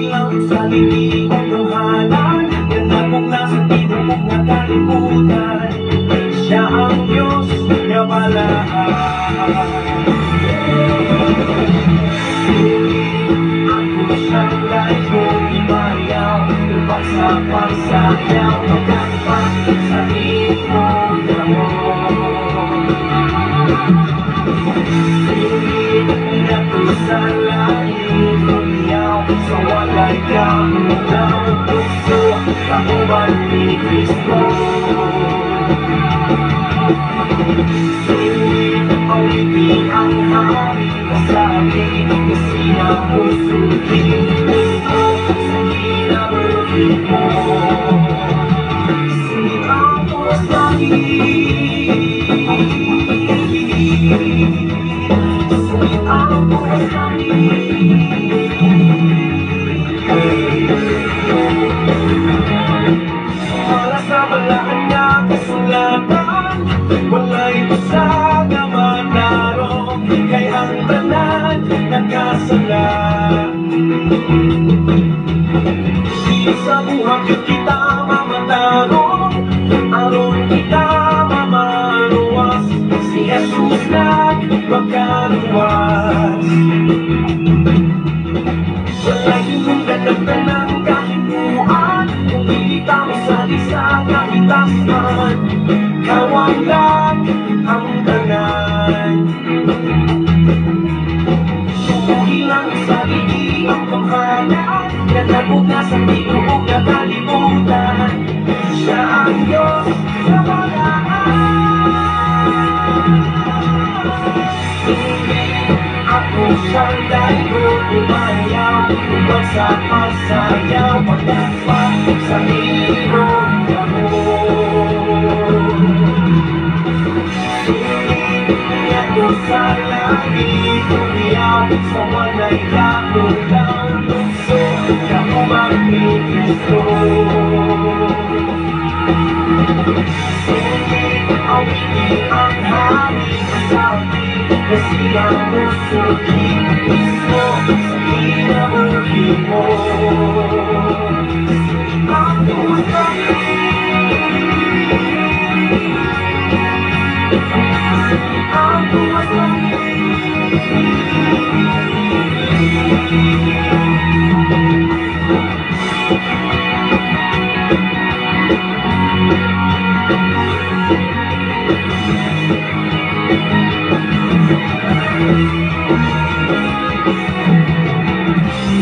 Lang sa liig ang gamhanan nga nagmugna sa tibuok nga kalibutan. Siya ang Diyos nga balaan. Ako siyang daigong imayaw, tubag sa pagsayaw, pagkakpa sa imong kamot. Singit ngadto sa langit, umiyaw sa walay kaulaw, lukso kauban ni Kristo. Singit awitin ang hari, kasabi nga siya musulti mismo sa kinabuhi mo. Singit ang puwas langit, singit ang puwas langit. Para sa balaan nga kasulatan, walay usa nga manarong, kay ang tanan nagkasala. Di sa buhat yun kita mamatarong, aron kita mamaluwas, si Jesus nagpakaluwas. Walay hinungdan ng tanang kahimuan, kung dili ta mosali sa kahitasan, kawang lang ang tanan. Sumuhi lang sa liig ang gamhanan, nga nagmugna sa tibuok nga kalibutan. Siya ang Diyos nga balaan. Singit ako siyang daigong umayaw, tubag sa pagsayaw, pagdakpa sa imong kamot. Singit ngadto sa langit, umiyaw sa walay kaulaw, lukso kauban ni Kristo. Singit awitin ang hari, kasabi nga siya musulti mismo sa kinabuhi mo. Singit ang puwas langit, singit ang puwas langit.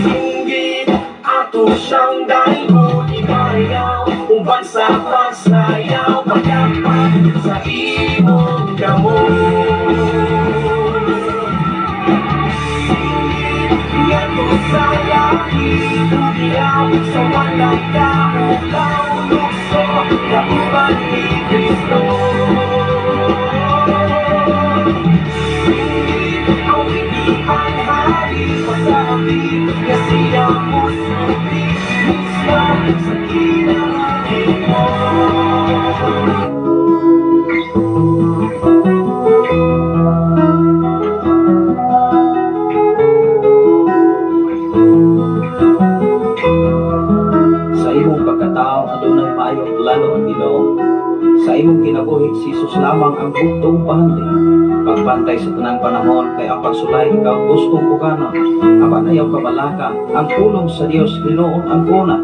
Sunggit ato siyang daigong imayaw, uban sa pagsayaw, pagkapa sa imong kamot. Singit ngadto sa langit, umiyaw sa walang kaulaw, lukso kauban ni Kristo. Singit awitin ang hari, pasabi nga siya musulti mismo sa kinabuhi mo. Sa imong pagkatao adunay maayong plano ang Ginoo. Sa imong kinabuhi si Jesus lamang ang bugtong bahandi. Pagbantay sa tanang panahon kay ang pagsulay ikaw gustong pugana. Apan ayaw kabalaka ang pulong sa Dios hinuon ang kuna.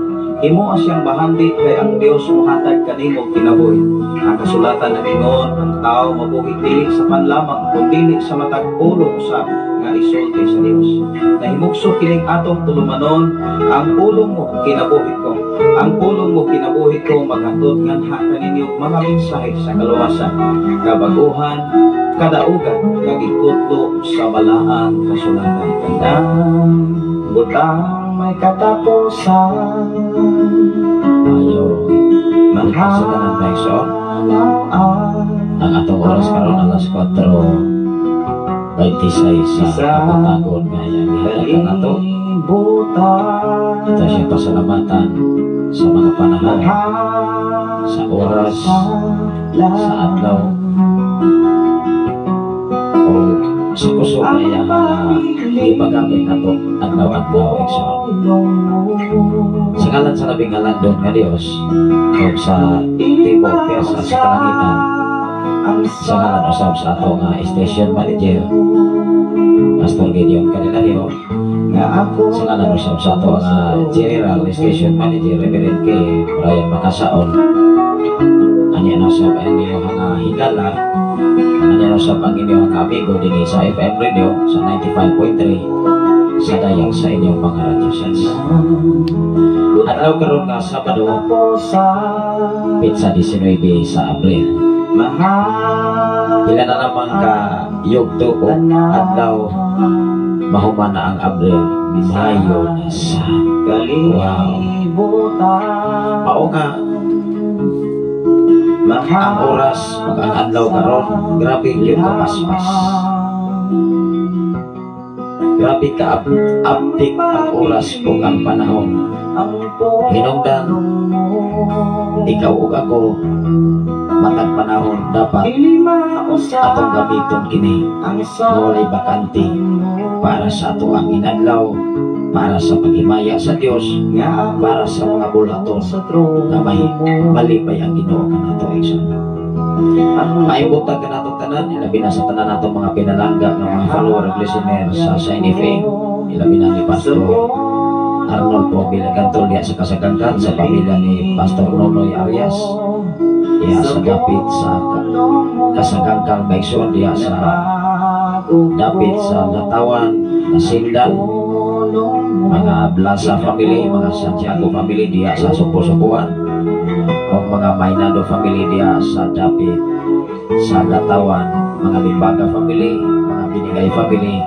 Himoa siyang bahandi kay ang Dios mohatag kanimo kinabuhi. Ang kasulatan nagingon ang tao mabuhi dili sa panlamang kun dili sa matag pulong usab nga isulti sa Dios. Nahimugso kining atong tulumanon, ang pulong mo kinabuhi ko. Ang pulong mo kinabuhi ko maghatod nganha kaninyo mga mensahe sa kaluwasan, kabaguhan, kadaugan nga gikutlo sa balaang kasulatan. Tanang butang may katapusan. Ayo sa tanan mga igsoon. Ang atong oras karon alas 4:26 sa kapatagon nga iyang gihatagan nato. Ito siyang pasalamatan sa mga panahon, sa oras, sa adlaw, o sa kusog na iyang gipagamit nato adlaw-adlaw, igsoon. Sa ngalan sa Labing Halandon nga Dios ug sa tibuok pwersa sa kalangitan, sa ngalan usab sa ato nga station manager, Pastor Gideon Candelario, sa ngalan usab sa ato nga General Station Manager, Reverend K. Brian Makasaon, anya na usab ang inyong nga higala, anya na usab ang inyong nga amigo dinhi sa FM Radio sa 95.3 sa dayang sa inyong mga radio sets. Adlaw karon nga Sabado, petsa 19 sa Abril. Pila na lamang ka yugto o adlaw mahuman na ang Abril, Mayo na sa. Wow. Mao nga ang oras ug ang adlaw karon grabe gyud ka paspas. Grabe ka abtik ang oras ug ang panahon. Hinungdan ikaw ug ako, matag panahon dapat atong gamiton kini nga walay bakante para sa ato ang inadlaw, para sa paghimaya sa Dios, para sa mga bulaton nga may malipay ang Ginoo kanato, igsoon. Maayong buntag kanatong tanan, ilabi na sa tanan natong mga pinalangga nga mga follower ug listener sa Shine FM, ilabi na ni Pastor Arnold po Bilagantol diya sa Kasagangkan, sa pamilya ni Pastor Nonoy Arias diya sa dapit sa Kasagangkang, maigsoon, diya sa dapit sa Latawan, Nasindan, mga Blasa family, mga Santiago family diya sa Supo-Supuan, o mga Maynado family diya sa dapit sa Latawan, mga Limbaga family, mga Binigay family,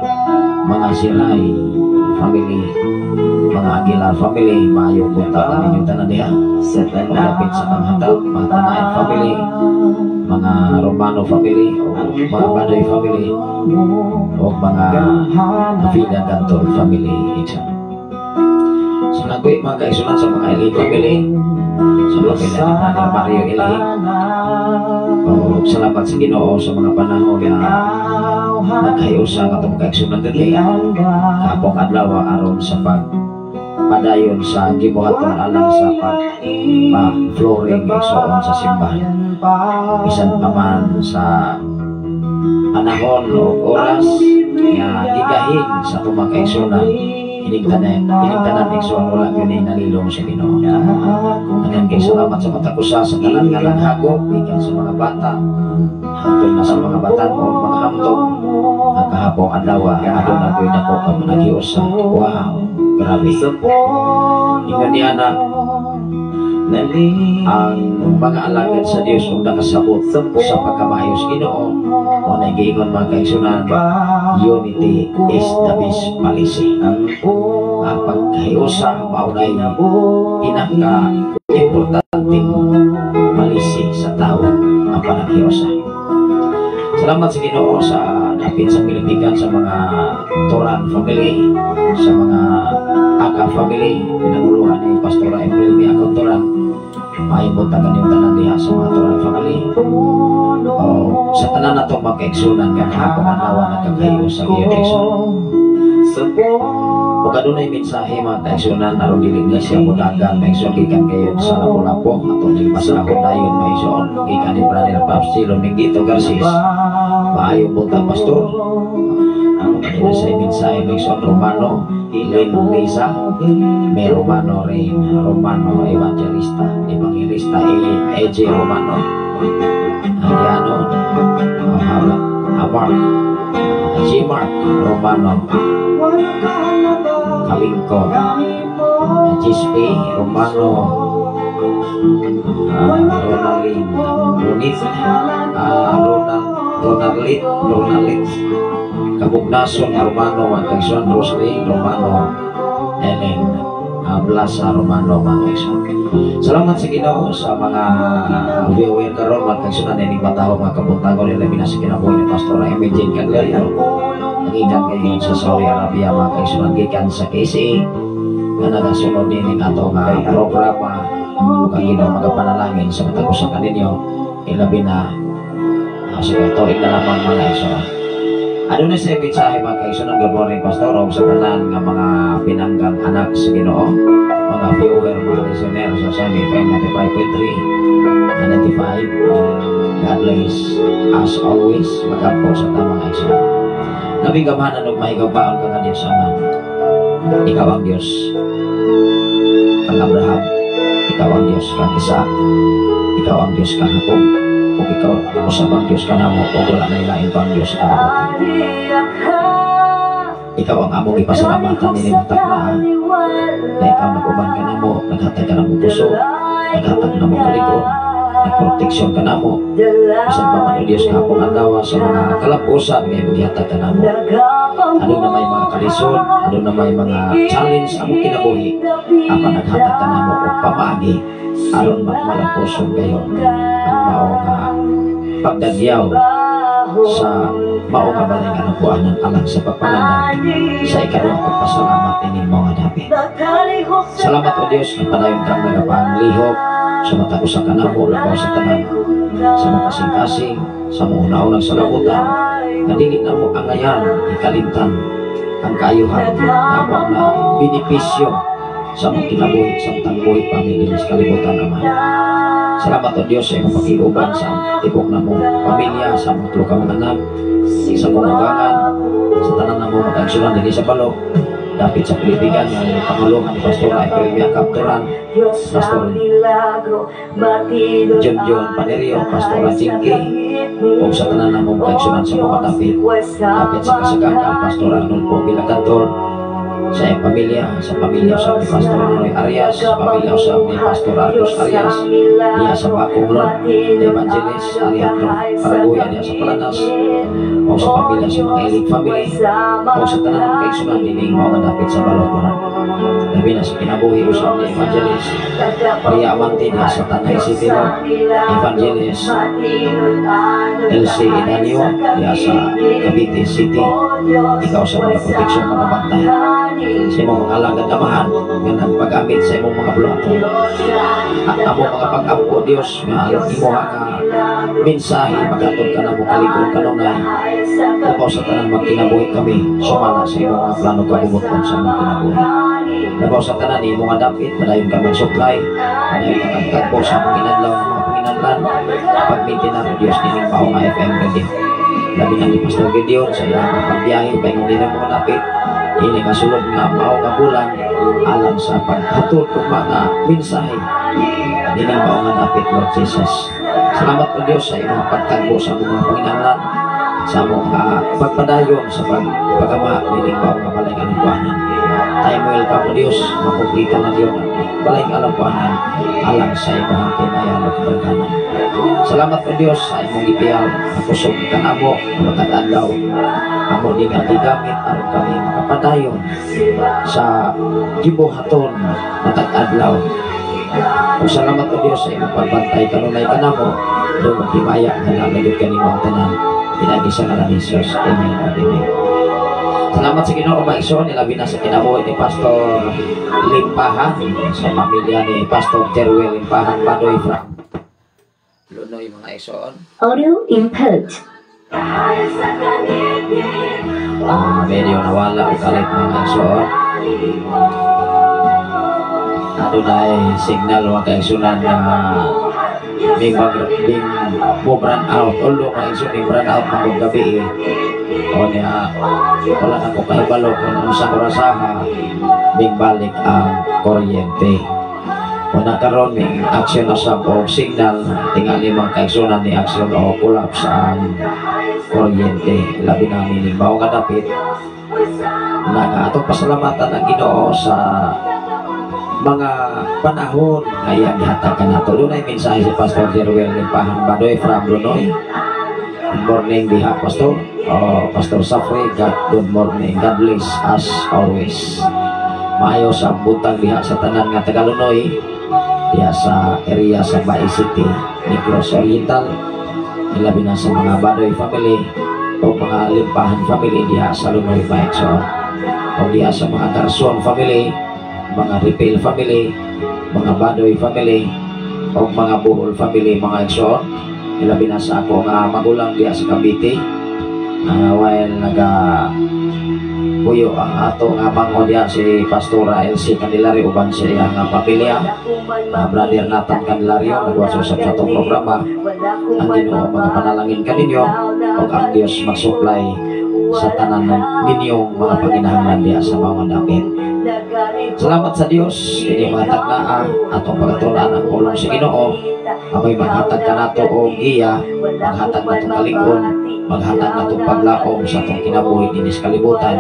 mga Silay family, mga Aguilar family, maayong buntag ninyong tanan diha. Malapit sa Kanghatag, mga Tanayan family, mga Romano family, o mga Badoy family, o mga Villa Gantol family. Igsoon. Sa nagwi mga kaigsunan sa mga Ilhig family, sa pamilya ni Brother Mario Ilhig, o salamat sa Ginoo sa mga panahon nga nagkahiusa ang atong kaigsunan diri kapong adlaw aron sa pag padayon sa gibuhaton alang sa pag pa-flooring, igsoon, sa simbahan. Bisan pa man sa panahon o oras nga gigahing sa atong mga kaigsunan, ining tanan, igsoon, wala gyud ni nalilong sa Ginoo. Daghan kay salamat sa matag usa sa tanan nga naghagop gikan sa mga bata hangtod na sa mga batan o mga hamtong ang kahapong adlaw aduna ko'y dako ka panaghiusa. Wow, grabe. Ingon niya na ang mga alagad sa Dios ug nakasabot sa pagkamaayos Ginoo o nagiingon, mga kaigsunan, unity is the best policy. Ang pagkahiusa maunay pinaka importanteng policy sa tao, ang panaghiusa. Salamat sa Ginoo sa dapit sa Pilipinas, sa mga Turan family, sa mga Aka family, pinanguluhan ni Pastora April Miako Turan. Maayong buntag kaninyong tanan diha sa mga Turan family. O, sa tanan natong mga kaigsunan nga kahapon adlaw nagkakahiusa gyud, igsoon. Ug adunay mensahe, mga kaigsunan, aron dili ni siya mudagan, mga igsoon, gikan kayo sa Lapu-Lapu, atong ning basahon dayon, mga igsoon, gikan ni Brother Pops Chilo Mingito Garcis. Maayong buntag, Pastor. Ang adunay sa mensahe, mga igsoon, Romano Lin Lisa May Romano Rain Romano Evangelista Evangelista AJ Romano Adiano Mark G. Mark Romano Kalingko Gispe Romano Ronaldin Ronit Ronald Ronalit Ronalit Kabugnason Romano, mga kaigsoon, Roslyn Romano, Ellen Blasa Romano, mga kaigsoon. Salamat sa Ginoo sa mga viewer karon, mga kaigsoon, ining bataho mga kabuntagon, labi na sa kinabuhi ni Pastor Emmy Jane Candelario. Nagikan kayo sa Saudi Arabia, mga kaigsoon, gikan sa KCA nga nagasunod din ato nga programa ug ang Ginoo magapanalangin sa matag usa kaninyo, ilabi na sige, tuig na lamang, mga kaigsoon. Ano na sa mensahe, mga kaigsoon? Good morning, Pastor, ug sa tanan nga mga pinanggang anak sa Ginoo. Mga viewer, mga listener sa Semi FM 95.3 and 95. God bless as always. Magampo sa tamang aksyon. Labing gamhanan ug mahigapaon ka nga Diyos Ama. Ikaw ang Diyos kang Abraham. Ikaw ang Diyos kang Isaac. Ikaw ang Diyos kang Jacob. Ug ikaw usab ang Diyos kanamo ug wala na lain pang Diyos sa kalibutan. Ikaw ang among ipasalamatan nining takna na ikaw nag-uban kanamo, naghatag ka namo kusog, naghatag namo kalig-on, nagproteksyon kanamo. Bisan pa man, O Diyos, gahapong adlaw sa mga kalapusan nga imong gihatag kanamo. Aduna may mga kalisod, aduna may mga challenge among kinabuhi, apan naghatag kanamo og pamaagi aron malampuson kayo ang mao nga pagdagyaw sa mao nga balay nga alambuanan alang sa pagpalandang sa ikaduhang pagpasalamat ining mao nga dapit. Salamat, O Dios, nga padayon kang nagapanglihok sa matag usa kanamo, labaw sa tanan sa mga kasing-kasing, sa mga una-unang salabutan nga dili namo angayan ikalimtan ang kaayuhan namo na benepisyo sa among kinabuhi samtang buhi pa mi dinhi sa kalibutan, Ama. Salamat, O Dios, sa imong pakiuban sa tibok namong pamilya, sa among tulo ka mga anak, sa kanugangan, sa tanan namo mga kaigsuonan dinhi sa Balok, dapit sa Pilipigan nga panguluhan ni Pastor April Mia Capturan, Pastor John John Panerio, Pastor Jinky, ug sa tanan namong kaigsuonan sa mga dapit, dapit sa Kasagakan, Pastor Arnulfo Villacantor, sa iyang pamilya, sa pamilya sa ni Pastor Noy Arias, sa pamilya sa ni Pastor Arcos Arias, diya sa Bakong Lord, Evangelist Alejandro Paraguya diya sa Palanas, o sa pamilya sa mga Ilig family, o sa tanan ng kaigsuonan dining mao nga dapit sa Balok. Labi na sa kinabuhi usab ni Evangelist Maria Amante diya sa Tanay City, Lord, Evangelist LC Inanio diya sa Cavite City. Ikaw sa mga proteksyon, mga bantay sa imong mga alagad, Amahan, nga nagpagamit sa imong mga buluhaton at among mga pag-ampo, Dios, nga ang imuha nga mensahe maghatod ka namo kalig-on kanunay, labaw sa tanan magkinabuhi kami sumala sa imong mga plano kabubut-on sa among kinabuhi. Labaw sa tanan imo nga dapit, padayon ka mag-supply, padayon ka magtagpo sa among inadlaw ng mga panginahanglan, pag-maintain, O Diyos, nining mao nga FM radio, labi na ni Pastor Gideon sa iyang pagbiyahe paingon din ang mga dapit ini nga sulod nga mao nga bulan alang sa paghatod og mga mensahe nining mao nga dapit, Lord Jesus. Salamat, O Diyos, sa imong pagtagpo sa among mga panginahanglan, sa among pagpadayon sa pagpagama nining mao nga balay alambuanan. Time will come, O Diyos, makumplito na Dios ang balay alambuanan alang sa imong kinayan ug kadaghanan. Salamat, O Diyos, sa imong gipiyal nga kusog kanamo matag adlaw. Amo ni nga gigamit aron kami makapadayon sa gibuhaton matag adlaw. Ug salamat, O Diyos, sa imong pagbantay kanunay kanamo. Dungog himaya nga nalagod kanimo ang tanan. Pinaagi sa ngalan ni Jesus. Amen and amen. Salamat sa Ginoo, mga igsoon, ilabi na sa kinabuhi ni Pastor Limpahan, sa pamilya ni Pastor Terwel Limpahan Badoy from Lunoy, mga igsoon. Audio input. Medyo nawala ang kalit, mga igsoon. Adunay signal, mga kaigsunan, na bing mag bing mo brown out. Although, mga igsoon, bing brown out magong gabi eh. O niya, wala na ko kahibalo kung unsa orasaha bing balik ang kuryente. Una karon may action na sa og signal, tingali, mga kaigsunan, ni action o collapse ang kuryente, labi na nining mao nga dapit na nga atong pasalamatan ang Ginoo sa mga panahon nga iyang gihatag kanato. Dunay mensahe si Pastor Jerwel Limpahan Badoy from Lunoy. Good morning diha, Pastor. Oh, Pastor Safri, God, good morning. God bless us always. Maayo sa buntag diha sa tanan nga taga Lunoy, diha sa area sa Bais City, Negros Oriental. Ilabi na sa mga Badoy family o mga Limpahan family diha sa Lunoy, mga igsoon. O diha sa mga Garson family, mga Ripil family, mga Badoy family, o mga Buhol family, mga igsoon. Ilabi na sa ako nga magulang diha sa Cavite. While naga Nagpuyo ang ato nga manghod diha, si Pastora Elsie Candelario, uban sa iyang nga pamilya. Brother Nathan Candelario, nagwaso sa atong programa. Ang Ginoo magapanalangin kaninyo ug ang Dios mag-supply sa tanan ninyong mga panginahanglan diha sa mga dapit. Salamat sa Dios, ini mga tagnaa atong pagatunan ang pulong sa Ginoo. Amoy maghatag kanato og giya, maghatag natong kalig-on, maghatag natong paglaom sa atong kinabuhi dinhi sa kalibutan.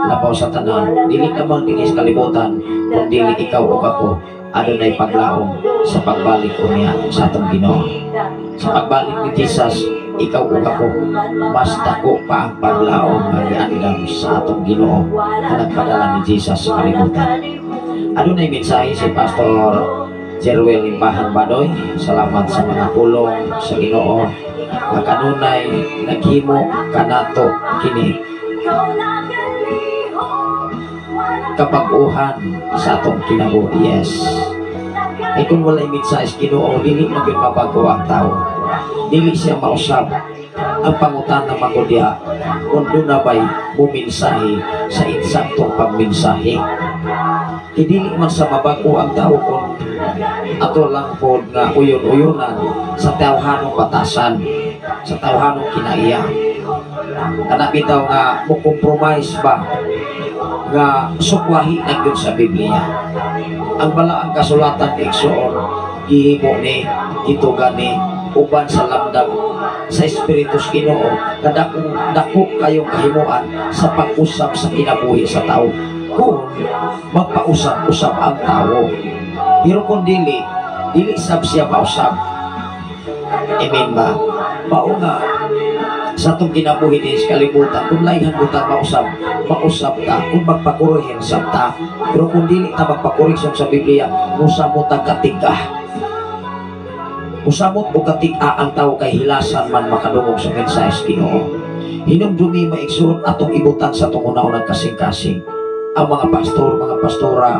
Labaw sa tanan, dili lamang dinhi sa kalibutan, kun dili ikaw ug ako adunay paglaom sa pagbalik unya sa atong Ginoo. Sa pagbalik ni Jesus, ikaw ug ako, mas dako pa ang paglaom nga giandam sa atong Ginoo nga nagpadala ni Jesus sa kalibutan. Adunay mensahe si Pastor Jerwel Limbahan Badoy. Salamat sa mga pulong sa Ginoo nga kanunay naghimo kanato kini kapag-uhan sa atong kinabuhi. Yes. Ay kung walay mensahe sa Ginoo, dili man gyud mabago ang tao. Dili siya mausab. Ang pangutana man ko diha, kung duna ba'y mumensahe sa insaktong pagmensahe. Kay dili man sa mabago ang tao kung ato lang po nga uyon-uyonan sa tawhanong batasan, sa tawhanong kinaiya. Kana bitaw nga mo compromise ba nga sukwahi na gyud sa Biblia. Ang balaang kasulatan, igsoon, gihimo ni, gituga ni, uban sa lamdam sa Espiritu sa Ginoo nga dako dako kayong kahimuan sa pag-usab sa kinabuhi sa tao kung magpausab-usab ang tao. Pero kung dili, dili sab siya mausab. Amen ba? Mao nga sa atong kinabuhi din sa kalibutan, kung layhan mo ta mausab, mausab ta kung magpakuruhin sab ta. Pero kung dili ta magpakoreksyon sa Biblia, musamot ang katig-a. Musamot o katig-a ang tao kay hilasan man makadungog sa mensahe sa Ginoo. Hinumdumi, maigsoon, atong ibutang sa atong una-unang kasing-kasing. Ang mga pastor, mga pastora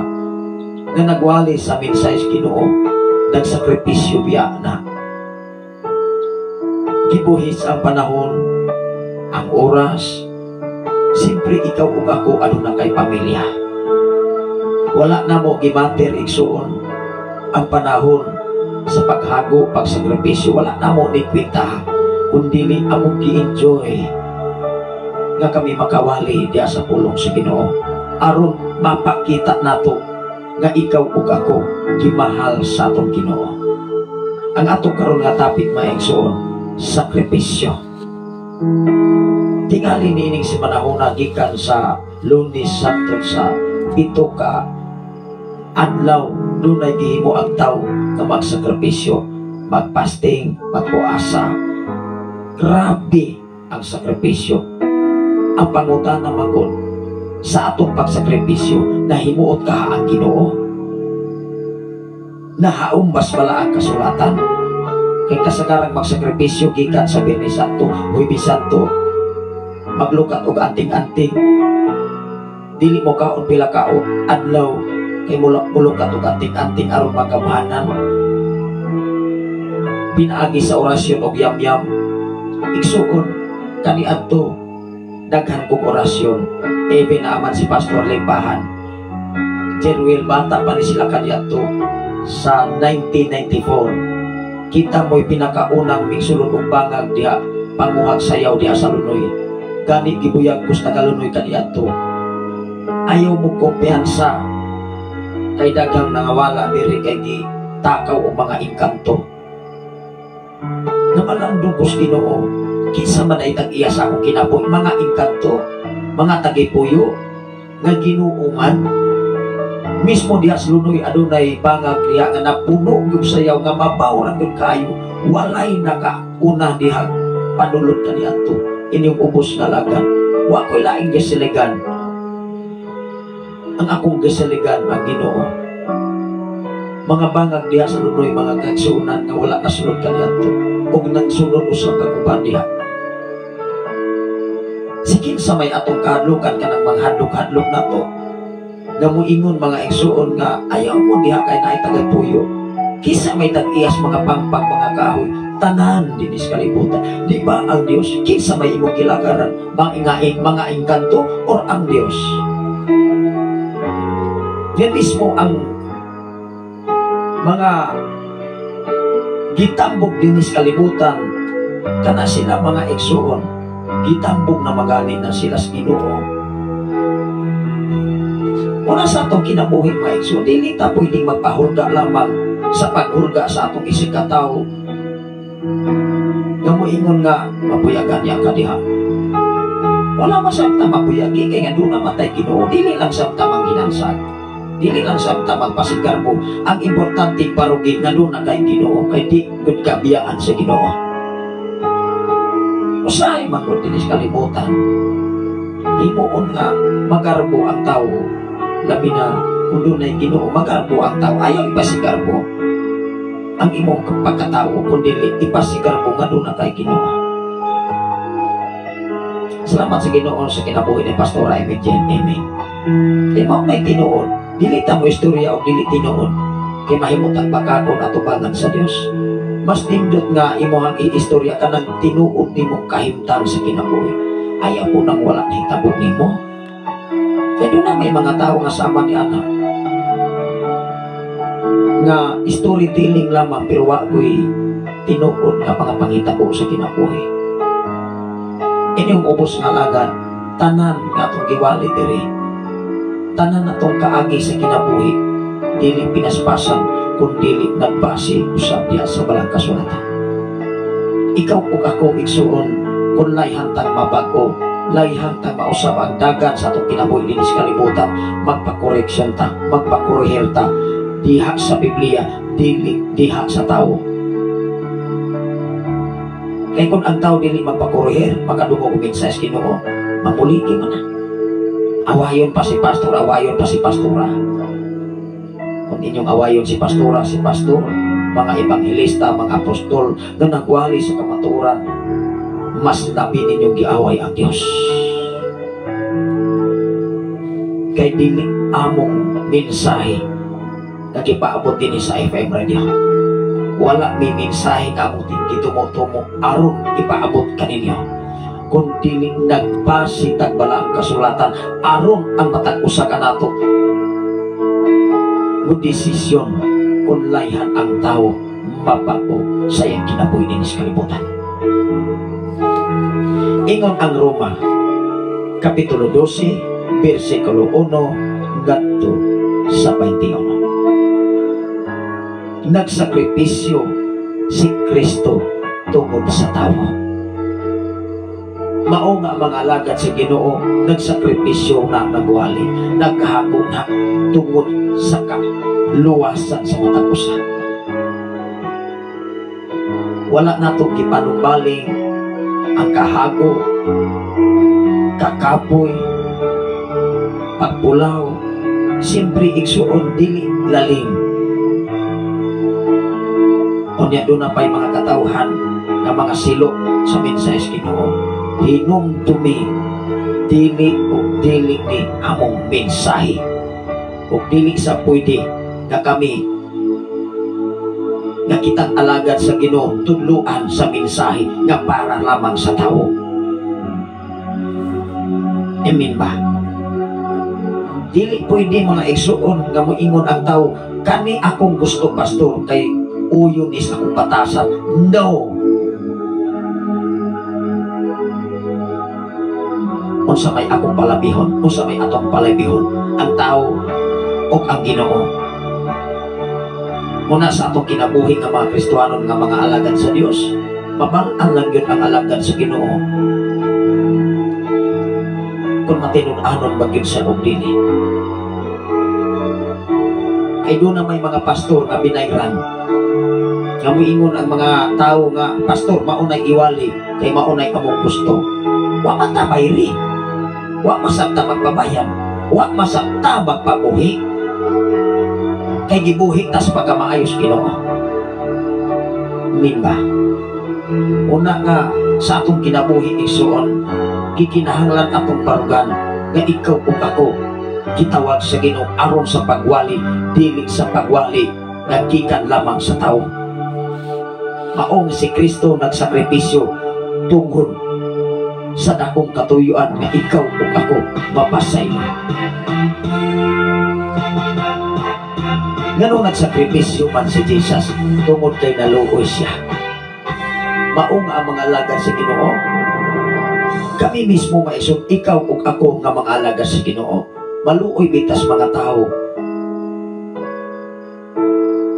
nga nagwali sa mensahe sa Ginoo, nagsakripisyo biya na. Gibuhis ang panahon, ang oras. Siyempre ikaw ug ako aduna kay pamilya. Wala na mo gimater, igsuon, ang panahon sa paghago, pagsakripisyo, wala na mo ni kwenta kung dili among gi-enjoy nga kami makawali diya sa pulong sa Ginoo aron mapakita nato nga ikaw ug ako gimahal sa atong Ginoo. Ang ato karon nga topic, mga igsoon, sakripisyo. Tingali niining si manahuna gikan sa Lunes santod sa 7 ka adlaw, dunay gihimo ang tao nga magsakripisyo, magfasting, magpuasa. Grabe ang sakripisyo. Ang pangutana magod, sa atong pagsakripisyo, nahimuot ka ang Ginoo? Nahaom bas bala ang kasulatan? Kay kasagarang magsakripisyo gikan sa Biyernes Santo, Huwebes Santo, maglukat og anting-anting. Dili mo kaon pila ka o adlaw kay mulukat og anting-anting aron magamhanan. Pinaagi sa orasyon og yam-yam. Igsuon, kaniadto daghan kong orasyon. E pinaaman si Pastor Limbahan. Jerwil, bata pa ni sila kaniadto sa 1994. Kita mo'y pinakaunang migsulod og bangag diha, panguhag sayaw diha sa Lunoy. Gani gibuyag ko sa taga-Lunoy kaniadto. Ayaw mo kumpiyansa kay daghang nangawala diri kay gi takaw og mga engkanto. Namalandong ko sa Ginoo, kinsa man ay tag-iya sa akong kinabuhi, mga engkanto, mga tagipuyo, nga Ginoo man. Mismo diha sa Lunoy adunay bangag diha nga napuno gyud sayaw nga mabaw ra gyud kayo, walay nakauna diha padulot kaniadto. Inyong ubos nga lagan, wa ko'y laing gisiligan. Ang akong gisiligan ang Ginoo. Mga bangag diha sa Lunoy, mga kaigsuonan nga wala nasulod kaniadto ug nagsulod usab kag uban diha. Si kinsa may atong kahadlukan kanang manghadlok-hadlok nato? Nga moingon, mga igsuon, nga ayaw mo diha kay naay tagapuyo. Kinsa may tag-iyas mga pangpang, mga kahoy, Tanan dinhi sa kalibutan. Di ba ang Dios? Kinsa may imong gilakaran? Mga mga engkanto or ang Dios? Yan mismo ang mga gitambok dinhi sa kalibutan, kana sila, mga igsuon, gitambok na magani na sila sa Ginoo. Una sa atong kinabuhi, mga igsuon, dili ta pwedeng magpahulga lamang sa paghulga sa atong isig katawo nga moingon nga mapuyagan niya ka diha. Wala masabta mapuyagi kay nga duna man tay Ginoo. Dili lang sabta manghinansag, dili lang sabta magpasigarbo. Ang importante, parugi nga duna kay Ginoo, kay di gud ka biyaan sa Ginoo. Usahay man gud dinhi sa kalibutan, himuon nga magarbo ang tao, labi na kung dunay Ginoo. Magarbo ang tao, ayaw ipasigarbo ang imong pagkatao kung dili ipasigarbo nga duna kay Ginoo. Salamat sa Ginoo sa kinabuhi ni Pastora Amy Jane Amy. Kay mao nay tinuod. Dili ta mo istorya og dili tinuod. Kay mahimong bakagon atubangan sa Dios. Mas nindot nga imuhang iistorya kanang tinuod nimo kahimtang sa kinabuhi. Ayaw po nang wala nahitabo nimo. Kay duna may mga tao nga sama ni ana nga storytelling lamang pero wa ko'y tinuod nga mga pangitabo sa kinabuhi. Inyong ubos nga alagad, tanan nga atong giwali diri, tanan atong kaagi sa kinabuhi, dili pinaspasan kung dili nagbase usab diha sa balang kasulatan. Ikaw ug ako, igsuon, kung layhan tang mabag-o, layhan tang mausab ang dagan sa atong kinabuhi dinhi sa kalibutan, magpa-correction ta, magpa-correhir ta diha sa Biblia, dili diha sa tao. Kay kung ang tao dili magpa-correhir, makadungog og mensahe sa Ginoo, mamuliki man na. Awayon pa si pastor, awayon pa si pastora. Kung inyong awayon si pastora, si pastor, mga ebanghelista, mga apostol na nagwali sa kamatuoran, mas labi ninyong giaway ang Diyos. Kay dili among mensahe na gipaabot dinhi sa FM Radio. Wala mi mensahe nga among gitumo-tumo aron ipaabot kaninyo. Kung dili nagbase tag balaang kasulatan aron ang matag usa kanato mo desisyon kung layhan ang tao mabago sa iyang kinabuhi dinhi sa kalibutan. Ingon ang Roma, Kapitulo 12, versikulo 1 ngadto sa 21. Nagsakripisyo si Kristo tungod sa tao. Mao nga mga alagad sa Ginoo nagsakripisyo na, nagwali, naghago na tungod sa kaluwasan sa matag usa. Wala nato gipanumbaling ang kahago, kakapoy, pagpulaw. Siyempre, igsuon, dili lalim. Unya duna pa'y mga katawhan nga mga silo sa mensahe sa Ginoo. Hinumdumi, dili ug dili ni among mensahe. Ug dili sa pwede nga kami nga kitang alagad sa Ginoo tudluan sa mensahe nga para lamang sa tao. Amen ba? Dili pwede, mga igsuon, nga moingon ang tao, "Kani akong gusto, pastor, kay uyon is akong batasan." No! Unsa may akong palabihon, unsa may atong palabihon, ang tao o ang Ginoo? Muna sa atong kinabuhi nga mga Kristohanon nga mga alagad sa Dios, mabal-an lang yun ang alagad sa Ginoo kung matinud-anon ba gyud sa og dili. Kay duna may mga pastor nga binayran. Nga moingon ang mga tao nga, "Pastor, maunay iwali kay maunay among gusto." Wa man ta bayri. Wa masabta magpabayad. Wa masabta magpabuhi. Kay gibuhi tas pagkamaayos Ginoo. Amen ba? Una nga sa atong kinabuhi, igsuon, gikinahanglan atong barugan nga ikaw ug ako gitawag sa Ginoo aron sa pagwali, dili sa pagwali nga gikan lamang sa tao. Maong si Kristo nagsakripisyo tungod sa dakong katuyuan nga ikaw ug ako mapasaylo. Ngano nagsakripisyo man si Jesus? Tungod kay naluoy siya. Mao nga ang mga alagad sa Ginoo, kami mismo maisog, ikaw ug ako nga mga alagad sa Ginoo, maluoy bitas mga tao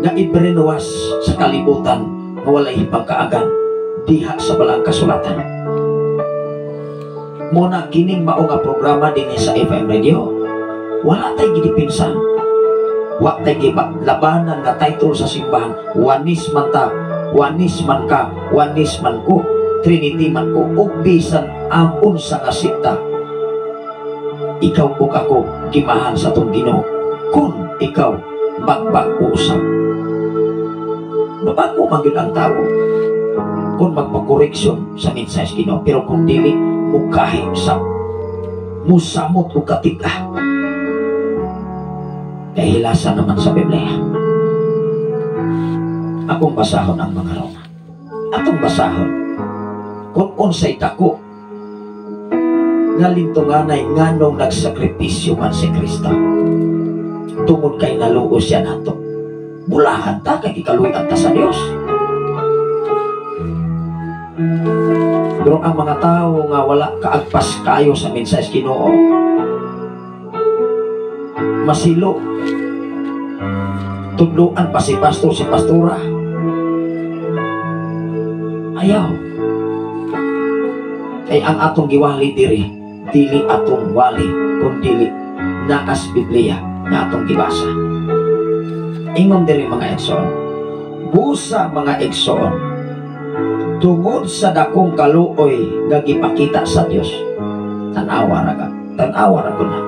nga i-brainwash sa kalibutan nga walay hipagkaagan diha sa balang kasulatan. Muna kining mao nga programa dinhi sa FM Radio, wala tay gidipinsan, wa tay labanan nga title sa simbahan. Wanis man ta, wanis man ka, wanis man ko, Trinity man ko, ug bisan ang unsa nga sikta, ikaw ug ako gimahan sa tong Ginoo. Kung ikaw magbag-o usab, mabago man gyud ang tao kung magpa-correction sa mensahe sa Ginoo. Pero kung dili, mukahi sa musamot o katig-a. Kahilasan naman sa Biblia. Akong basahon ang mga Roma. Atong basahon kung unsay dako nga lintunganay nganong nagsakripisyo man si Kristo. Tungod kay naluo siya nato. Bulahan ta kay gikaluy-an ta sa Dios. Pero ang mga tao nga wala kaagpas kayo sa mensahe sa Ginoo, masilo, tudloan pa si pastor, si pastora. Ayaw. Kay ang atong giwali diri, dili atong wali, kun dili naas Biblia na atong gibasa. Ingon diri mga igsoon, busa mga igsoon, tungod sa dakong kaluoy nga gipakita sa Dios. Tan-awa ra ka, tan-awa ra ko na.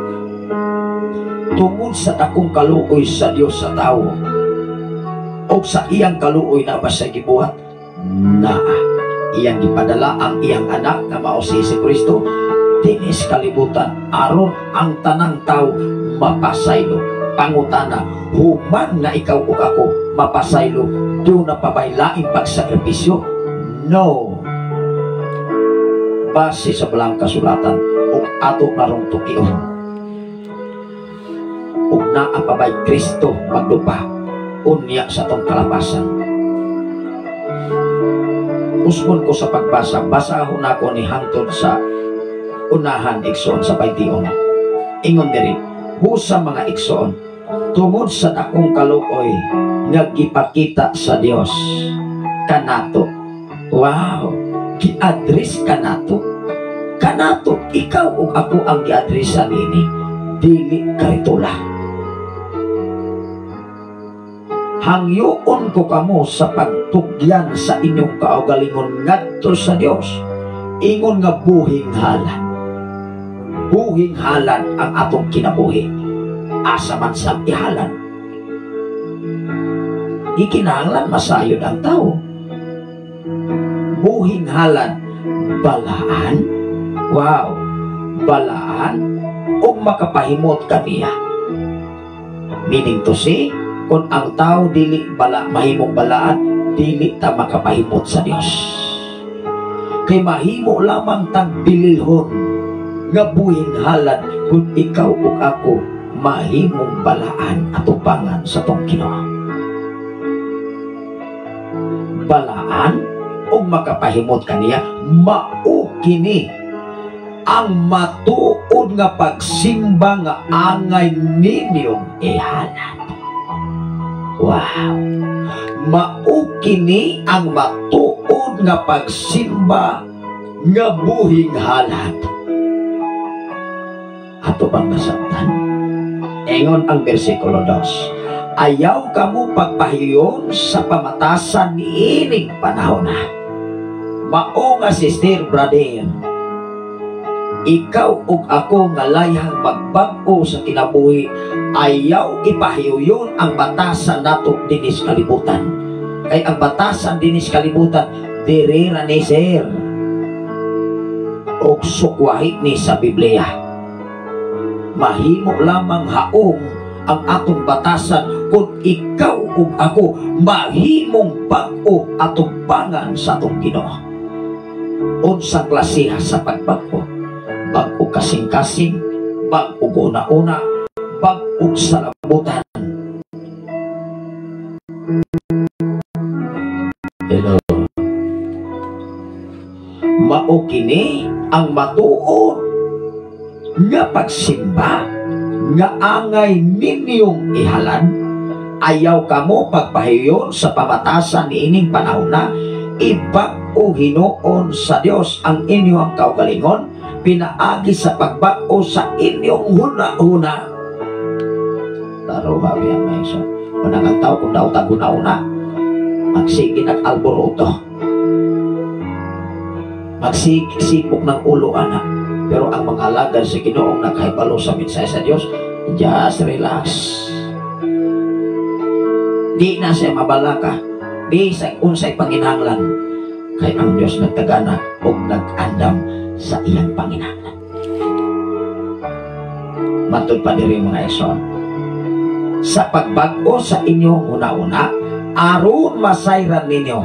Tungod sa dakong kaluoy sa Dios sa tawo, og sa iyang kaluoy na ba siya gibuhat? Naa. Iyang gipadala ang iyang anak nga mao si Jesucristo dinis kalibutan aron ang tanang tawo mapasaylo. Pangutana, human nga ikaw ug ako mapasaylo, do na pa ba'y laing pagsakripisyo? No. Base sa balang kasulatan ug ato narong tukion, ug naa pa ba'y Kristo magdupa unya sa tong kalapasan? Usbon ko sa pagbasa, basahon ako ni hangtod sa unahan igsoon sa 21. Ingon diri, husa mga igsoon, tungod sa dakong kaluoy nga gipakita sa Dios kanato. Wow, gi-address kanato. Kanato, ikaw ug ako ang gi-addressan niini, dili karitula. Hangyoon ko kamo sa pagtugyan sa inyong kaugalingon ngadto sa Dios. Ingon nga buhing halad. Buhing halad ang atong kinabuhi. Asa man sa ihalan, ikinahanglan masayod ang tao. Buhing halad, balaan. Wow, balaan ug makapahimot kaniya. Meaning to say, kung ang tao dili bala mahimong balaan, dili ta makapahimot sa Dios. Kay mahimo lamang tang bililhon nga buhing halad kung ikaw ug ako mahimong balaan atubangan sa tong Ginoo. Balaan ug makapahimot kaniya, mao kini ang matuod nga pagsimba nga angay ninyong ihalad. Wow! Mao kini ang matuod nga pagsimba nga buhing halad. Ato bang nasabtan? Ingon ang bersikulo 2, ayaw kamo pagpahiyon sa pamatasan niining panahon na. Mao nga sister, brother, ikaw ug ako nga layang magbag-o sa kinabuhi, ayaw ipahiyon ang batasan nato dinis kalibutan. Kay ang batasan dinis kalibutan, diri ra ni sir, og sukwahi ni sa Biblia. Mahimo lamang haong ang atong batasan kung ikaw ug ako mahimong bag-o atubangan sa atong Ginoo. Unsang klasiha sa pagbag-o? Bag-o kasing-kasing, bag-o una-una, bag-o sa labutan. Hello. Mao kini ang matuod nga pagsimba nga angay ninyong ihalan. Ayaw kamo pagpahiyon sa pamatasan niining panahon na ibag-o hinuon sa Dios ang inyong kaugalingon pinaagi sa pagbag-o sa inyong huna-huna. Taro habi ang maisyo. Manang ang tao kung daw tag-huna-huna, magsige nag-alboroto, magsiksipok ng ulo ana. Pero ang mga alagad sa Ginoong nakahibalo sa mensahe sa Dios, just relax. Di na siya mabalaka, di sa unsay panginahanglan, kay ang Dios nagtagana og nag-andam sa iyang panginahanglan. Matud pa diri mga igsoon, sa pagbag-o sa inyong una-una, aron masayran ninyo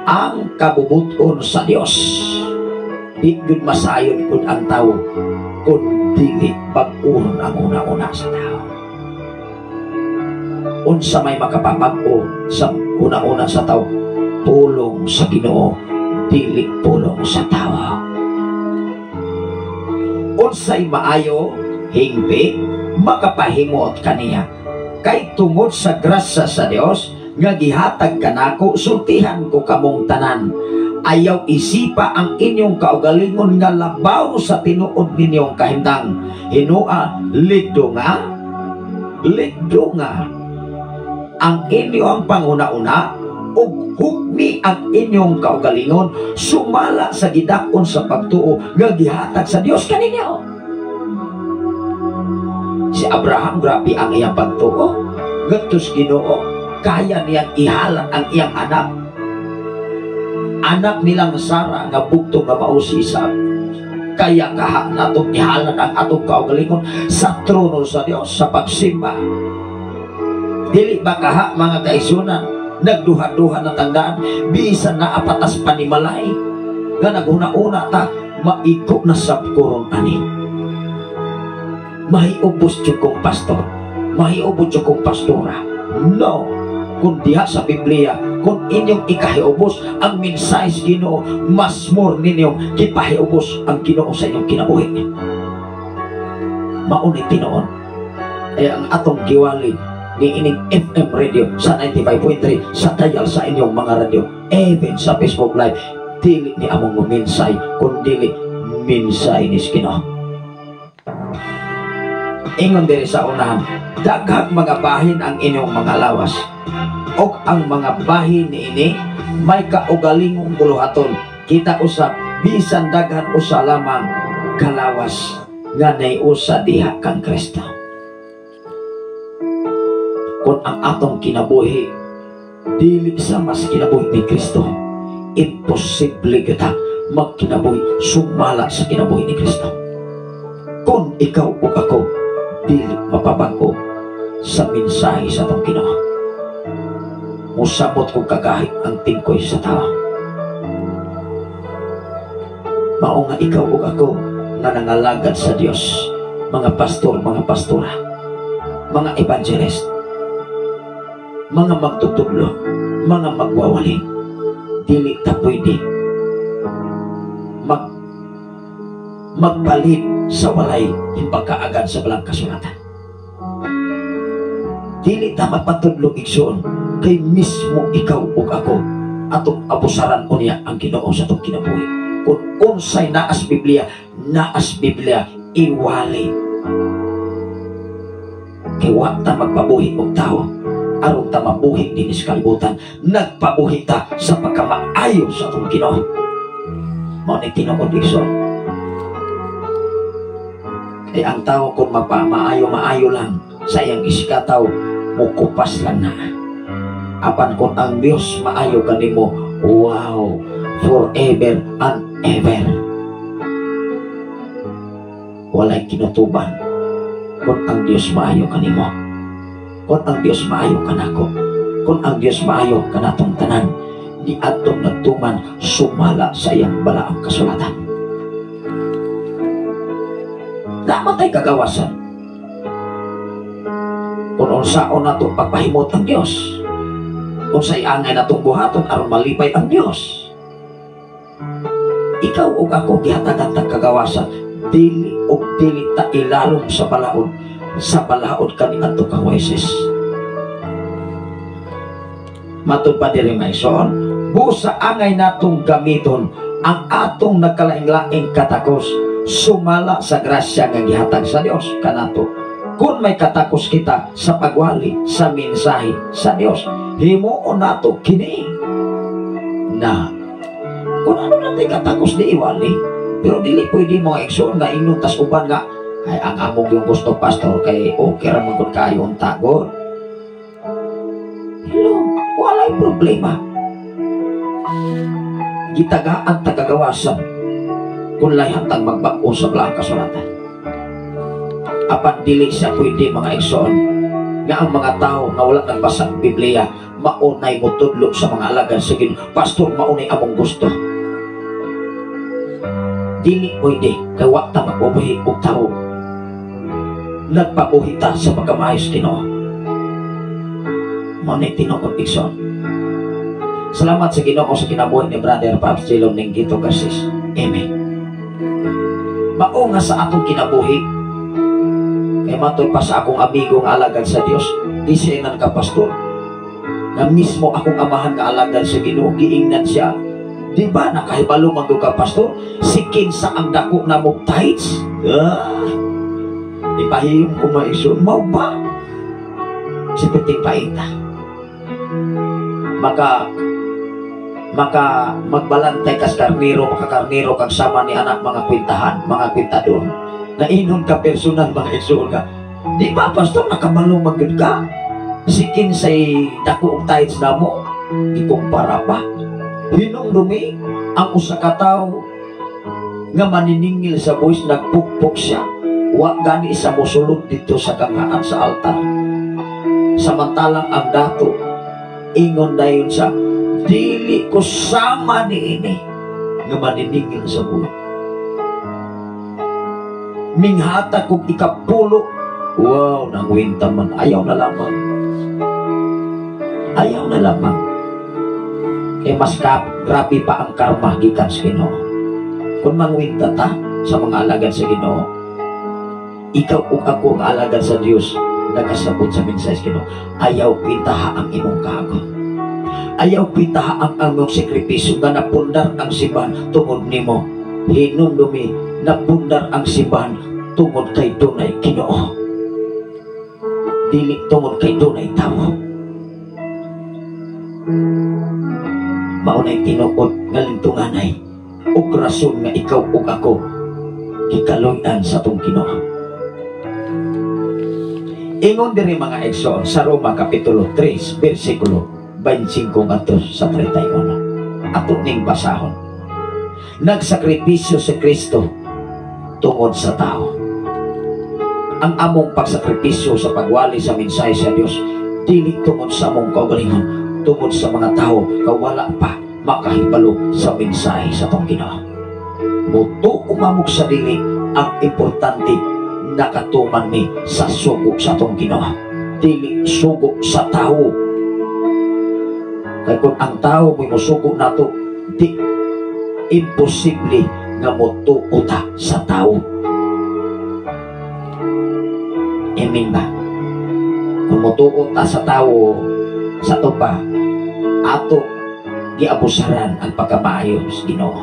ang kabubuton sa Dios. Di gud masayod gud ang tawo kung dili bag-uron ang una-una sa tao. Unsa may makapabag-o sa una-una sa tao? Pulong sa Ginoo, dili pulong sa tao. Unsay maayo, hingbi, makapahimot kaniya. Kay tungod sa grasya sa Dios nga gihatag kanako, sultihan ko kamong tanan. Ayaw isipa ang inyong kaugalingon nga labaw sa tinuod ninyong kahimtang. Hinua, lidto nga, lidto nga ang inyong panguna-una ug hukmi ang inyong kaugalingon sumala sa gidakon sa pagtuo nga gihatag sa Dios kaninyo. Si Abraham, grabe ang iyang pagtuo. Ngadto sa Ginoo, kaya niyang ihalan ang iyang anak. Anak nilang Sara nga bugtong nga mao si Isaac. Kaya kaha natong ihalan ang atong kaugalingon sa trono sa Dios sa pagsimba. Dili ba kaha mga kaisunan, nagduha-duha na tandaan, bisan na apatas panimalay, nga naghuna-una ta, maigo na sa koron ani. Mahiubos jud kong pastor, mahiubos jud kong pastora. No, kung diha sa Biblia, kung inyong ikahiubos ang mensahe sa Ginoo, mas more ninyong kipahiubos ang Ginoo sa inyong kinabuhi. Maunit tinuon. Kaya ang atong giwali ni ining FM radio sa 95.3 sa dial sa inyong mga radyo, even sa Facebook Live, dili ni among minsay, kun dili minsay ni Ginoo. Ingon diri sa unahan, daghang mga bahin ang inyong mga lawas, og ang mga bahin niini may kaugalingong buluhaton. Kita usab bisan daghan usa lamang kalawas nga naiusa diha kang Kristo. Kung ang atong kinabuhi dili sa mas kinabuhi ni Kristo, imposible kita magkinabuhi sumala sa kinabuhi ni Kristo. Kung ikaw o ako dili mapabag-o sa mensahe sa atong Ginoo, musabot kong kagahit ang tingkoy sa tao. Mao nga ikaw o ako nga nangalagad sa Dios, mga pastor, mga pastora, mga evangelist, mga magtutudlo, mga magwawali, dili ta pwede magpalit sa walay himpagkaagan sa balang kasulatan. Dili ta magpatudlo igsoon kay mismo ikaw ug ako atong abusaran unya ang Ginoo sa atong kinabuhi. Kung unsay naas Biblia, naas Biblia iwali. Kay wa ta magpabuhi og tawo aron ta mabuhi dinhi sa kalibutan, nagpabuhi ta sa pagkamaayo sa atong Ginoo. Mao ni tinuod igsoon. Kay ang tao kung magpamaayo, maayo lang sa iyang isikataw, mukupas lang na. Apan kung ang Dios maayo kanimo, wow, forever and ever. Walay kinutuban kung ang Dios maayo kanimo. Kung ang Dios maayo kanako. Kung ang Dios maayo kanatong tanan niadtong nagtuman sumala sa iyang balaang kasulatan. Namatay kagawasan. Kung unsaon nato pagpahimot ang Dios, unsay angay natong buhaton aron malipay ang Dios. Ikaw ug ako gihatagan tag kagawasan, dili ug dili ta ilalom sa balaod kaniadto ka Moises. Matud pa diri maison, busa angay natong gamiton ang atong nagkalaing-laing katakos sumala sa grasya nga gihatag sa Dios kanato. Kung may katakos kita sa pagwali sa mensahe sa Dios, himuon nato kini na kung ano natin katakos di iwali, pero dili pwede mga igsoon nga ingnon tas uban nga ay ang among yung gusto pastor kay okay ra man gud kayo ang tagod. Hello, walay problema. Gitagaan tagagawasan kung layhan tang magbag-o sa balaang kasulatan. Apan dili siya pwede mga igsoon nga ang mga tao nga wala nagbasa og Biblia maunay motudlo sa mga alagad sa Ginoo. Pastor, maunay among gusto. Dili pwede kay wa ta magbuhi og tao. Nagpabuhi ta sa pagkamaayos Ginoo. Mao ni tinuod igsoon. Salamat sa Ginoo sa kinabuhi ni Brother Pops Jelon Ninggito Garces. Amen. Mao nga sa atong kinabuhi kay matod pa sa akong amigo nga alagad sa Dios, di siya ingan ka pastor. Na mismo akong amahan nga alagad sa Ginoo, giingnan siya. Di ba nakahibalo man ka pastor? Si kinsa ang dako na mo tithes? Ah, ipahiyom ko maison, mao ba? Si Piting Paita. Maka magbalantay kas karniro, makakarniro kag sama ni anak mga kwintahan, mga kwintador. Nainon ka personal mga igsoon ka. Di ba pastor nakabalo man gyud ka? Si kinsay dako og tithes namo, gikumpara pa. Hinumdumi ang usa ka tawo nga maniningil sa buwis, nagpukpok siya. Wa gani sa mosulod dito sa kanghaan sa altar. Samantalang ang dato ingon dayon sa dili ko sama niini nga maniningil sa buwis. Minghata kog ikapulo. Wow, nangwinta man. Ayaw na lamang. Ayaw na lamang. Kaya mas grabe pa ang karma gikan sa Ginoo. Kung mangwinta ta sa mga alagad sa Ginoo, ikaw ug ako ang alagad sa Dios nakasabot sa mensahe sa Ginoo. Ayaw kwintaha ang imong kago. Ayaw kwintaha ang among sakripisyo nga napundar ang simbahan tungod nimo. Hinumdumi napundar ang simbahan tungod kay dunay Ginoo. Dili tungod kay dunay tawo. Maunay tinuod nga lintunganay ug rason nga ikaw ug ako gikaluy-an sa atong Ginoo. Ingon diri mga igsoon sa Roma kapitulo 3 bersikulo 25 ngadto sa 31. Ato ning basahon. Nagsakripisyo si Kristo tungod sa tao. Ang among pagsakripisyo sa pagwali sa mensahe sa Dios dili tungod sa among kaugalingon, tungod sa mga tao nga wala pa makahibalo sa mensahe sa atong Ginoo. Mutuo mamog sa dili, ang importante nakatuman ni sa sugo sa atong Ginoo, dili sugo sa tao. Kay kung ang tao mo'y musugo nato, di imposible nga motuo ta sa tao. Amen ba? Kung motuo ta sa tao, sa to pa, ato giabusaran ang pagkamaayo sa Ginoo.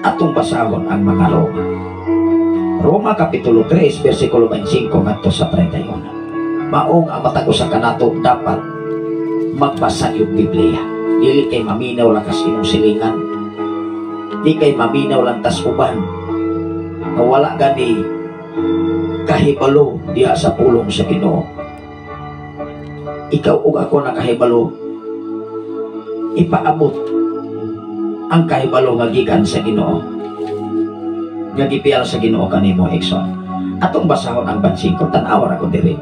Atong basahon ang mga Roma. Roma Kapitulo 3, versikulo 25 ngadto sa 31. Maong ang matag usa kanato dapat magbasa yung Biblia. Dili kay maminaw lang kas imong silingan. Di kay maminaw lang tas uban. Nga wala gani kahibalo diha sa pulong sa Ginoo. Ikaw ug ako nakahibalo, ipaabot ang kahibalo nga gikan sa Ginoo, nga gipiyal sa Ginoo kanimo igsoon. Atong basahon ang 25, tan-awa ra ko diri.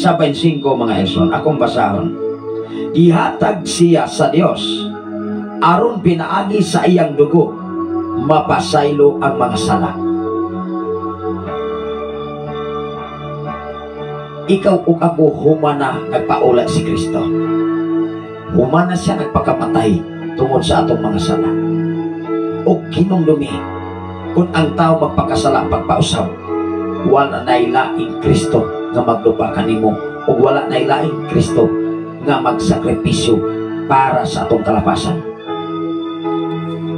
Sa 25, mga igsoon, akong basahon. Gihatag siya sa Dios aron pinaagi sa iyang dugo mapasaylo ang mga sala. Ikaw ug ako, humana nagpaula si Kristo. Humana siya nagpakamatay tungod sa atong mga sala. O kinumdumi, kung ang tao magpakasala pagpausab, wala na'y laing Kristo nga maglupa kanimo, o wala na'y laing Kristo nga magsakripisyo para sa atong kalapasan.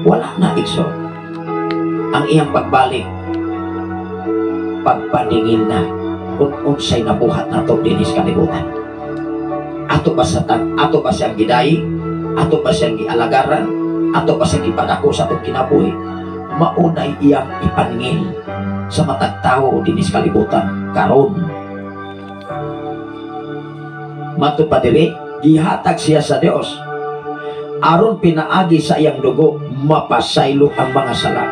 Wala na, igsoon. Ang iyang pagbalik, pagpaningil na kung unsay nabuhat nato dinhi sa kalibutan. Ato ba siyang gidayi? Ato ba siyang gialagaran? Ato ba siyang gipadako sa atong kinabuhi? Maunay iyang ipaningil sa matag tawo dinhi sa kalibutan karon. Matud pa diri, gihatag siya sa Dios aron pinaagi sa iyang dugo mapasaylo ang mga sala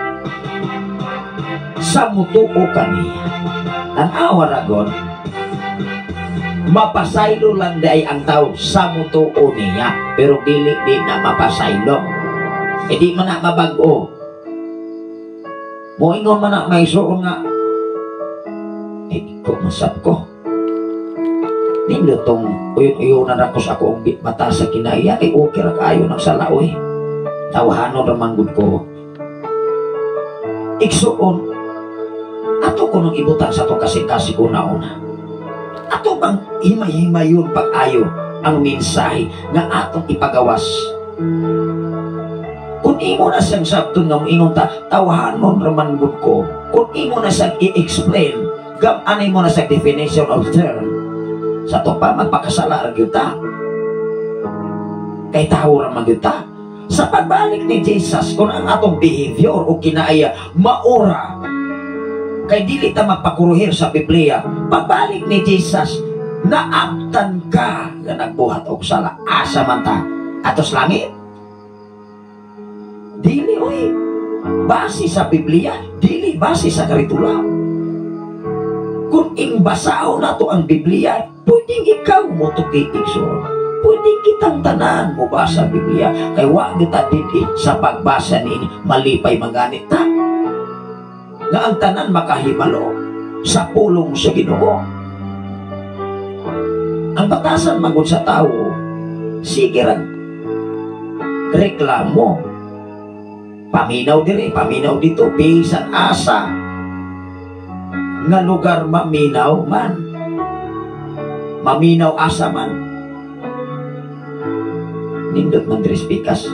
sa mutuo kaniya. Tan-awa ragon, mapasaylo lang day ang tao sa mutuo niya, pero dili di na mapasaylo. E di man na mabag-o. Moingon man na may suon nga, eh, ko masab ko. Nindot tong uyon-uyonan ako sa akong mata sa kinaiya, kay okay ra kaayo ng sala, oy. Tawahanon ra man gud ko. Igsuon, ato ko nang ibutang sa atong kasing-kasing una-una. Ato bang himay-himayon pag-ayo ang mensahe nga atong ipagawas? Kung imo na siyang sabton nga moingon ta, tawahanon ra man gud ko. Kung imo na siyang i-explain, gam-anay mo na siyang definition of term, sa to pa magpakasala ra gyud ta. Kay tawo ra man gyud ta. Sa pagbalik ni Jesus, kung ang atong behavior o kinaaya maura, kay dili ta magpakuruhir sa Biblia, pagbalik ni Jesus, naabtan ka nga nagbuhat og sala, asa man ta? Atos langit? Dili oy. Base sa Biblia, dili base sa karitula. Kung imbasaon nato ang Biblia, pwedeng ikaw mo tuki, igsoon. Pwedeng kitang tanan mo basa Biblia. Kay wa kita dili sa pagbasa niini malipay manganit ta. Nga ang tanan makahibalo sa pulong sa Ginoo. Ang batasan magud sa tao, sige ra reklamo. Paminaw diri, paminaw dito, bisan asa nga lugar maminaw man. Maminaw asa man. Nindot man diri pikas.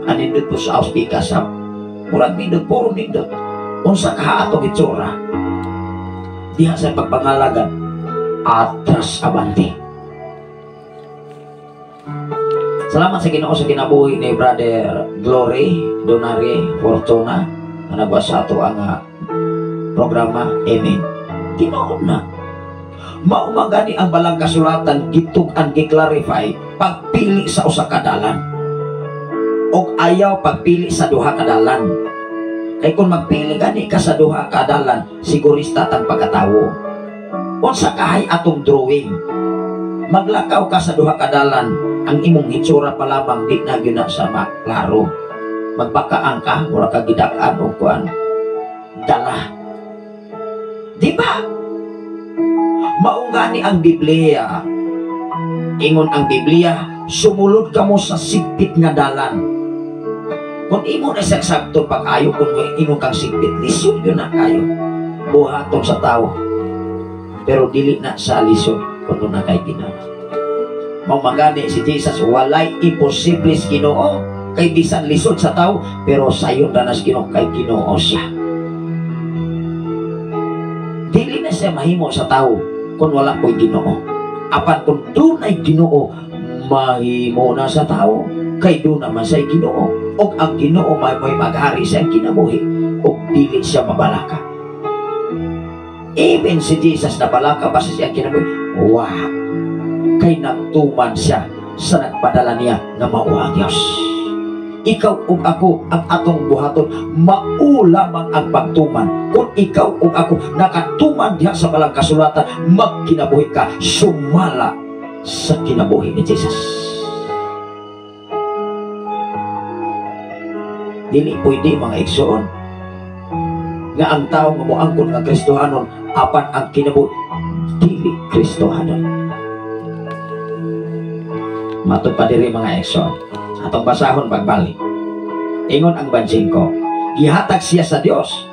Anindot po sa house pikas sa murag nindot, puro nindot. Unsa kaha atong itsura? Diha sa pagpangalagan, atras abante. Salamat sa Ginoo sa kinabuhi ni Brother Glory Donare Fortuna nga nagwasa ato ang programa. Amen. Tinuod na. Mao man gani ang balang kasulatan gitug-an, gi-clarify pagpili sa usa ka dalan og ayaw pagpili sa duha ka dalan. Kay kung magpili gani ka sa duha ka dalan, sigurista tang pagkatawo. Unsa kahay atong drawing? Maglakaw ka sa duha ka dalan, ang imong hitsura pa lamang di na gyud na sa maklaro. Magbakaang ka, mura ka gidak-an o kuan dala. Di ba? Mao gani ang Biblia. Ingon ang Biblia, sumulod ka mo sa sigpit nga dalan. Kung imo na sagsabton pag-ayo, kung ingon kang sigpit, lisod yun na kayo. Buhaton sa tao. Pero dili na sa lisod kung na kay Ginoo. Mao magani si Jesus, walay imposible sa Ginoo. Kay bisan lisod sa tao, pero sayon ra na sa Ginoo, kay Ginoo siya. Dili na siya mahimo sa tao kung wala po'y Ginoo. Apan kung dunay Ginoo, mahimo na sa tao. Kay doon naman sa'y Ginoo. Og ang Ginoo may maghari sa kinabuhi, og dili siya mabalaka. Even si Jesus nabalaka ba sa siyang kinabuhi? Wa. Kay nagtuman siya sa nagpadala niya nga mao ang Diyos. Ikaw ug ako ang atong buhaton, mao lamang ang pagtuman. Kung ikaw ug ako nakatuman diha sa balang kasulatan, magkinabuhi ka sumala sa kinabuhi ni Jesus. Dili pwede mga igsoon nga ang tao nga moangkon nga Kristohanon apan ang kinabuhi dili Kristohanon. Matod pa diri mga igsoon, atong basahon pagbalik. Ingon ang 25, gihatag siya sa Dios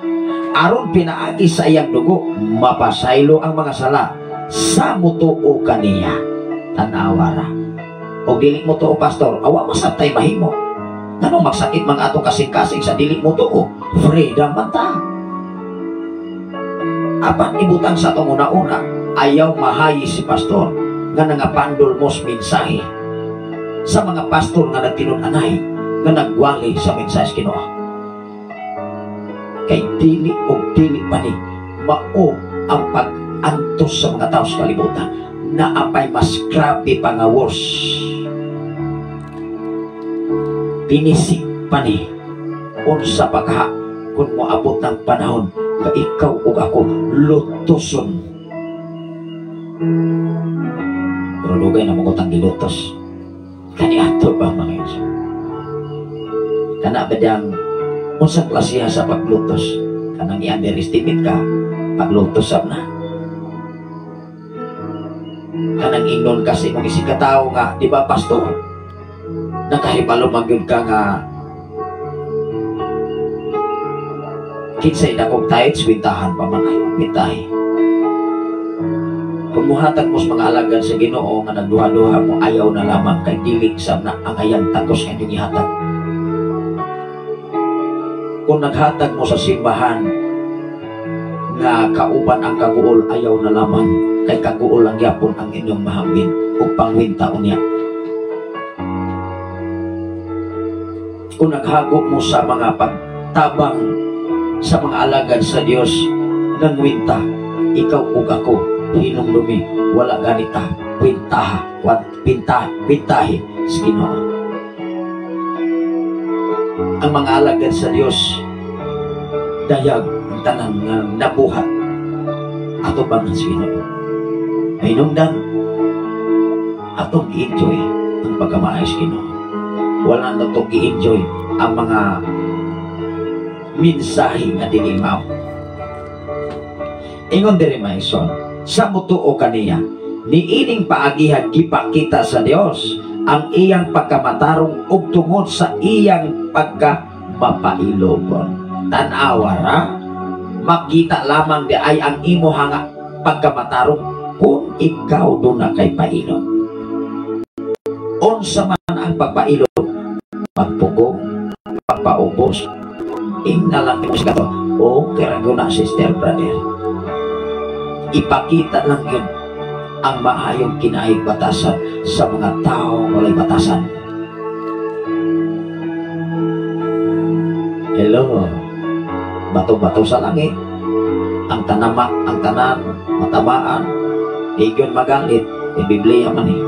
aron pinaagi sa iyang dugo mapasaylo ang mga sala sa mutuo kaniya. Tan-awara. Og dili mo tuo, pastor, awa masabtay mahimo. Nganong magsakit man atong kasing-kasing sa dili mo tuo? Freedom man ta. Apan ibutang sa atong una-una, ayaw mahayi si pastor nga nangapandol mos mensahe sa mga pastor nga nagtinud-anay nga nagwali sa mensahe sa Ginoo. Kay dili og dili pa ni mao ang pag-antos sa mga tao sa kalibutan na apay mas grabe pa nga worse. Tinisig pa ni unsa pa kaha kung moabot ng panahon nga ikaw ug ako lutoson. Pero dugay na mong gilutos. Kaniadto ba mga igsoon? Kana ba diyang unsang klasiha sa paglutos? Kanang i-underestimate ka, paglutos sab na. Kanang ingnon kasi mong isig ka tao nga, di ba pastor? Nakahibalo man gyud ka nga kinsay dakong tithes, kwintahan pa man ay kwintahe. Kung muhatag mo sa mga alagad sa Ginoo nga nagduha-duha mo, ayaw na lamang kay dili sab na ang ayang takos nga inyong ihatag. Kung naghatag mo sa simbahan nga kauban ang kaguol, ayaw na lamang kay kaguol ang gyapon ang inyong mahambin ug pangwinta unya. Kung naghago mo sa mga pagtabang sa mga alagad sa Dios nangwinta, ikaw ug ako hinumdumi wala ganita kwintaha, pintahi sa Ginoo. Ang mga alagad sa Dios dayag ang tanan nga nabuhat ato bang sa Ginoo. Hinungdan atong gi-enjoy ang pagkamaayos sa Ginoo. Wala na itong gi-enjoy ang mga mensahe nga dili mao. Ingon diri maison, sa mutuo kaniya, niining paagihan gipakita sa Dios ang iyang pagkamatarong ug tungod sa iyang pagkamapailogon. Tan-awa ra, makita lamang di ay ang imo hanga pagkamatarong kung ikaw duna kay pailog. Unsa man ang pagpailog? Pagpugong, pagpaubos, ingna lang mo sa kato. O kerago na sister brother. Ipakita lang yun ang maayong kinaig batasan sa mga tao walay batasan. Hello, bato-bato sa langit, ang tanama, ang tanan, matamaan, igyon magalit, e Biblia man eh.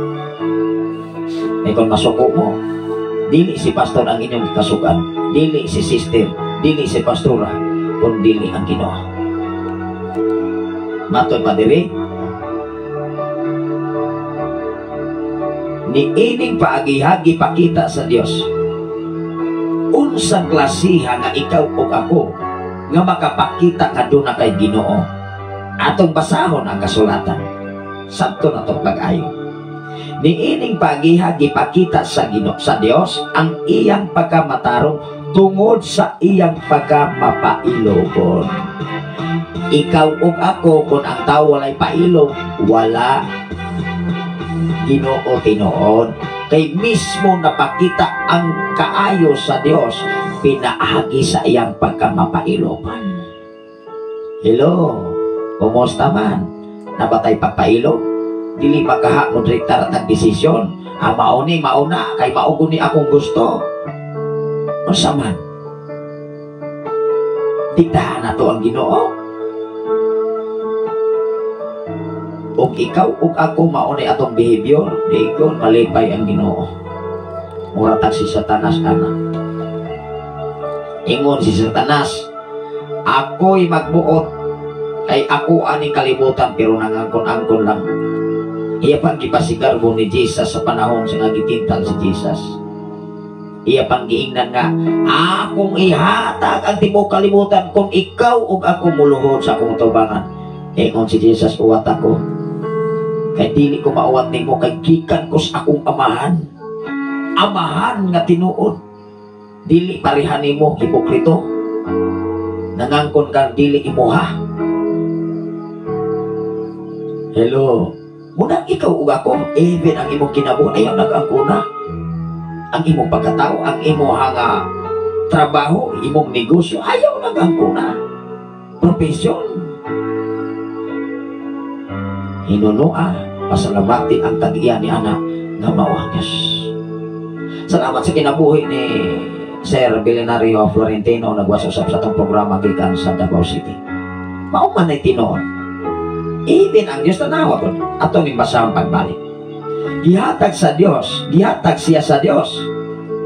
E kung masuko mo, dili si pastor ang inyong kasukan, dili si sister, dili si pastora, kung dili ang Ginoo. Matod pa diri, niining paagihagi pakita sa Dios unsang klasiha nga ikaw ug ako nga makapakita nga duna kay Ginoo. Atong basahon ang kasulatan sabto na tong pag-ayo. Niining paagihagi pakita sa Ginoo sa Dios ang iyang pagkamatarong tungod sa iyang pagkamapailogon. Ikaw ug ako kung ang tao walay pailog, wala Ginoo tinuod. Kay mismo napakita ang kaayo sa Dios pinaagi sa iyang pagkamapailogan. Hello, kumusta man? Nabatay pagpailog? Dili pa kaha mo direkta ratag desisyon. Ah, mauni, mauna, kay maugo ni akong gusto. Unsa man? Diktahan na to ang Ginoo. Og ikaw ug ako maunay atong behavior, di ko malipay ang Ginoo. Mura tag si Satanas ana. Ingon si Satanas, "Ako'y magbuot kay ako aning kalibutan," pero nangangkon-angkon lang. Iya pang gipasigarbo ni Jesus sa panahon sa nga gitintal si Jesus. Iya pang giingnan nga, "Akong ihatag ang tibuok kalibutan kung ikaw ug ako muluhod sa akong tubangan." Ingon si Jesus, "Uwat ako. Kay dili ko mauwat nimo kay gikan ko sa akong amahan. Amahan nga tinuod. Dili pareha nimo, hipokrito. Nangangkon kang dili imuha." Hello. Munang ikaw ug ako, even ang imong kinabuhi, ayaw nag-angkona. Ang imong pagkatao, ang imong nga trabaho, imong negosyo, ayaw nag-angkona. Profesyon. Hinunoa, pasalamati ang tag-iya ni ana nga mao ang Diyos. Salamat sa kinabuhi ni Sir Billionario Florentino, nagwas usab sa atong programa gikan sa Davao City. Mao man ay tinuod. Even ang Diyos, tanawa ko, ato ning basahon pagbalik. Gihatag sa Dios, gihatag siya sa Dios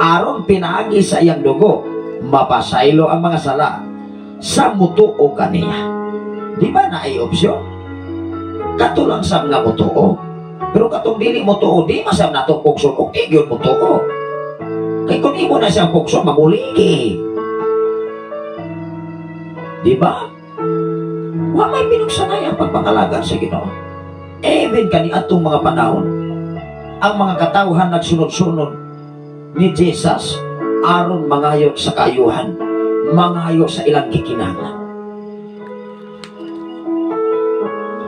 aron pinaagi sa iyang dugo mapasaylo ang mga sala sa mutuo kaniya. Di ba na ay opsyon? Kato lang sa mga mutuo. Pero katong dili mutuo, di masam nato pugson og di gyud mutuo. Kay kung imo na siyang pugson, mamuligi. Di ba? Wa may pinugsanay ang pagpangalagan sa Ginoo. Even kani atong mga panahon, ang mga katawhan nagsunod-sunod ni Jesus aron mangayo sa kaayuhan, mangayo sa ilang gikinahanglan.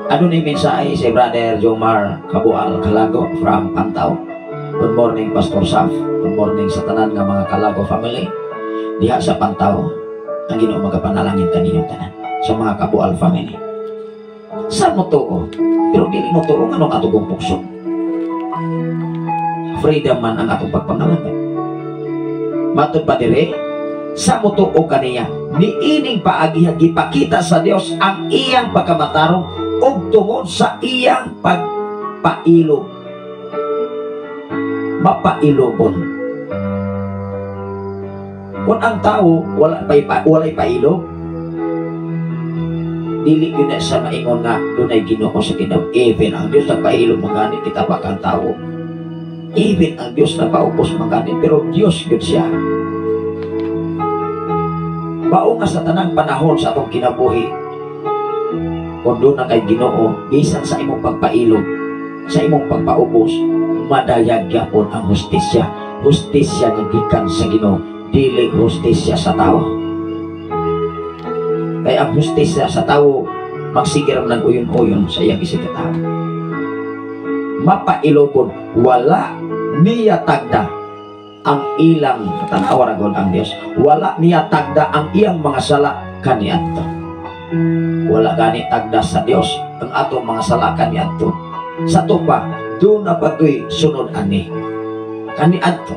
Ano ni mensahe si Brother Jomar Kabual Kalago from Pantao. Good morning, Pastor Saf. Good morning sa tanan nga mga Kalago family diha sa Pantao. Ang Ginoo magapanalangin kaninyong tanan sa mga Kabual family. Sa motuo, pero dili mo tuo, nganong atong pugson? Freedom man ang atong pagpangalaga. Matod pa dire, sa motuo kaniya, niining paagi gipakita sa Dios ang iyang pagkamatarong ug tungod sa iyang pagpailog. Mapailobon. Kung ang tao walay pailog, dili yun na sa maingon nga dunay Ginoo sa kinabuhi. Even ang Diyos nagpailog magani kita pa kang tao. Even ang Diyos nagpaupos magani, pero Diyos yun siya. Bao nga sa tanang panahon sa atong kinabuhi, kung doon na kay Ginoo, bisan sa imong pagpailog, sa imong pagpaubos, madayag gyapon ang hustisya. Hustisya nga gikan sa Ginoo, dili hustisya sa tao. Kaya ang hustisya sa tao, magsigiram ng uyon-uyon sa iyang isip tao. Mapailobon, wala niya tagda ang ilang katanaw ang Diyos. Wala niya tagda ang iyang mga sala kaniadto. Wala gani tagda sa Dios ang atong mga sala kaniadto. Sa tupa, doon na pagkoy sunod ani kaniadto.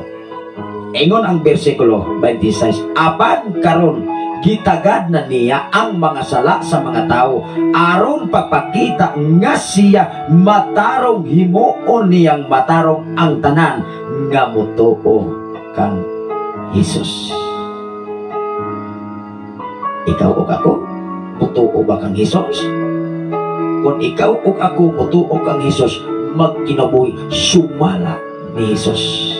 Ingon ang bersikulo 26, apan karon gitagad na niya ang mga sala sa mga tao aron pagpakita nga siya matarong, himuon niyang matarong ang tanan nga motuo kang Hesus. Ikaw ug ako, mutuo ba kang Hesus? Kung ikaw ug ako mutuo kang Hesus, magkinabuhi sumala ni Hesus.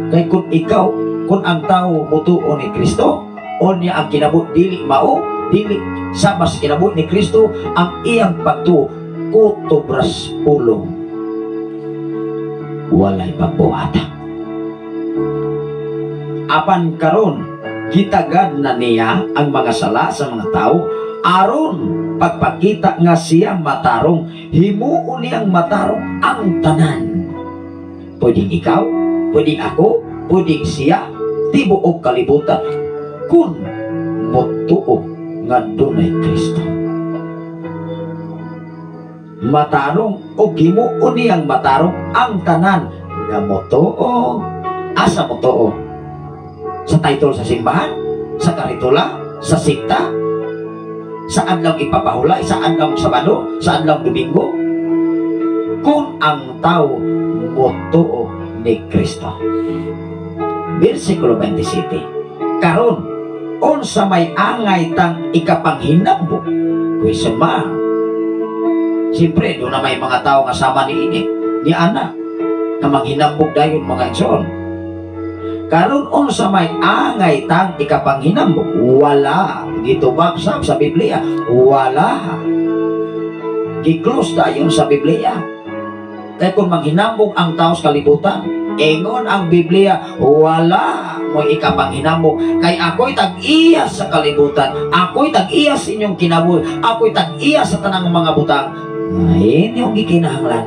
Kay kung ikaw, kung ang tao mutuo ni Kristo, o niya ang kinabuhi dili mao, dili sama sa kinabuhi ni Kristo, ang iyang pagtuo kutobras pulong, walay pagbuhat. Apan karon gitagad na niya ang mga sala sa mga tao aron pagpakita nga siya matarong, himuon niyang matarong ang tanan. Pwedeng ikaw, pwedeng ako, pwedeng siya, tibuok kalibutan kung motuo nga dunay Kristo. Matarong o himuon niyang matarong ang tanan nga motuo. Asa motuo? Sa title sa simbahan, sa karitula, sa sikta, sa adlaw ipapahulay, sa adlaw Sabado, sa adlaw Domingo. Kung ang tao motuo ni Kristo. Versikulo 27. Karon unsa may angay tang ikapanghinambog? Question mark. Siyempre, doon na may mga tao nga sama ni ini, ni ana, na manghinambog dayon, mga igsoon. Karon unsa may angay tang ikapanghinambog? Wala. Gitubag sab sa Biblia, wala. Gi-close dayon sa Biblia. Kaya kung manghinambog ang tao sa kalibutan, ingon ang Biblia, wala mo'y ikapanghinambog. Kay ako'y tag-iya sa kalibutan, ako'y tag-iya sa inyong kinabuhi, ako'y tag-iya sa tanang mga butang. Ay, inyong gikinahanglan.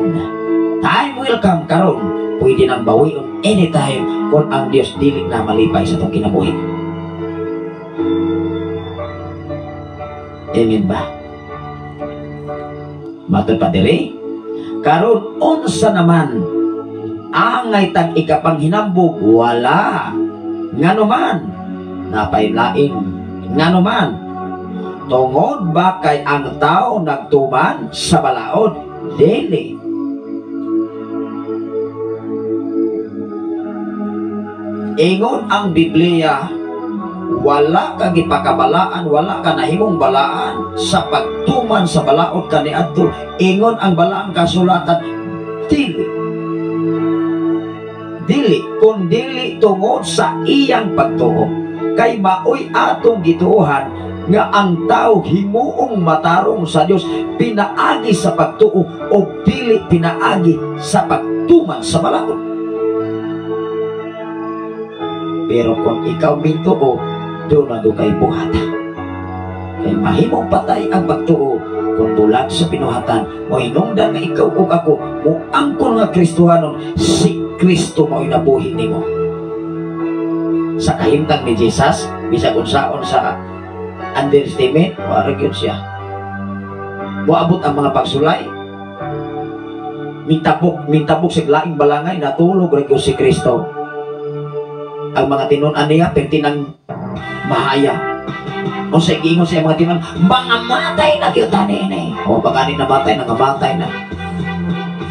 Time will come karon, pwede nang bawion anytime kung ang Diyos dili na malipay sa itong kinabuhi. Amen ba? Matod pa diri? Karon unsa naman angay tag ikapanghinambog? Wala. Ngano man napay laing, ngano man tungod ba kay ang tao nagtuman sa balaod? Dili. Ingon ang Biblia, wala ka gipakabalaan, wala ka nahimong balaan sa pagtuman sa balaod kaniadto. Ingon ang balaang kasulatan, dili. Dili, kun dili tungod sa iyang pagtuo. Kay maoy atong gituohan nga ang tao himuong matarong sa Dios pinaagi sa pagtuo o dili pinaagi sa pagtuman sa balaod. Pero kung ikaw mintuo, doon na doon kay buhat. Kay mahimong patay ang pagtuo kung bulag sa pinuhatan, mo hinungdan nga ikaw ug ako, mo angkon nga Kristohanon, si Kristo mo'y nabuhi nimo. Sa kahimtang ni Jesus, bisag unsaon sa underestimate, wala gyud siya. Moabot ang mga pagsulay, mintabok sa laing balangay, natulog ra gyud si Kristo. Ang mga tinun-an niya, pertinang mahaya. Kung sa giingon sa mga tinun, mga matay na gyud tani. O baka ni namatay, nangamatay na.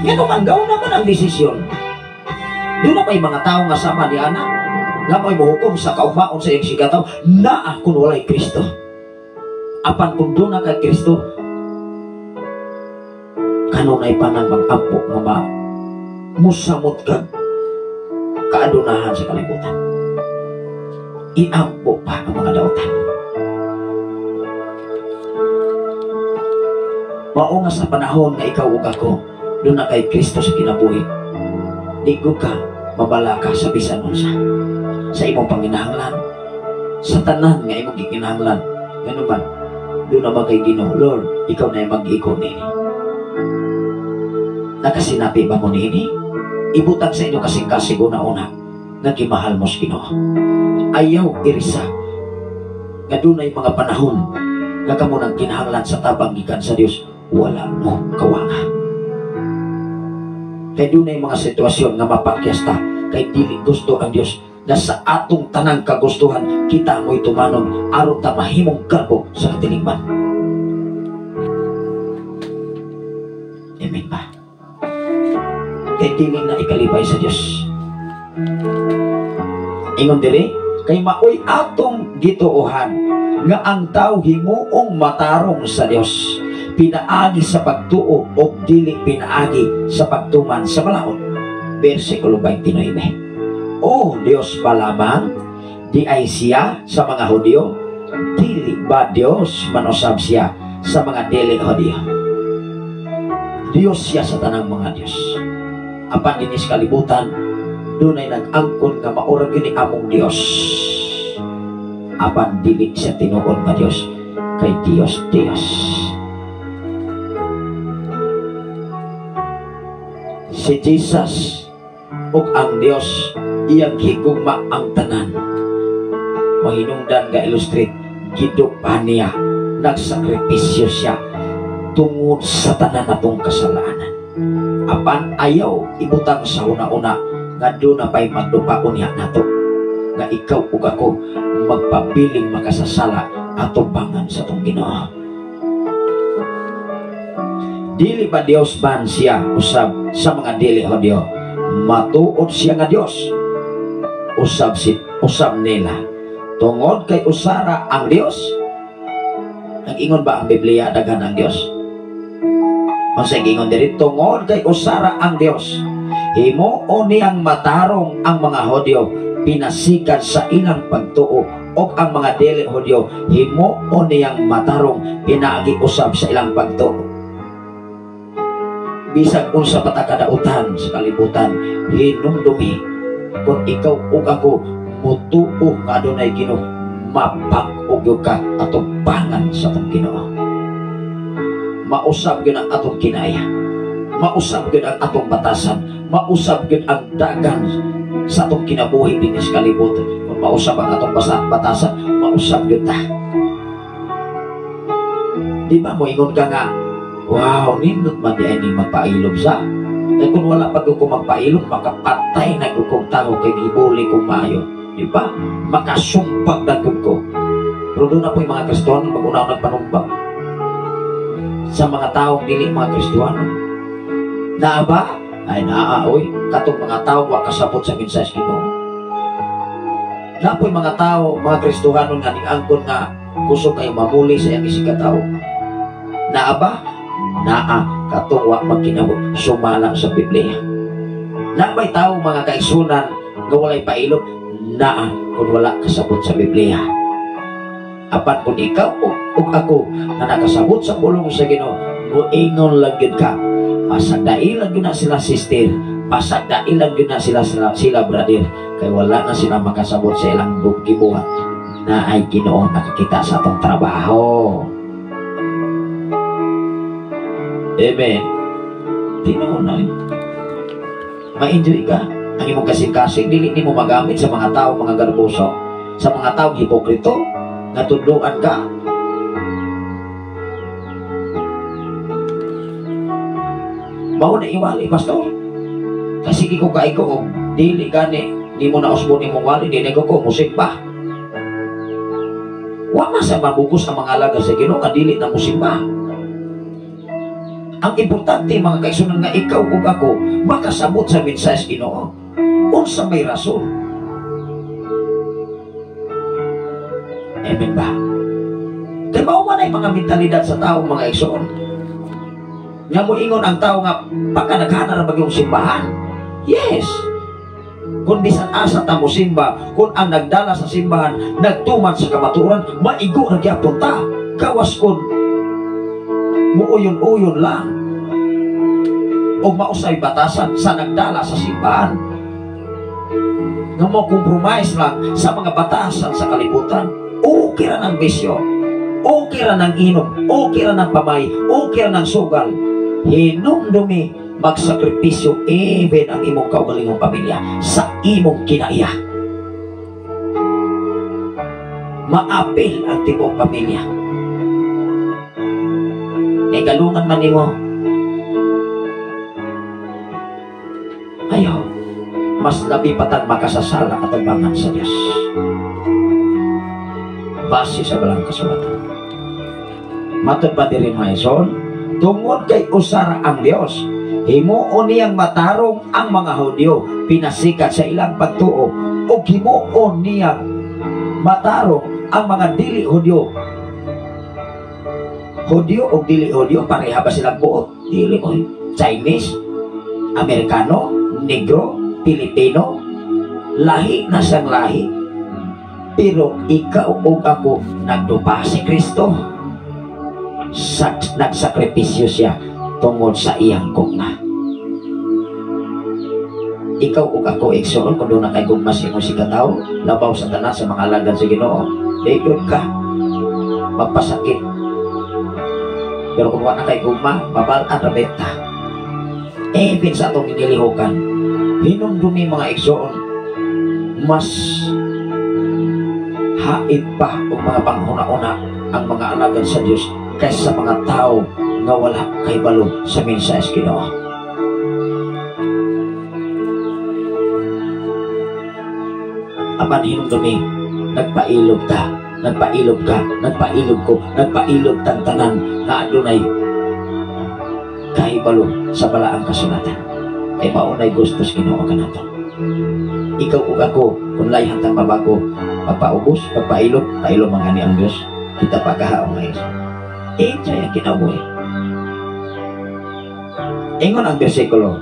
Yan man, gaw naman ang desisyon. Doon na may mga tao nga sama ni ana, nga may mohukom sa kaumaon sa iyang sigataw, naa kung walay Kristo. Apan kung doon na kay Kristo, kanunay pa nang mag-ampo nga ma musamot kag kaadunahan sa kalibutan. Iampo pa ang mga dautan. Mao nga sa panahon nga ikaw ug ako, doon na kay Kristo sa kinabuhi, di ko ka mabala ka sa bisan unsa sa imong panginahanglan, sa tanan nga imong gikinahanglan. Ngano man, doon na ba kay Ginoo, Lord, ikaw na mag-iko nini. Nakasinabi ba mo niini? Ibutang sa inyo kasing-kasig una-una nga gimahal mo sa Ginoo. Ayaw irisa nga dunay mga panahon nga kamo nang kinahanglan sa tabang gikan sa Dios, wala mo kawanga. Kay dunay mga sitwasyon nga mapakyas ta kay dili gusto ang Dios na sa atong tanang kagustuhan kita mo'y tumanon aron ta mahimong kargo sa katilingban. Amen ba? Kay dili na ikalipay sa Dios. Ingon diri, kay maoy atong gituohan nga ang tao himuong matarong sa Dios pinaagi sa pagtuo o dili pinaagi sa pagtuman sa balaod. Versikulo 29. O Dios ba lamang di ay siya sa mga Hudyo? Dili ba Dios manusab siya sa mga dili Hudyo? Dios siya sa tanang mga Dios. Apan dinis kalibutan, dunay nag-angkon nga maura gyud ni among Dios. Apan dili siya tinuod nga Dios, kay Dios Dios. Si Jesus ug ang Dios iyang higugma ang tanan. Mahinungdan nga illustrate, gidupa niya, nagsakripisyo siya tungod sa tanan natong kasalanan. Apan ayaw ibutang sa una-una nga doon na pa'y magdupa unya nato, nga ikaw ug ako magpabiling makasasala atubangan sa tong Ginoo. Dili ba Dios man siya usab sa mga dili Hudyo? Matuod siya nga Dios. Usab nila. Tungod kay usara ang Dios. Nag-ingon ba ang Biblia daghan ang Dios? Unsay giingon diri? Tungod kay usara ang Dios, himuon niyang matarong ang mga Hudyo pinasikan sa ilang pagtuo, ug ang mga dili Hudyo himuon niyang matarong pinaagi usab sa ilang pagtuo. Bisag unsa pa ta kadautan sa kalibutan, hinumdumi kung ikaw ug ako mutuo nga adunay Ginoo, mabag-o gyud ka atubangan sa atong Ginoo. Mausab gyud ang atong kinaya, mausab gyud ang atong batasan, mausab gyud ang dagan sa atong kinabuhi dinhi sa kalibutan. Kung mausab ang atong batasan, mausab gyud ta. Di ba moingon ka nga, wow, nindot man di ay ning magpailob sa? Kaya kung wala pa ko magpailob, makapatay na ko kong tao kay gibuli kong maayo. Di ba? Makasumpag na ko. Pero doon na po yung mga Kristiyano, mag-unaw nagpanumbag sa mga taong dili mga Kristiyano. Naa ba? Ay naa, oy. Katong mga tao wa kasabot sa mensahe sa Ginoo. Naa po'y mga tao, mga Kristiyano nga niangkon nga kusog kayo mamuli sa iyang isig ka tao. Naa ba? Naa, katong wa magkinabot sumala sa Biblia. Naa may tao mga kaigsunan nga walay pailog? Naa, kung wala kasabot sa Biblia. Apan kung ikaw ug ako na nakasabot sa pulong sa Ginoo, moingon lang gyud ka. Pasagdai lang gyud na sila sister, pasagdai lang gyud na sila brother, kay wala na sila makasabot sa ilang gibuhat. Na ay Ginoo nakakita sa atong trabaho. Amen. Tinuod na yun. Ma-enjoy ka. Ang imong kasing-kasing, dili nimo magamit sa mga tao, mga garboso, sa mga taong hipokrito, natudloan ka. Mao na iwali, pastor. Kasi ko kaigo, dili gani, di mo na usbo ni mong wali, di na ko, musimba. Wa man sa mabugos ang mga alaga sa Ginoo, kadili na musimba. Ang importante, mga kaigsunan, nga ikaw ug ako makasabot sa mensahe sa Ginoo. Unsa may rason? Amen ba? Kay mao man ay mga mentalidad sa tao, mga igsoon. Nga moingon ang tao nga pagkanaghana ra ba yung simbahan? Yes. Kung bisan asa ta mo simba, kung ang nagdala sa simbahan nagtuman sa kamatuoran, maigo ra gyapon ta. Gawas kun muuyon-uyon lang o mausay batasan sa nagdala sa simbahan. Nga mo compromise lang sa mga batasan sa kalibutan. Okay ra ng bisyo, okay ra ng inom, okay ra ng pamay, okay ra ng sugal. Hinumdumi magsakripisyo even ang imong kaugalingong pamilya sa imong kinaiya. Maapil ang tibuok pamilya. Kay galungan man nimo. Ayaw, mas labi patag makasasala katabangan sa Dios. Base sa balang kasulatan. Matod pa diri mga igsoon, tungod kay usara ang Dios, himuon niyang matarong ang mga Hudyo pinasikat sa ilang pagtuo, ug himuon niyang matarong ang mga dili Hudyo. Hudyo o dili Hudyo, pareha ba silang buot? Dili oy. Chinese, Amerikano, Negro, Pilipino, lahi na sang lahi. Pero ikaw o ako nagdupa si Kristo. Nagsakripisyo siya tungod sa iyang gugma. Ikaw o ako, igsoon, kung doon na kay gugma sa imong sikataw, labaw sa tanan sa mga alagad sa Ginoo, dayon ka magpasakit. Pero kung wala kay gugma, mabal-an ra beta. Even sa atong ginilihukan, hinumdumi mga igsoon, mas hait pa og mga panghuna-una ang mga alagad sa Dios kaysa sa mga tao nga wala kay balo sa mensahe sa Ginoo. Apan hinumdumi, nagpailob ta, nagpailob ka, nagpailob ko, nagpailob tang tanan nga adunay kahibalo sa balaang kasulatan. Kay maunay gusto sa Ginoo kanato. Ikaw ug ako, kung layhan tang mabago, Pagpaubos, pagpailom, pailom ang gani ang Diyos. Kita pagkahaong ngayon. Enjoy ang kinabuhi. Ingon ang bersikulo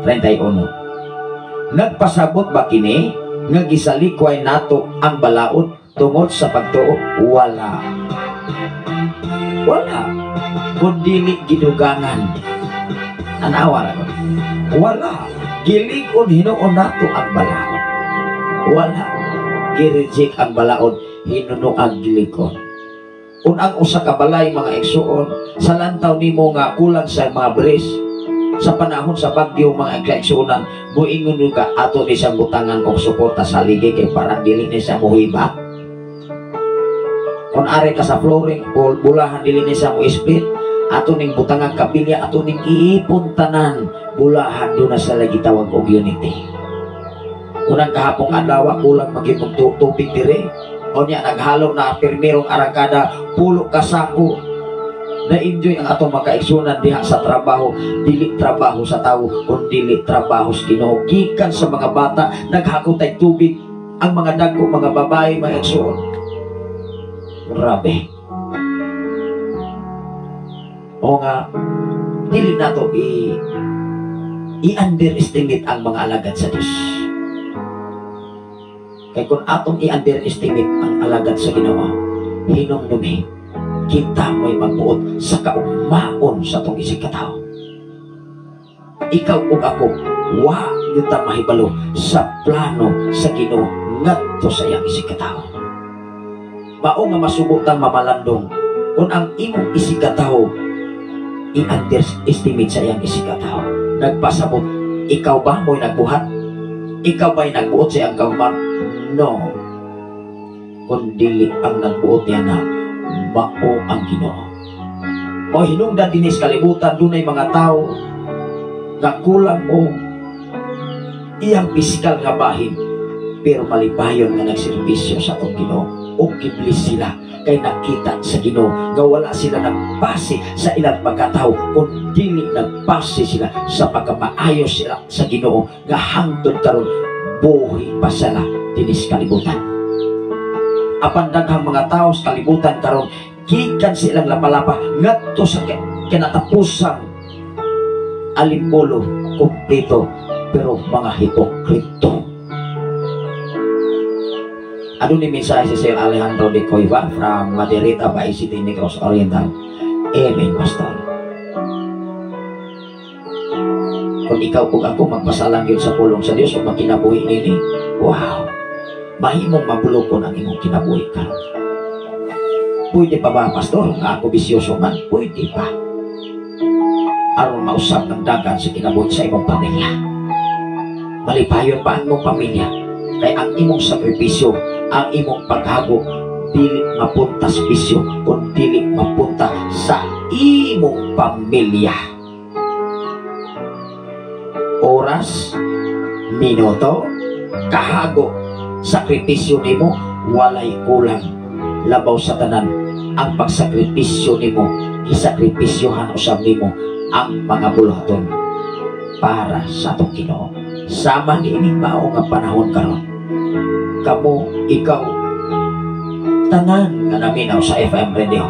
31. Nagpasabot ba kini nga gisalikway nato ang balaod tungod sa pagtuo? Wala. Wala. Kung dili gidugangan. Anawa na ko. Wala. Gilig-on hinuon nato ang balaod. Wala. Gi-reject ang balaod, hinunoang gilig-on. Kung ang usa ka balay mga igsuon, sa lantaw nimo nga kulang sa mga bris, sa panahon sa bagyo mga kaigsuonan, muingon ka ato ni siyang butangan og suporta sa ligi kay parang dili ni siya muhiba. Kung ari ka sa flooring, bulahan dili ni siya mo split, ato ning butangan kapilya, ato ning iipon tanan, bulahan do na sa lagi tawag og unity. Unang kahapong adlaw kulang magyud tubig dire. Unya naghalo na pirmirong arangkada, pulo ka sako. Na-enjoy ang atong makaigsunan diha sa trabaho, dili trabaho sa tawo, kun dili trabaho sa Ginoo. Gikan sa mga bata, naghakot ay tubig ang mga dagko, mga babae, mga igsuon. Grabe. O nga, dili nato i-underestimate ang mga alagad sa Diyos. Kay kung atong i-underestimate ang alagad sa Ginoo, hinumdumi, kita mo'y magbuot sa kaumaon sa atong isig katao. Ikaw ug ako, wa gyud ta mahibalo sa plano sa Ginoo ngadto sa iyang isig katao. Mao nga masubo tang mamalandong kung ang imong isig katao i-underestimate sa iyang isig katao. Nagpasabot, ikaw ba mo'y nagbuhat? Ikaw ba'y nagbuot sa iyang kahuman? No. Kung dili ang nagbuot niya na mao ang Ginoo. O hinungdan dinhi sa kalibutan, dunay mga tao nga kulang og iyang pisikal nga bahin, pero malipayon nga nagserbisyo sa atong Ginoo. Og giblis sila kay nakita sa Ginoo nga wala sila nagpasi sa ilang pagkatao, kun dili nagpasi sila sa pagkamaayo sila sa Ginoo nga hangtod karon buhi pa sila dinhi sa kalibutan. Apan daghang mga tao sa kalibutan karon gikan sa ilang lapalapa ngadto sa kinatapusang alimpolo kumpleto, pero mga hipokrito. Ano ni mensahe si Sir Alejandro de Cueva from Maderita, Bay City, Negros Oriental? Amen, Pastor. Kung ikaw kung ako magpasalang yun sa pulong sa Dios o magkinabuhi nini, wow, mahimong mabulokon ang imong kinabuhi karon. Pwede pa ba, Pastor, nga ako bisyoso man? Pwede pa. Aron mausap ng dagan sa kinabuhi sa imong pamilya. Malipayon pa ang imong pamilya. Kay ang imong sakripisyo, ang imong paghago, dili mapunta sa bisyo, kun dili mapunta sa imong pamilya. Oras, minuto, kahago, sakripisyo nimo walay kulang. Labaw sa tanan, ang pagsakripisyo nimo, isakripisyohan usab nimo ang mga buluhaton para sa atong Ginoo. Sama niining mao nga panahon karon, kamo, ikaw, tanan nga naminaw sa FM radio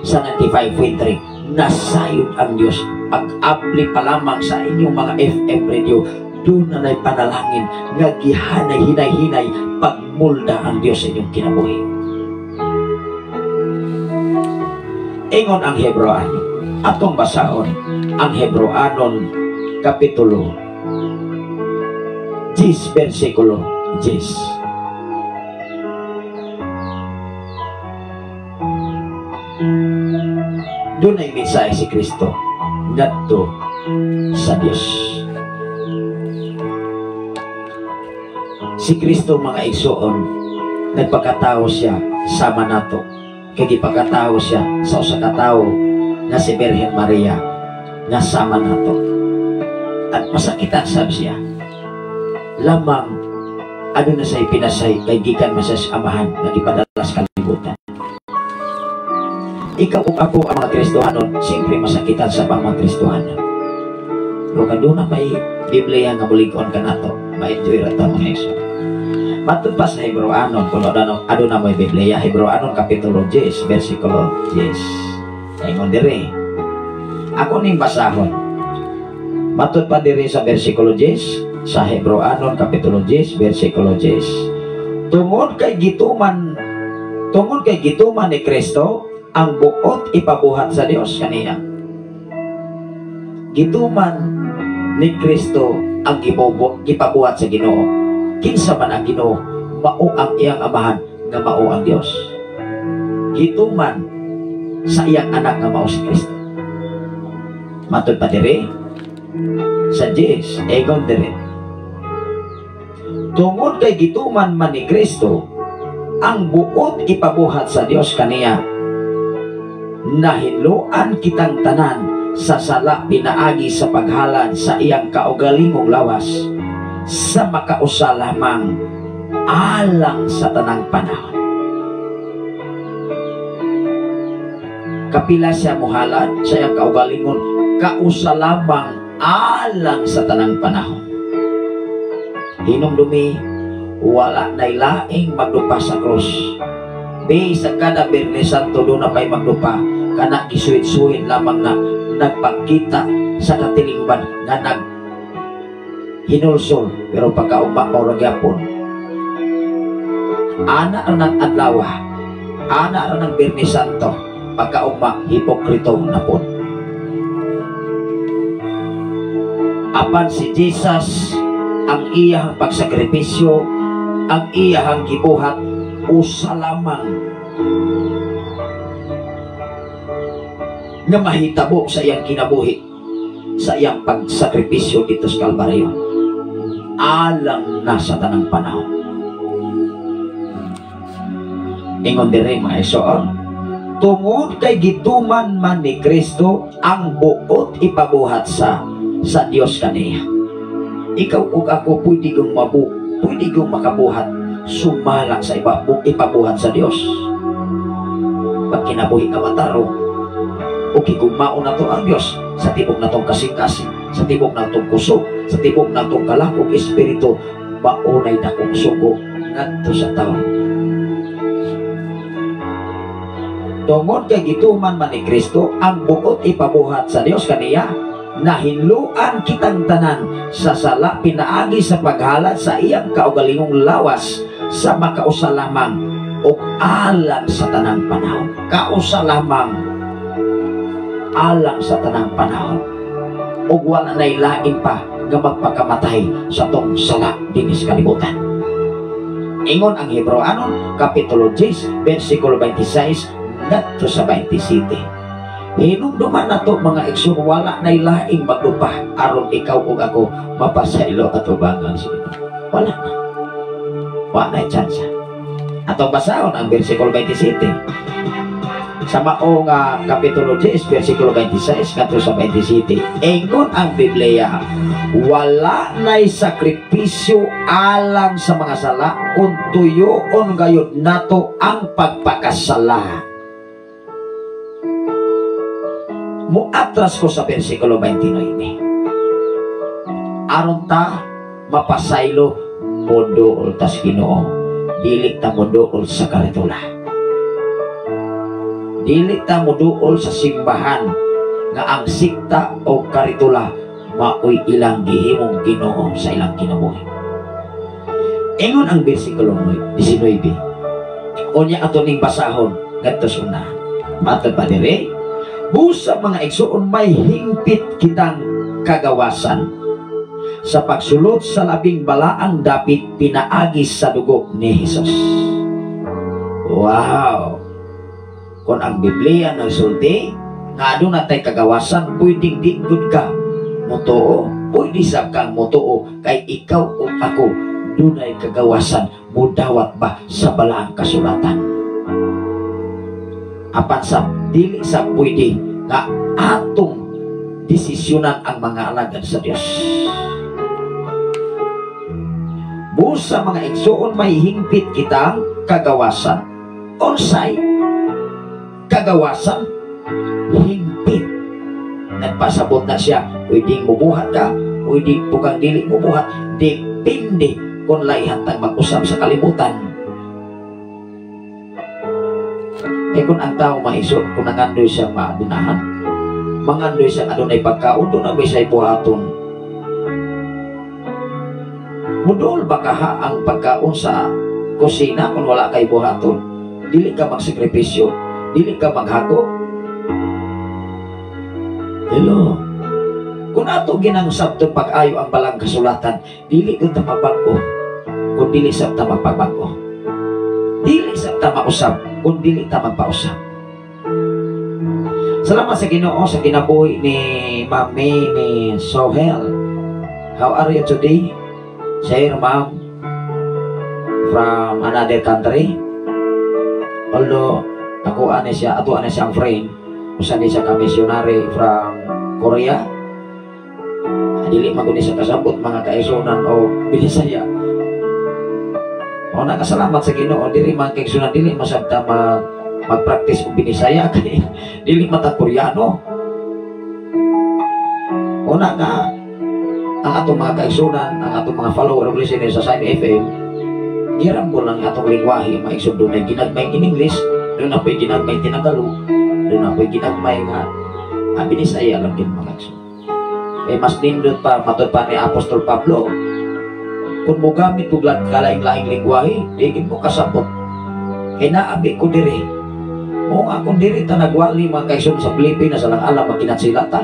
sa 95.3, nasayod ang Dios. Pag-apply pa lamang sa inyong mga FM radio, doon na na'y panalangin nga gihanay hinay-hinay pagmulda ang Dios sa inyong kinabuhi. Ingon ang Hebreoano, atong basahon ang Hebreoanon kapitulo 10 versikulo 10. Doon ay mensahe si Kristo ngadto sa Dios. Si Kristo mga igsoon, nagpakatao siya sama nato. Kay gipakatao siya sa usa ka tawo nga si Birhen Maria nga sama nato. At masakitan sab siya. Lamang ano na sa ipinasay kay gikan man sa amahan nga gipadala sa kalibutan. Ikaw ug ako ang mga Kristohanon, siyempre masakitan sa mga Kristohanon. Pero kung doon na may Biblia nga mulig-on ka nato, ma-enjoy ra ta mga igsoon. Matud pa sa Hebreoanon, kung ano, aduna mo'y Biblia, Hebreoanon Kapitulo 10, versikulo 10. Ingon diri. Ako ning basahon. Matud pa diri sa versikulo 10, sa Hebreoanon Kapitulo 10, versikulo 10. Tungod kay gituman ni Kristo ang buot ipabuhat sa Dios kaniya. Gituman ni Kristo ang gipabuhat sa Ginoo. Kinsa man ang Ginoo, mao ang iyang amahan nga mao ang Dios. Gituman sa iyang anak nga mao si Kristo. Matud pa diri sa 10, ingon diri. Tungod kay gituman man ni Kristo ang buot ipabuhat sa Dios kaniya, nahinloan kitang tanan sa sala pinaagi sa paghalad sa iyang kaugalingong lawas sa makausa lamang alang sa tanang panahon. Kapila siya muhalad sa iyang kaugalingon, kausa lamang alang sa tanang panahon. Hinumdumi, wala na'y laing magdupa sa krus. Di sa kada Biyernes Santo doon na pa'y magdupa, kana gisuwit-suwit lamang na nagpakita sa katilingban nga nag hinulsol, pero pagkaugma mao ra gyapon. Ana ra nang adlaw, ana ra nang Biyernes Santo, pagkaugma hipokrito na pod. Apan si Jesus ang iyang pagsakripisyo, ang iyang gibuhat usa lamang nga mahitabo sa iyang kinabuhi, sa iyang pagsakripisyo dito sa Kalbaryo, alang na sa tanang panahon. Ingon diri mga igsoon, tungod kay gituman man ni Kristo ang buot ipabuhat sa Dios kaniya. Ikaw ug ako pwede kong pwede kong makabuhat sumala sa iba, ipabuhat sa Dios. Pag kinabuhi ka matarong, o gigugmaon na to ang Dios sa tibok natong kasing-kasing, sa tibok natong kusog, sa tibok natong kalakog espiritu, maunay dakong sugo ngadto sa tawo. Tungod kay gituman man ni Kristo ang buot ipabuhat sa Dios kaniya, nahinloan kitang tanan sa sala pinaagi sa paghalad sa iyang kaugalingong lawas sa makausa lamang o alang sa tanang panahon. Kausa lamang alang sa tanang panahon. Ug wala na'y lain pa nga magpakamatay sa tong sala dinis kalibutan. Ingon ang Hebreoanon Kapitulo 10 versikulo 26 ngadto sa 27. Hinumduman na to mga igsoon, wala na'y laing magdupa aron ikaw ug ako mapasaylo atubangan sa Ginoo. Wala na. Wala na'y chance. Atong basahon ang versikulo 27. Sa mao nga Kapitulo 10 versikulo 26 ngadto sa 27. Ingon ang Biblia, wala na'y sakripisyo alang sa mga sala kung tuyoon gayud nato ang pagpakasala. Muatras ko sa versikulo 29. Aron ta mapasaylo moduol tas Ginoo, dili ta moduol sa karitula. Dili ta moduol sa simbahan nga ang sikta o karitula maoy ilang gihimong Ginoo sa ilang kinabuhi. Ingon ang versikulo 19. Unya ato ning basahon ngadto sa una. Matod pa diri, busa mga igsoon, may hingpit kitang kagawasan sa pagsulod sa labing balaang dapit pinaagi sa dugo ni Hesus. Wow! Kung ang Biblia nagsulti nga aduna tay kagawasan, pwedeng di gud ka motoo, pwede sab kang motoo kay ikaw ug ako dunay kagawasan mudawat ba sa balaang kasulatan. Apan sa dili sa pwede nga atong desisyonan ang mga alagad sa Dios. Busa mga igsoon, may hingpit kitang kagawasan. Unsay kagawasan? Hingpit. Nagpasabot na siya, pwedeng mubuhat ka, pwede bukang dili mubuhat, depende Kung laihan tag mag-usab sa kalibutan. Eh kung ang tao maisod, kung nangandoy siya maadunahan, mangandoy siya adunay pagkaon, doon na may siya'y buhaton. Mudol ba kaha ang pagkaon sa kusina kung wala kay buhaton? Dili ka magsakripisyo, dili ka maghako. Hello. Kung ato ginang sabton pag-ayo ang balang kasulatan, dili ko ta mabag-o kung dili sa ta magpabag-o. Dili sa ta mausab kung dili ta magpausab. Salamat sa Ginoo sa kinabuhi ni Ma'am May ni Sohel. How are you today? Sir, ma'am, from another country. Although, ako ani siya, ato ani siyang friend. Usa ni siya ka missionary from Korea. Dili man ni siya kasabot mga kaisunan o Binisaya. O nakasalamat sa Ginoo diri man kay sunan dili masabta mag-practice og Binisaya kay dili mata Koreano. Una nga ang atong mga kaigsunan, ang atong mga follower ug listener sa Sign FM, girambol lang atong lingwahe mga igsoon. Dunay ginagmay in English, doon na po'y ginagmay Tinagalog, doon na po'y ginagmay nga ang Binisaya lang din mga igsoon. Eh mas nindot pa matud pa ni Apostol Pablo, kung mogamit og kalaing-laing lingwahe, di gid mo kasabot. Kay naabi ko diri. Mo nga kung diri ta nagwali mga kaigsoon sa Pilipinas, lang alam magkinatsila ta,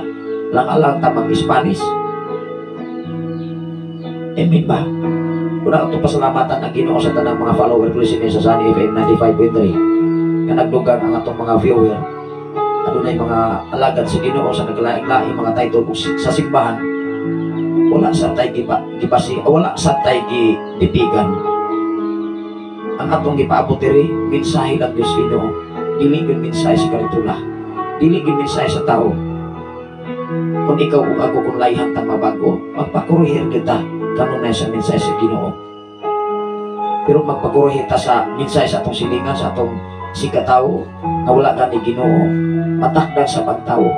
lang alam ta mag-Spanish. Amen ba? Una ito pasalamatan ang Ginoo sa tanang mga follower listener sa Sunny FM 95.3 nga nagdugang ang atong mga viewer. Adunay mga alagad sa Ginoo sa naglaing-laing mga title sa simbahan. Wala sa tay gipa, gipasi, wala sa tay gi dipigan. Ang atong gipaabot diri mensahe lang Dios Ginoo. Dili gyud mensahe sa karitula. Dili gyud mensahe sa tao. Kung ikaw ug ako kung layhan tang mabago, magpakuruhir kita kanunay sa mensahe sa Ginoo. Pero magpakuruhir ta sa mensahe sa atong silingan, sa atong sikatawo, nga wala ka ni Ginoo, matakdan sa pagtawo.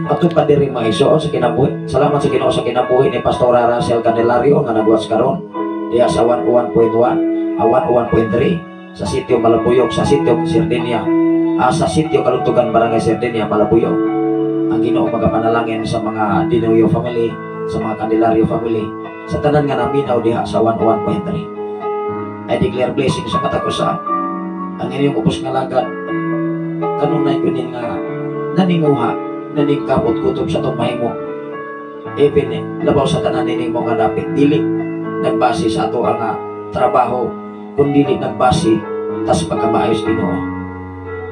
Ato pa diri mga igsoon sa kinabuhi. Salamat sa Ginoo sa kinabuhi ni Pastora Russell Candelario nga nagwas karon diha sa 101.1, 101.3 sa sitio Malabuyok, sa sitio Sardinia, sa sitio Kalugtugan, Barangay Sardinia, Malabuyok. Ang Ginoo magapanalangin sa mga Dinoyo family, sa mga Candelario family, sa tanan nga naminaw diha sa 101.3. I declare blessing sa matag usa. Ang inyong ubos nga lagad kanunay kunin nga naninguha, naningkamot kutob sa atong mahimo. Even labaw sa tanan nimo nga dapit dili nagbase sa ato ang trabaho, kun dili nagbase tas pagkamaayos Ginoo.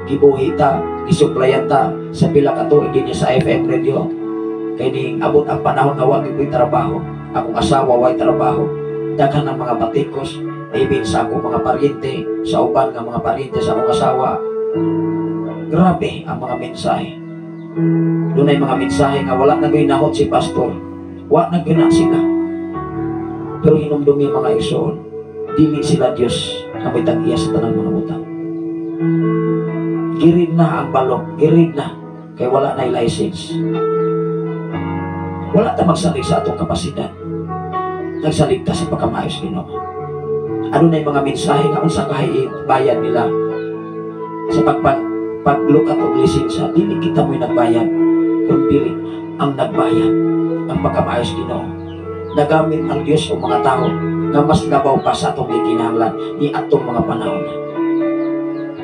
Gibuhi ta, gisuplayan ta sa pila ka tuig dinhi sa FM radio. Kay ning abot ang panahon nga wa gyud trabaho, akong asawa way trabaho, daghan ang mga batikos, even sa akong mga paryente, sa uban nga mga paryente sa akong asawa. Grabe ang mga mensahe. Dunay mga mensahe nga wala na gyud nahot si pastor. Wa na gyud na sila. Pero hinumdumi mga igsoon, dili sila Dios nga may tag-iya sa tanang mga butang. Girid na ang balok, girid na kay wala na license. Wala ta magsalig sa atong kapasidad. Nagsalig ta sa pagkamaayos Ginoo. Ano na yung mga mensahe nga unsa kahay bayad nila sa paglukat og lisensya, dili kita mo'y nagbayad, kun dili ang nagbayad ang pagkamaayos Ginoo. Nagamit ang Dios og mga tao nga mas labaw pa sa atong gikinahanglan ni atong mga panahon.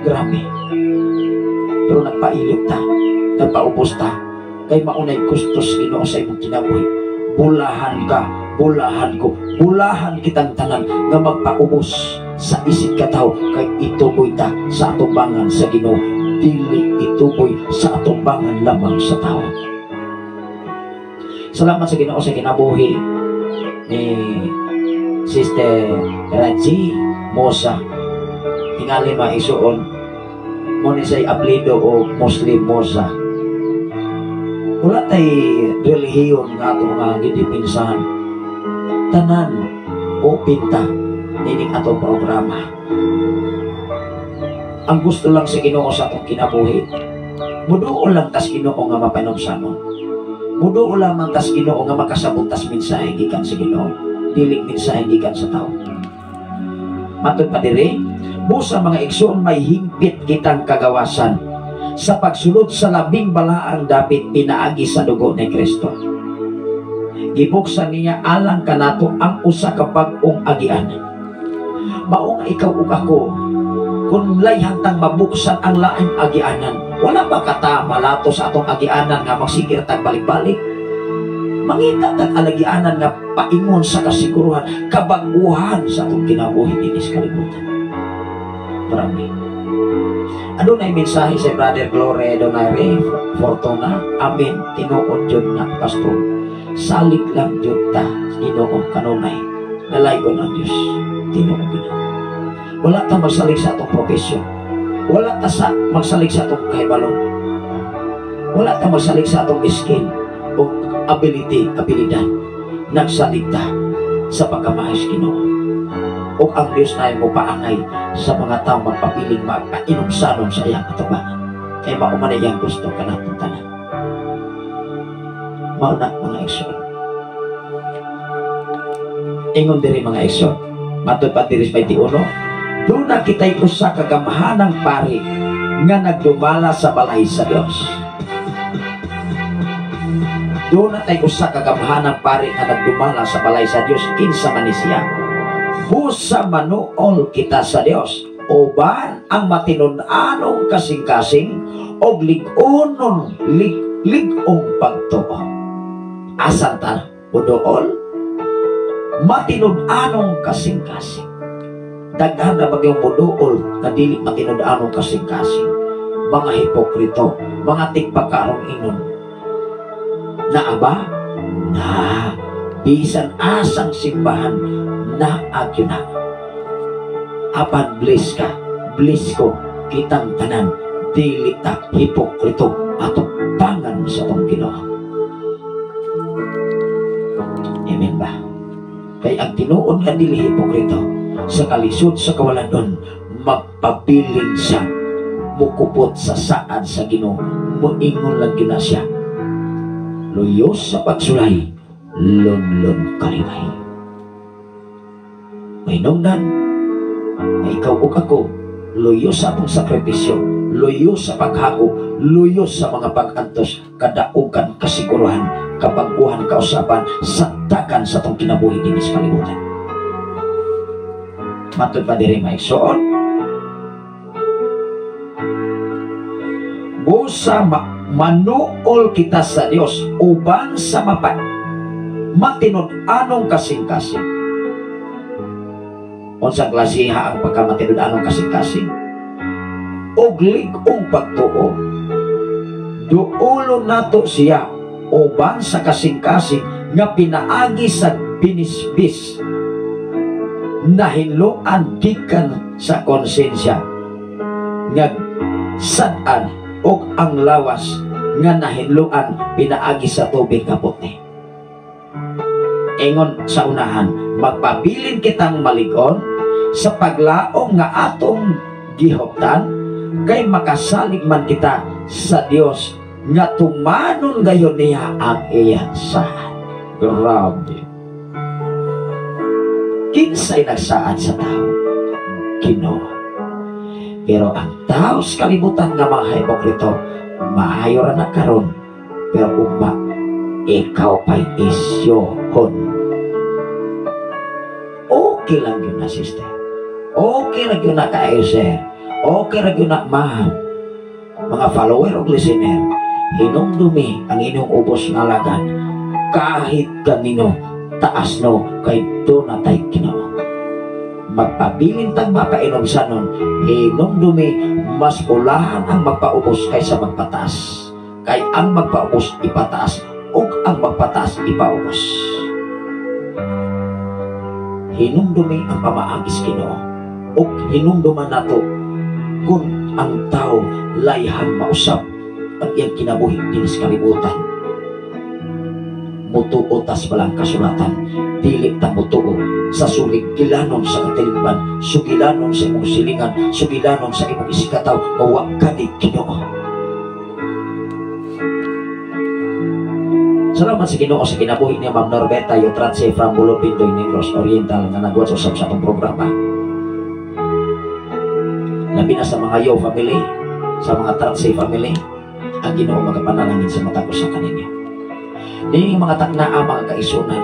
Grabe. Pero nagpailog ta, nagpaubos ta, kay maunay gustos Ginoo sa imong kinabuhi. Bulahan ka, bulahan ko, bulahan kitang tanan nga magpaubos sa isig katawo kay ituboy ta sa atubangan sa Ginoo, dili ituboy sa atubangan lamang sa tao. Salamat sa Ginoo sa kinabuhi ni Sister Raji Mosa. Tingali maisuon mo ni say aplido o Muslim Mosa. Wala tay relihiyon nga ato nga gidipinsahan. Tanan open ta nining atong programa. Ang gusto lang sa Ginoo sa atong kinabuhi, muduol lang tas Ginoo nga mapanumsamon. Muduol lamang tas Ginoo nga makasabot tas mensahe gikan sa Ginoo, dili mensahe gikan sa tao. Matod pa diri, busa, mga igsoon, may hingpit kitang kagawasan sa pagsulod sa labing balaang dapit pinaagi sa dugo ni Kristo. Gibuksan niya alang kanato ang usa ka bag-ong agian. Mao nga ikaw ug ako, kung layhantang mabuksan ang laing agianan, wala ba kata malato sa atong agianan nga magsigir tag balik-balik? Mangita tag alagianan nga paingon sa kasiguruhan, kabaguhan sa atong kinabuhi dinhi sa kalibutan. Marami. Adunay mensahe sa Brother Gloria Donaire Fortuna. Amen. Tinuod jud na, pastor. Salig lang jud ta Ginoo kanunay. Nalaygon ang Dios. Tinuod jud. Wala ta magsalig sa atong profesyon. Wala ta sa magsalig sa atong kahibalo. Wala ta magsalig sa atong skill o ability, abilidad. Nagsalig ta sa pagkamahis Ginoo. O ang Diyos na mo paangay sa mga tao magpapiling magpainumsanon sa iyang katubangan. Kay mao man iyang gusto kanatong tanan. Mao na, mga igsoon. Ingon diri, mga igsoon. Matod pa diri sa 21, duna kita'y usa ka gamhanang pari nga nagdumala sa balay sa Dios. Duna tay usa ka gamhanang pari nga nagdumala sa balay sa Dios, kinsa man ni siya. Busa manuol kita sa Dios uban ang matinud-anong kasing-kasing og lig-onon lig-ong pagtuo. Asan ta udool? Matinud-anong kasing-kasing. Daghan na bagyong muduol na dili matinud-anong kasing-kasing. Mga hipokrito, mga tigpakarong inon. Naa ba? Na bisan asang simbahan naa gyud na. Apan bless ka, bless ko, kitang tanan, dili ta hipokrito atubangan sa tong Ginoo. Amen ba? Kay ang tinuod nga dili hipokrito sa kalisod sa kawaladon, magpabilin siya, mukupot sa saad sa Ginoo, moingon lang gyud na siya. Luyos sa pagsulay, lunlun kalibay. Mahinungdan nga ikaw ug ako, luyo sa atong sakripisyo, luyo sa paghago, luyo sa mga pag-antos, kadaugan, kasiguruhan, kabaguhan, kausaban, sa dagan sa atong kinabuhi dinhi sa kalibutan. Matod pa diri, maigsoon, busa manuol kita sa Dios uban sa matinud-anong kasing-kasing. Unsang klasiha ang pagkamatinud-anong kasing-kasing? Og lig-ong pagtuo. Duolon nato siya uban sa kasing-kasing nga pinaagi sa binisbis nahinloan gikan sa konsensya nga sad-an og ang lawas nga nahinloan pinaagi sa tubig nga puti. Ingon sa unahan, magpabilin kitang malig-on sa paglaom nga atong gihuptan kay makasalig man kita sa Dios nga tumanon gayon niya ang iyang saad. Grabe. Kinsay nagsaad sa tao? Ginoo. Pero ang tao sa kalibutan nga mga hipokrito, maayo ra na karon, pero ugma ikaw pa'y isyohon. Okay lang yun na, sister. Okay lang yun na kaayo, sir. Okay lang yun na, ma'am. Mga follower o listener, hinumdumi ang inyong ubos nga alagad kahit kanino taas no kay duna tay Ginoo. Magpabilin tang mapainomsanon, hinumdumi mas ulahan ang magpaubos kaysa magpataas. Kay ang magpaubos ipataas ug ang magpataas ipaubos. Hinumdumi ang pamaagis Ginoo ug hinumduman nato kung ang tao layhan mausab ang iyang kinabuhi dinhi sa kalibutan. Mutuo tas balang kasulatan, dili ta mutuo sa sulig gilanon sa katilingban, sugilanon sa imong silingan, sugilanon sa imong isikataw, nga wa ka ni Ginoo. Salamat sa Ginoo sa kinabuhi ni Ma'am Norberta Yotratse from Bulod Bindoy, Negros Oriental, nga nag-watch usab sa atong programa. Labi na sa mga Yo family, sa mga Tratse family, ang Ginoo magapanalangin sa matag usa kaninyo. Dili mga taknaa, mga kaigsuonan,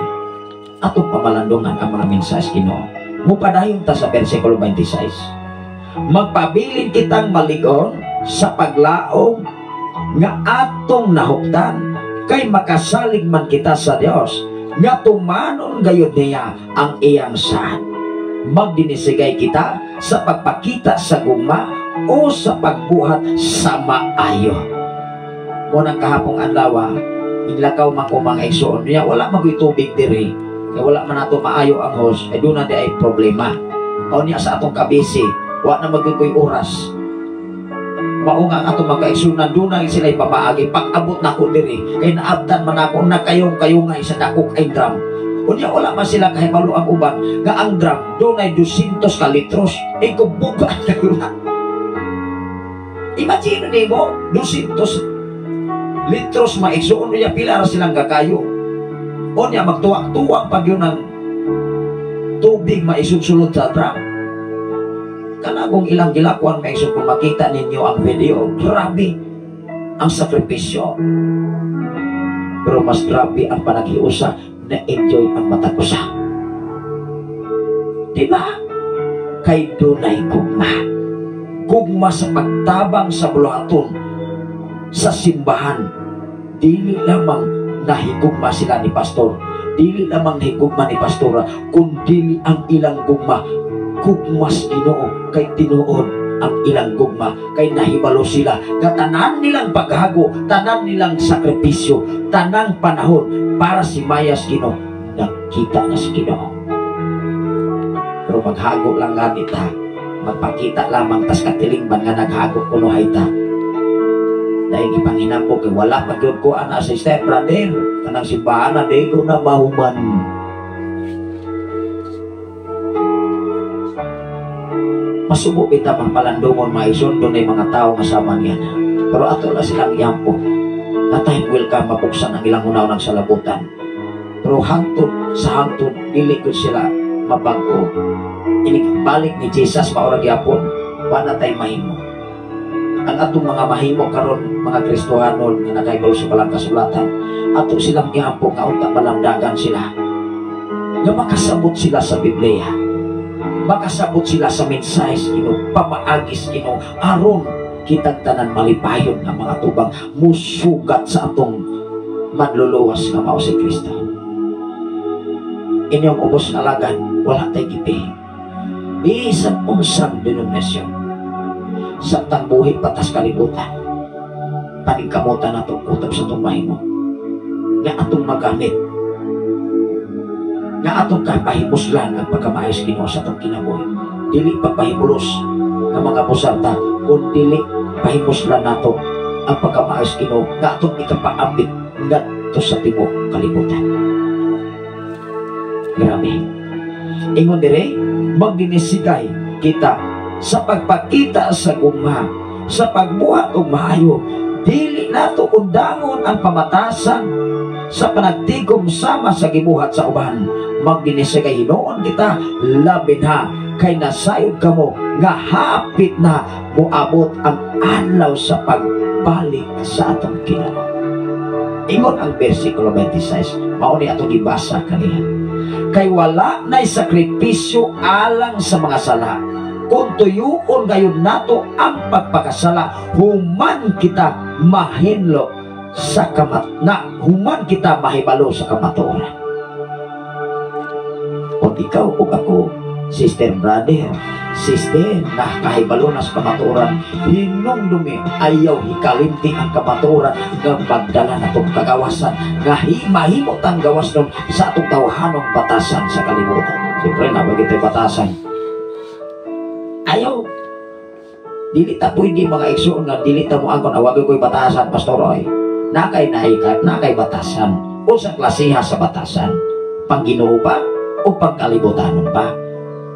atong pamalandungan ang mga mensahe sa Ginoo. Mupadayon ta sa versikulo 26. Magpabilin kitang maligon sa paglaom nga atong nahuptan, kay makasalig man kita sa Dios nga tumanon gayud niya ang iyang saad. Magdinisigay kita sa pagpakita sa gugma o sa pagbuhat sa maayo. Mao nang kahapong adlaw, inlakaw man ko, mga igsoon niya, wala man ko'y tubig diri kay wala man nato maayo ang hose, ay doon na di ay problema. O niya sa atong kabisi, wa na magyud ko'y oras. Mao nga ang atong mga kaigsunan, doon na sila pamaagi pag-abot nako diri kay naabtan man ako na kayong kayungay sa dako kay drum. Unya wala man sila kahibalo ang uban nga ang drum doon ay 200 ka litros, eh kubuga kayo na. Imagine nimo, 200 litros, maigsuon niya, pila ra silang kakayo. Unya magtuwak-tuwak pag yun ang tubig maisudsulod sa drum. Kanagong ilang gilakwan, maigsoon, kung makita ninyo ang video, grabe ang sakripisyo. Pero mas grabe ang panaghiusa na enjoy ang matag usa. Diba? Kay dunay gugma. Gugma sa pagtabang sa buluhaton sa simbahan. Dili lamang nahigugma sila ni pastor. Dili lamang nahigugma ni pastora, kundi ang ilang gugma gugmas Ginoo, kay tinuod ang ilang gugma kay nahibalo sila nga tanan nilang paghago, tanan nilang sakripisyo, tanang panahon para si Mayas Ginoo, nakita na si Ginoo. Pero maghago lang gani ta, magpakita lamang tas katilingban nga naghago kunuhay ta, dahil ipanghinampo kay wala pa gyud ko ana, sister, brother, kanang simbahan na di ko na mahuman. Masubo kita mapalandungon, maison doon ay mga tao nga sama niya na. Pero ato lang silang iampo na time will come, mabuksan ang ilang unaw ng salabutan. Pero hangtod sa hangtod, dili gud sila mabago. Inibalik ni Jesus maura gyapon, wala tay mahimo. Ang atong mga mahimo karon, mga Kristohanon nga nakaibalo sa balang kasulatan, ato silang iampo nga unta malamdagan sila, nga makasabot sila sa Biblia, makasabot sila sa mensahe sa Ginoo, pamaagis Ginoo, aron kitang tanan malipayon nga mga tubang musugat sa atong manluluwas nga mao si Kristo. Inyong ubos nga lagan, wala tay gipi bisan unsang denominasyon. Samtang buhi patas kalibutan, paningkamutan nato kutob sa atong mahimo nga atong magamit, nga atong kapahimuslan ang pagkamaayos Ginoo sa atong kinabuhi. Dili pagpahimulos nga mga pusarta, kun dili pahimuslan nato ang pagkamaayos Ginoo nga atong ikapaambit ngadto sa tibuok kalibutan. Grabe. Ingon dire, magdinisigay kita sa pagpakita sa gugma, sa pagbuhat og maayo. Dili nato undangon ang pamatasan sa panagtigom sama sa gibuhat sa uban. Magdinisigay hinuon kita, labi na kay nasayod kamo nga hapit na moabot ang adlaw sa pagbalik sa atong Ginoo. Ingon ang versikulo 26, mao ni atong gibasa kaniya. Kay wala na'y sakripisyo alang sa mga sala, kung tuyuon gayon nato ang pagpakasala, human kita mahinlo sa kamat na human kita mahibalo sa kamatuoran. Kung ikaw ug ako, sister, brother, sister, nakahibalo na sa kamatuoran, hinumdumi ayaw hikalimti ang kamatuoran nga pagdala natong kagawasan, nga mahimo tang gawas nun sa atong tawhanong batasan sa kalibutan. Siyempre, nabagit tayo batasan. Ayaw, dili ta pwede, mga igsoon, nga dili ta mo angkon awagay ko'y batasan, Pastor Roy. Nakay naika, nakay batasan. Unsa klasiha sa batasan? Pangginoo pa o pangkalibutanon pa?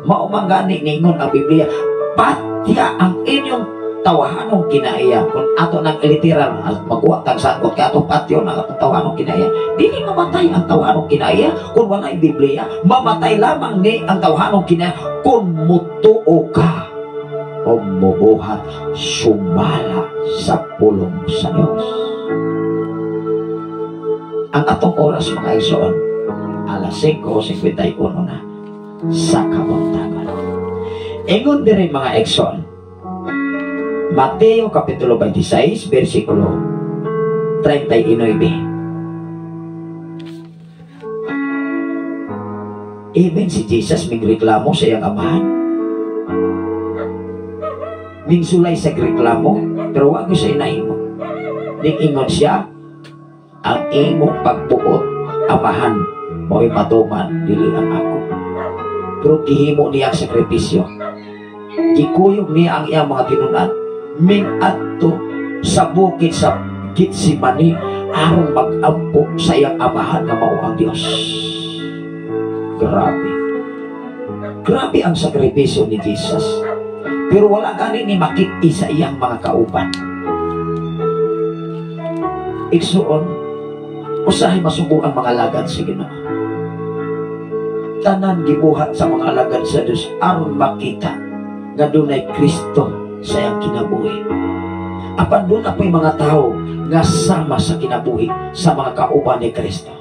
Mao man gani ningon ang Biblia, patya ang inyong tawahanong kinaiya, kung ato nang literal magwa tag sakot kay atong patyon ang atong tawahanong kinaiya, dili mamatay ang tawahanong kinaiya kung walay Biblia. Mamatay lamang ni ang tawahanong kinaiya kung mutuo ka o mubuhat sumala sa pulong sa Dios. Ang atong oras, mga igsoon, alas 5:51 na sa kabuntagon. Ingon diri, mga igsoon, Mateo Kapitulo 26, versikulo 39. Even si Jesus mingreklamo sa iyang amahan. Mingsulay sa reklamo, pero wag siya inahimo. Ning-ingon siya, "Ang imong pagbuot, Amahan, mao'y matuman, dili ang ako." Pero gihimo niya ang sakripisyo. Gikuyog niya ang iyang mga tinunan. Ming adto sa bukid sa Gitsimani aron mag-ampo sa iyang amahan nga mao ang Dios. Grabe. Grabe ang sakripisyo ni Jesus. Pero wala gani ni makit-i sa iyang mga kauban. Igsuon, usahay masubo ang mga alagad sa Ginoo. Tanan gibuhat sa mga alagad sa Dios aron makita nga dunay Kristo sa iyang kinabuhi. Apan doon na po'y mga tao nga sama sa kinabuhi sa mga kauban ni Kristo.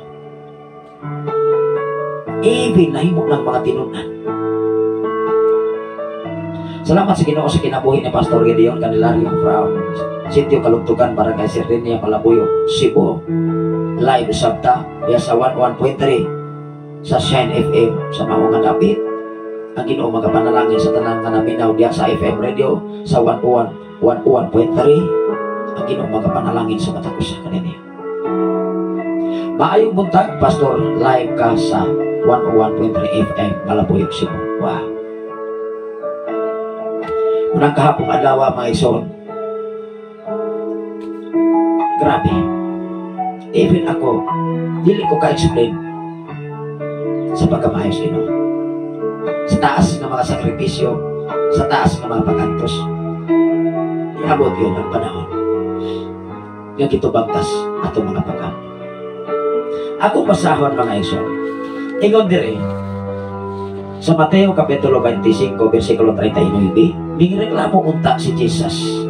Even nahimo ng mga tinunan. Salamat sa Ginoo sa kinabuhi ni Pastor Gideon Candelario from Sitio Kalugtugan, Barangay Sirenia, Malabuyo, Cebu. Live sabta diya sa 11.3 sa Shine FM sa maong nga dapit. Ang Ginoo magapanalangin sa tanan nga naminaw diya sa FM radio sa 101 101.3. Ang Ginoo magapanalangin sa matag usa kaninyo. Maayong buntag, Pastor. Live ka sa 101.3 FM, Malabuyoc, Cebu. Wow. Unang kahapong adlaw, mga igsoon. Grabe. Even ako, dili ko ka-explain sa pagkamaayos Ginoo. Sa taas ng mga sakripisyo, sa taas ng mga pag-antos, iabot yun ang panahon nga gitubagtas atong mga pag-ampo. Ako basahon, mga igsoon. Ingon diri sa Mateo Kapitulo 25 versikulo 39, mingreklamo unta si Jesus.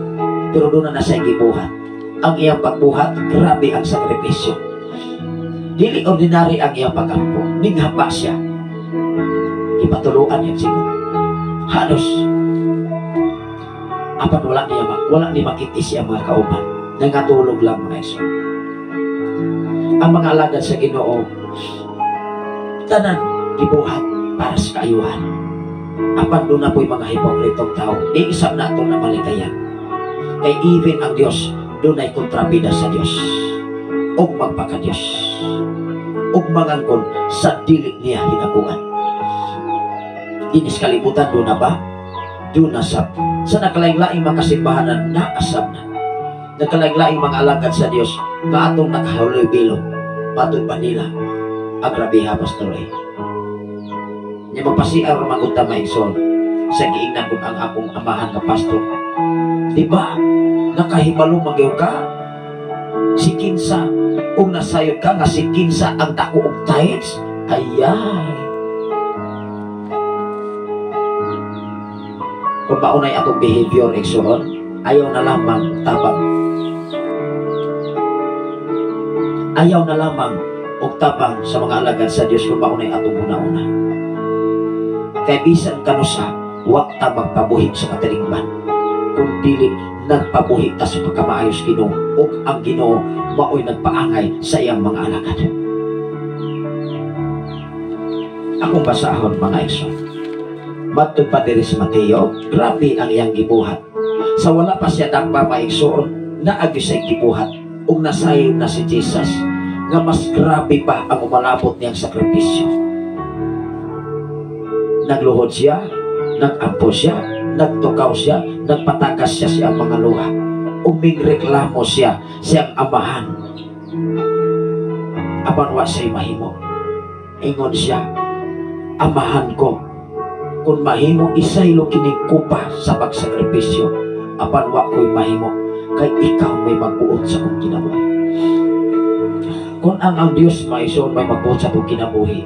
Pero doon na nasa gibuhat. Ang iyang pagbuhat, grabe ang sakripisyo. Dili ordinary ang iyang pagampo. Ninghapa siya. Ipatuluan niya siguro. Halos. Apan wala ni makiti siya mga kauban. Nangatulog lang, mga igsoon. Ang mga alagad sa Ginoo, tanan gibuhat para sa kaayuhan. Apan doon na po'y mga hipokritong tao. Di isap na ito na malikayan. Kay even ang Diyos, doon ay kontrabida sa Diyos. O magpaka-Diyos. O mangangkon sa dili niya hinakuan. Inis kalibutan doon na ba? Doon na sa nakalaing-laing mga kasimbahanan, naasab na. Nakalaing-laing mga alagad sa Diyos nga atong nakahuloy bilo. Matod pa nila. Agrabiha, Pastor eh. Nya magpasiar magunta, mga igsoon, sa giingnan kung ang akong amahan nga pastor. Di ba? Nakahibalo magyud ka si kinsa ug nasayod ka nga si kinsa ang dako og tithes. Ayay. Kung maunay atong behavior, igsoon, ayaw na lamang tabang. Ayaw na lamang og tabang sa mga alagad sa Dios kung maunay atong una-una. Kay bisan kanusa, wa ta magpabuhi sa katilingban. Kung dili nagpabuhi ta sa pagkamaayos Ginoo ug ang Ginoo maoy nagpaangay sa iyang mga alagad. Akong basahon, mga igsoon. Matud pa diri sa Mateo, grabe ang iyang gibuhat. Sa wala pa siya dakpa, mga igsoon, naagi sa gibuhat ug nasayon na si Jesus nga mas grabe pa ang umalabot niyang sakripisyo. Nagluhod siya, nag-ampo siya, nagtukaw siya, nagpatagas siya siyang mga luha. Uming reklamo siya siyang amahan. Apan wa siya'y mahimo. Ingon siya, "Amahan ko, kung mahimo isaylo kining kupa sa pagsakripisyo, Apan wa ko'y mahimo kay ikaw may magbuot sa akong kinabuhi. Kung ang Dios, mga igsoon, may magbuot sa atong kinabuhi,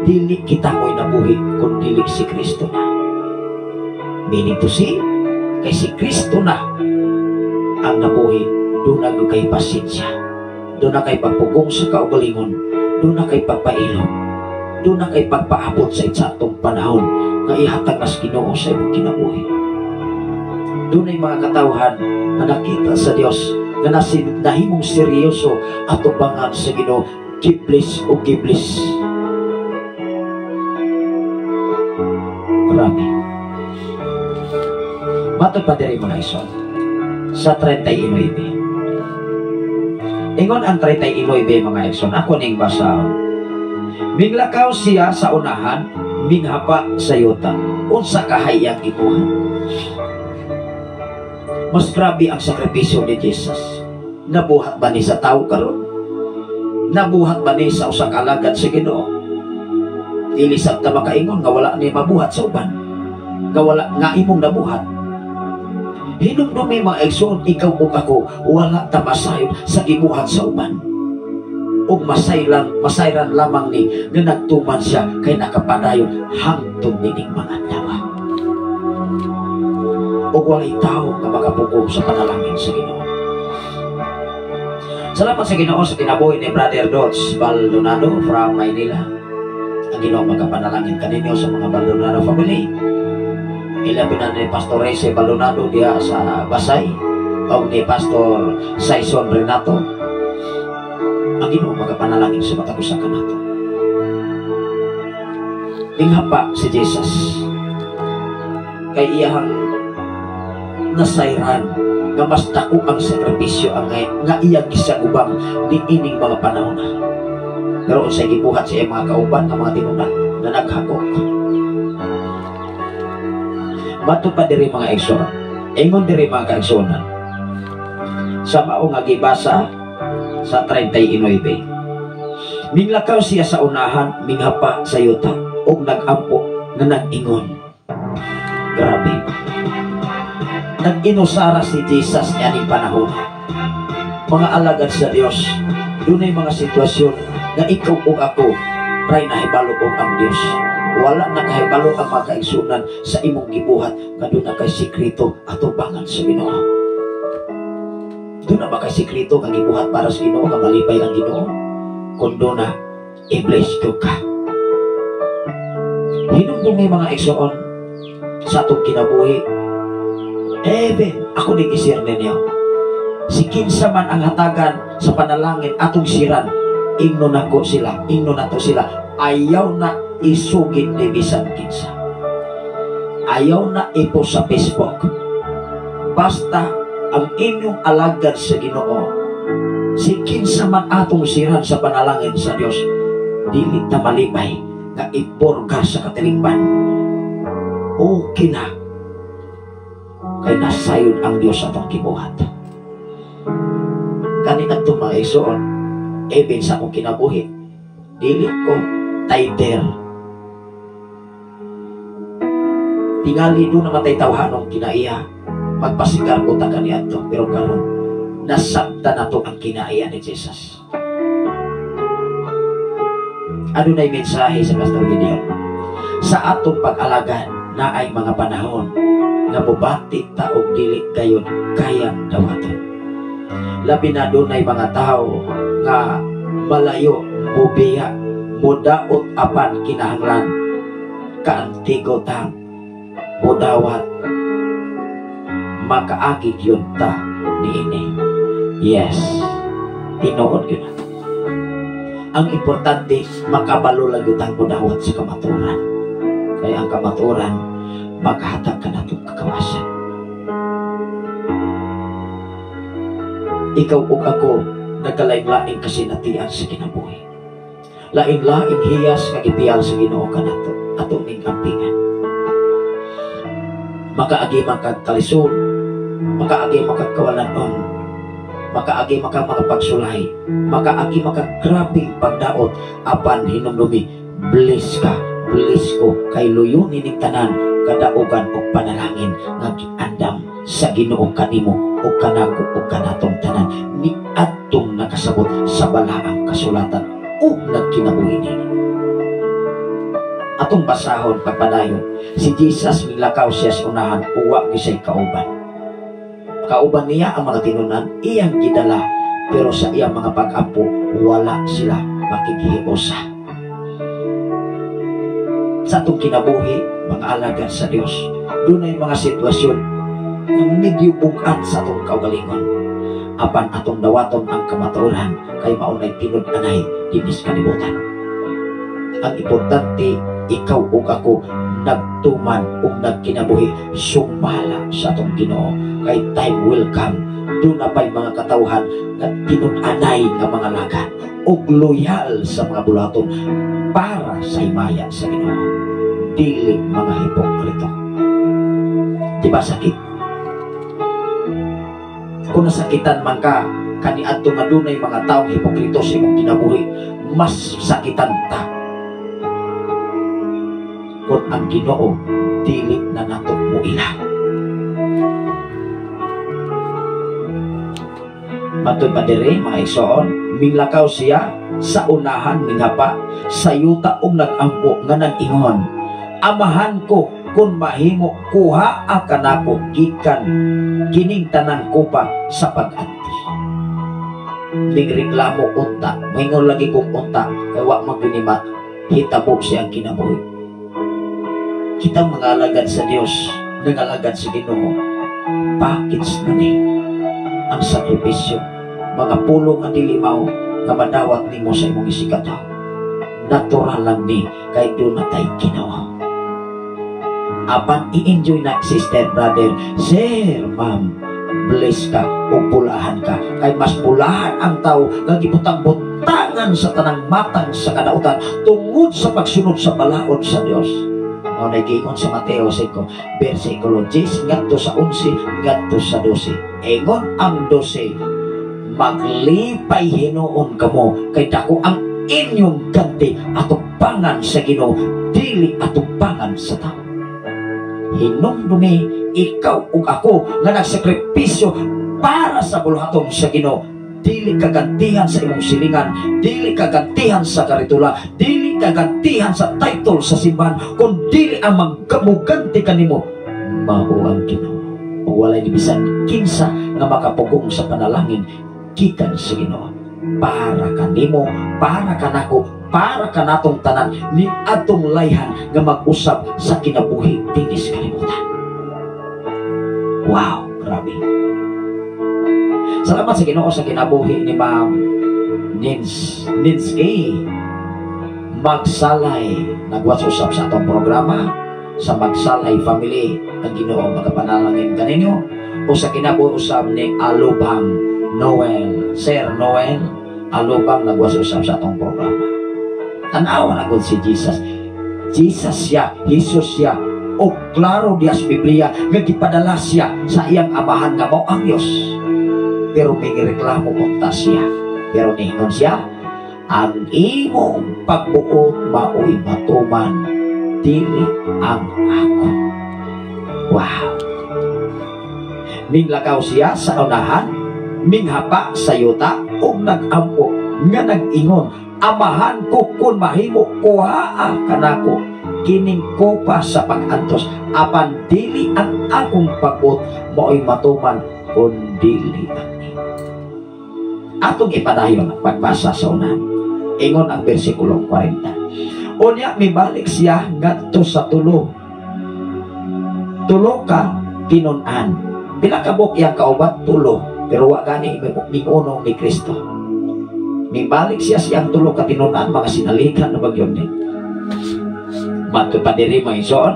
dili kita mo'y nabuhi kung dili si Kristo na. Meaning to say, kay si Kristo na ang nabuhi, duna gyud kay pasensya, duna kay pagpugong sa kaugalingon, duna kay pagpailog, duna kay pagpaabot sa eksaktong panahon nga ihatag nas Ginoo sa imong kinabuhi. Dunay mga katawhan nga nakita sa Dios nga nahimong seryoso atubangan sa Ginoo, giblis o giblis. Grabe. Matod pa diri, mga igsoon, sa 39. Ingon ang 39, mga igsoon, ako ning basahon. Minglakaw siya sa unahan, minghapa sa yuta. Unsa kahayang gibuhat. Mas grabe ang sakripisyo ni Jesus. Nabuhat ba ni sa tao karon? Nabuhat ba ni sa usa ka alagad sa Ginoo? Dili sad ta makaingon nga wala ni mabuhat sa uban. Nga wala nga imong nabuhat. Hinumdumi, mga igsoon, ikaw ug ako, wala ta masayod sa gibuhat sa uban. Ug masayran lamang ni nga nagtuman siya kay nakapadayon hangtod nining mga adlaw. Ug walay tao nga makapugong sa panalangin sa Ginoo. Salamat sa Ginoo sa kinabuhi ni Brother Dodge Baldonado from Maynila. Ang Ginoo makapanalangin kaninyo sa mga Baldonado family. Ilabi na ni Pastor Reyes Baldonado diha sa Basay o ni Pastor Saison Renato. Ang Ginoo makapanalangin sa matag usa kanato. Minghapa si Jesus kay iyahang nasayran nga mas dako ang sakripisyo ang nga iyang gisagubang niining mga panahon na. Pero unsay gibuhat sa iyang mga kauban nga mga tinunan na naghagok. Matod pa diri, mga igsoon. Ingon diri, mga kaigsuonan. Sa mao nga gibasa sa 39. Minglakaw siya sa unahan, minghapa sa yuta, ug nag-ampo nga nag-ingon. Grabe. Nag-inusara si Jesus niya panahon. Mga alagad sa Dios, dunay mga sitwasyon nga ikaw ug ako ray nahibalo og ang Dios. Wala na kahibalo ang mga kaigsunan sa imong gibuhat nga duna kay sikreto atubangan sa Ginoo. Duna ba kay sikreto nga gibuhat para sa Ginoo nga malipay ang Ginoo? Kung duna, i-bless ko ka. Hinumdumi, mga igsoon, sa atong kinabuhi. Even ako ning i-share ninyo. Si kinsa man ang hatagan sa panalangin atong siran, ingno nako sila, ingno nato sila, ayaw na isugid ni bisan kinsa. Ayaw na i-post sa Facebook. Basta ang inyong alagad sa Ginoo, si kinsa man atong siran sa panalangin sa Dios, dili ta malipay nga iporga sa katilingban. Okay na kay nasayod ang Dios atong gibuhat. Kani adto, mga igsoon, even sa akong kinabuhi, dili ko tither. Tingali duna man tay tawhanong kinaiya, magpasigar ko ta kaniadto, pero karon nasabta nato ang kinaiya ni Jesus. Adunay mensahe sa Pastor Gideon sa atong pag-alagad na ay mga panahon nga mobati ta og dili gayon kayang dawaton. Labi na dunay mga tao nga malayo mobiya, modaot, apan kinahanglan kaantigo tang modawat, makaagi gyud ta niini. Yes, tinuod gyud. Ang importante, makabalo lang gyud tang modawat sa kamatuoran. Kaya ang kamatuoran makahatag ka natong kagawasan. Ikaw ug ako nagkalain-laing kasinatian sa kinabuhi. Lain-laing hiyas nga gipiyal sa Ginoo kanato ato ning ampingan. Makaagi man kag kalisod, makaagi man kag kawalanon, makaagi man kag mga pagsulay, makaagi man kag grabeng pagdaot, apan hinumdumi, bless ka, bless ko, kay luyon nining tanan kadaugan og panalangin nga giandam sa Ginoo kanimo o kanako o kanatong tanan ni adtong nakasabot sa balaang kasulatan ug nagkinabuhi nini. Atong basahon pagpadayon, si Jesus milakaw siya sa unahan, uwa gyud kauban. Kauban niya ang mga tinunan, iyang gidala, pero sa iyang mga pag-ampo, wala sila makighiusa. Sa atong kinabuhi, mga alagad sa Dios, dunay mga sitwasyon nga medyo bug-at sa atong kaugalingon. Apan atong dawaton ang kamatuoran kay maunay tinud-anay dinis kalibutan. Ang importante, ikaw ug ako nagtuman ug nagkinabuhi sumala sa atong Ginoo, kay time will come, duna pa'y mga katawhan nga tinud-anay nga mga alagad ug loyal sa mga buluhaton para sa himaya sa Ginoo, dili mga hipokrito. Di ba sakit? Kung nasakitan man ka kaniadto nga dunay mga taong hipokrito sa imong kinabuhi, mas sakitan ta kung ang Ginoo dili na nato moila. Matud pa diri, mga igsoon, minglakaw siya sa unahan, minghapa sa yuta ug nagampo nga nag-ingon, "Amahan ko, kung mahimo, kuha kanako gikan kining tanang kupa sa pag-antos." Nigreklamo unta, moingon lagi kong unta kay wa man gyud hitabo siyang kinabuhi. Kitang mga alagad sa Dios, nangalagad sa Ginoo, package na ni ang sakripisyo, mga pulong ang dili mao nga madawat nimo sa imong isigataw. Natural lang ni kay doon na tay Ginoo. Apan i-enjoy na, sister, brother, sir, ma'am, bless ka o bulahan ka. Kay mas bulahan ang tao nga gibutang-butangan sa tanang matang sa kadautan tungod sa pagsunod sa balaod sa Dios. Mao na giingon sa Mateo 5, versikulo 10 ngadto sa 11 ngadto sa 12. Ingon ang 12, maglipay hinuon kamo kay dako ang inyong ganti atubangan sa Ginoo, dili atubangan sa tao. Hinumdumi ikaw ug ako nga nagsakripisyo para sa buluhaton sa Ginoo. Dili kagantihan sa imong silingan, dili kagantihan sa karitula, dili kagantihan sa title sa simbahan, kun dili ang magkamuganti kanimo, mao ang Ginoo. Ug walay bisan kinsa nga makapugong sa panalangin gikan sa Ginoo. Para kanimo, para kanako, para kanatong tanan ni atong layhan nga mag-usab sa kinabuhi dinis kalibutan. Wow, grabe. Salamat sa Ginoo sa kinabuhi ni Ma'am Ninski Magsalay. Nagwatch usab sa atong programa sa Magsalay Family. Ang Ginoo magapanalangin kaninyo o sa kinabuhi usab ni Alubang Noel, Sir Noel Alubang, nagwatch usab sa atong programa. Tanawa na gud si Jesus. Jesus siya, Jesus siya. O klaro diya sa Biblia nga gipadala siya sa iyang amahan nga mao ang Dios. Pero may reklamo unta siya. Pero niingon siya, ang imong pagbuot maoy matuman, dili ang ako. Wow. Minglakaw siya sa unahan, minghapa sa yuta ug nagampo nga nag-ingon, "Amahan ko, kun mahimo, kuhaa kanako kining kopa sa pag-antos, apan dili ang akong pagbuot maoy matuman, kun dili ang imo." Atong ipadayon ang pagbasa sa unahan. Ingon ang bersikulo 40. Unya mibalik siya ngadto sa tulo. Tulo ka tinun-an. Pila ka buok iyang kauban? Tulo. Pero wa gani mingunong ni Kristo. Mibalik siya siyang tulo ka tinun-an, mga sinalikan na bagyon ni. Matud pa diri, mga igsoon,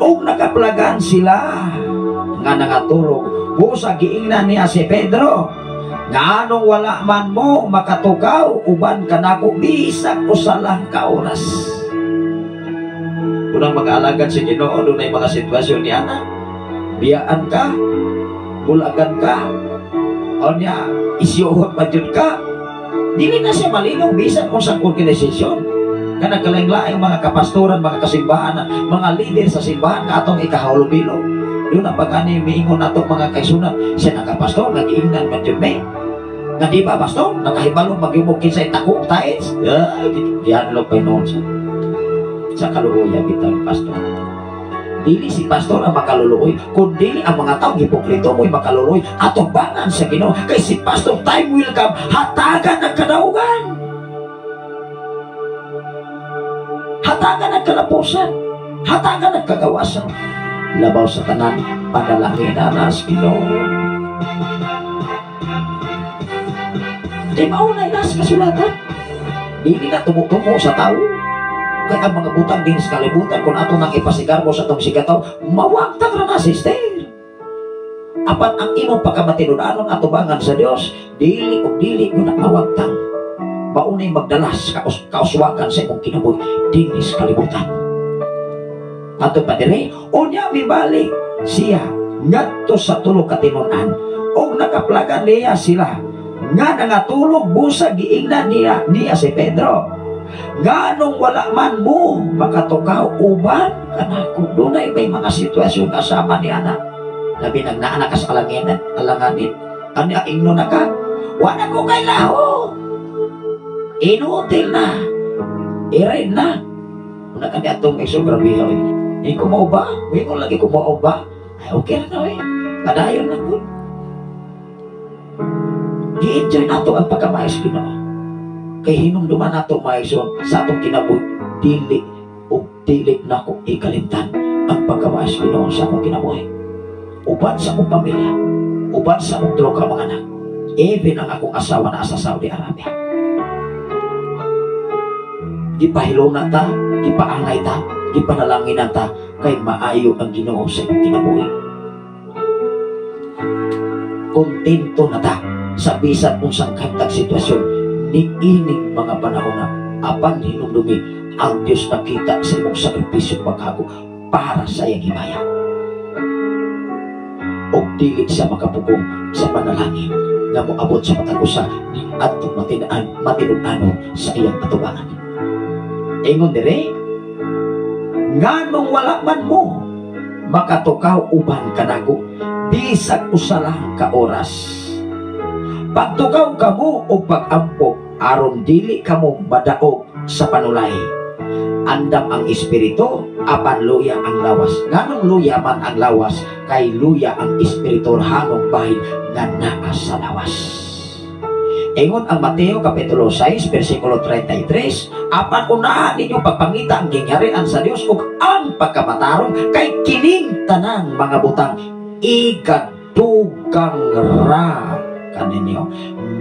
ug nakaplagan sila nga nangatulog. Busa giingnan niya si Pedro, nganong wala man mo makatukaw uban kanako bisag usa lang ka oras? Unang mag-alagad sa Ginoo, dunay mga sitwasyon niya na biyaan ka, bulagan ka, o niya isyuhon pa jud ka. Dili na siya malinong bisan unsang organisasyon. Kanang kalaing-laing mga kapastoran, mga kasimbahan, mga leader sa simbahan nga atong ikahulubilog. Doon ang pagkani miingon nato mga kaigsuonan, siya naka pastor, nag-iingnan man jud may. Nga di ba, pastor, nakahibalo magyumog kinsay tako og tithes? Ay, gihanlok pa noon sa kaluoya bitaw ni pastor. Dili si pastor ang makaluluoy, kundi ang mga taong hipokrito mo'y makaluluoy atubangan sa Ginoo. Kay si pastor, time will come, hatagan ng kadaugan. Hatagan ng kalapusan. Hatagan ng kagawasan. Labaw sa tanan, panalangin na sa Ginoo. Di maunay na sa kasulatan. Dili na tumutumo sa tao. Kaya ang mga butang din sa kalibutan, kung ato nang ipasigarbo sa atong sigataw, mawagtang ra na, sister. Apan ang imong pagkamatinud-anon atubangan sa Dios, dili og dili gyud na mawagtang. Maunay magdalas kauswagan sa imong kinabuhi dinhi sa kalibutan. Ato pa dire, unya mibalik siya ngadto sa tulo ka tinun-an og nakaplagan niya sila nga nangatulog busa giingnan niya si Pedro. Nganong wala man mo makatukaw uban kanako. Dunay may mga sitwasyon kasama ni anak. Labi nang naanak ka sa alanginan, alanganin. Ano ingno na ka? Wala ko kay laho. Inutil na. Irin na. Una kami atong exo grabe oy. Hindi ko mauba. Wingon lagi ko mauba. Ay, okay na oy. Padayon na po. Gi-enjoy nato ang pagkamaayos Ginoo. Kay hinumduman nato maayos sa atong kinabuhi, dili ug dili nako ikalimtan ang pagkamaayos Ginoo sa akong kinabuhi. Uban sa akong pamilya, uban sa akong tulo ka mga anak, even ang akong asawa na sa Saudi Arabia. Gipahilona ta, gipaangay ta, gipanalangin ta kay maayo ang Ginoo sa imong kinabuhi. Kontento na ta sa bisan unsang kantag sitwasyon niining mga panahon na apan hinumdumi ang Dios nakita sa imong sakripisyo paghago para sa iyang himaya. Og dili siya makapugong sa panalangin nga moabot sa matag usa ni adtong matinud-anon sa iyang atubangan. Ingon dire, nganong wala man mo makatukaw uban kanako bisag usa lang ka oras. Pagtukaw kamo og pag-ampo aron dili kamo madaog sa panulay. Andam ang espiritu apan luya ang lawas. Nganong luya man ang lawas kay luya ang espiritu hanong bahin nga naa sa lawas. Ingon ang Mateo Kapitulo 6 versikulo 33, apan unahan ninyo pagpangita ang gingharian sa Dios ug ang pagkamatarong kay kining tanang mga butang igadugang ra kaninyo.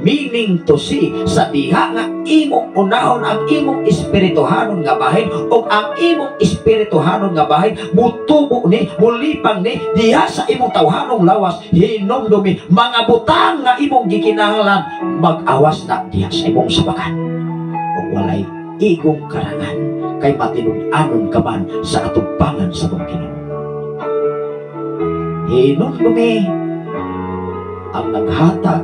Meaning to see, sa diha nga imong unahon ang imong espirituhanon nga bahin ug ang imong espirituhanon nga bahin mutubo ni, mulipang ni diha sa imong tawhanong lawas, hinumdumi mga butang nga imong gikinahanglan mag-awas na diha sa imong sabakan. Ug walay igong karangan kay matinud-anon ka man sa atubangan sa mong Ginoo. Hinumdumi ang naghatag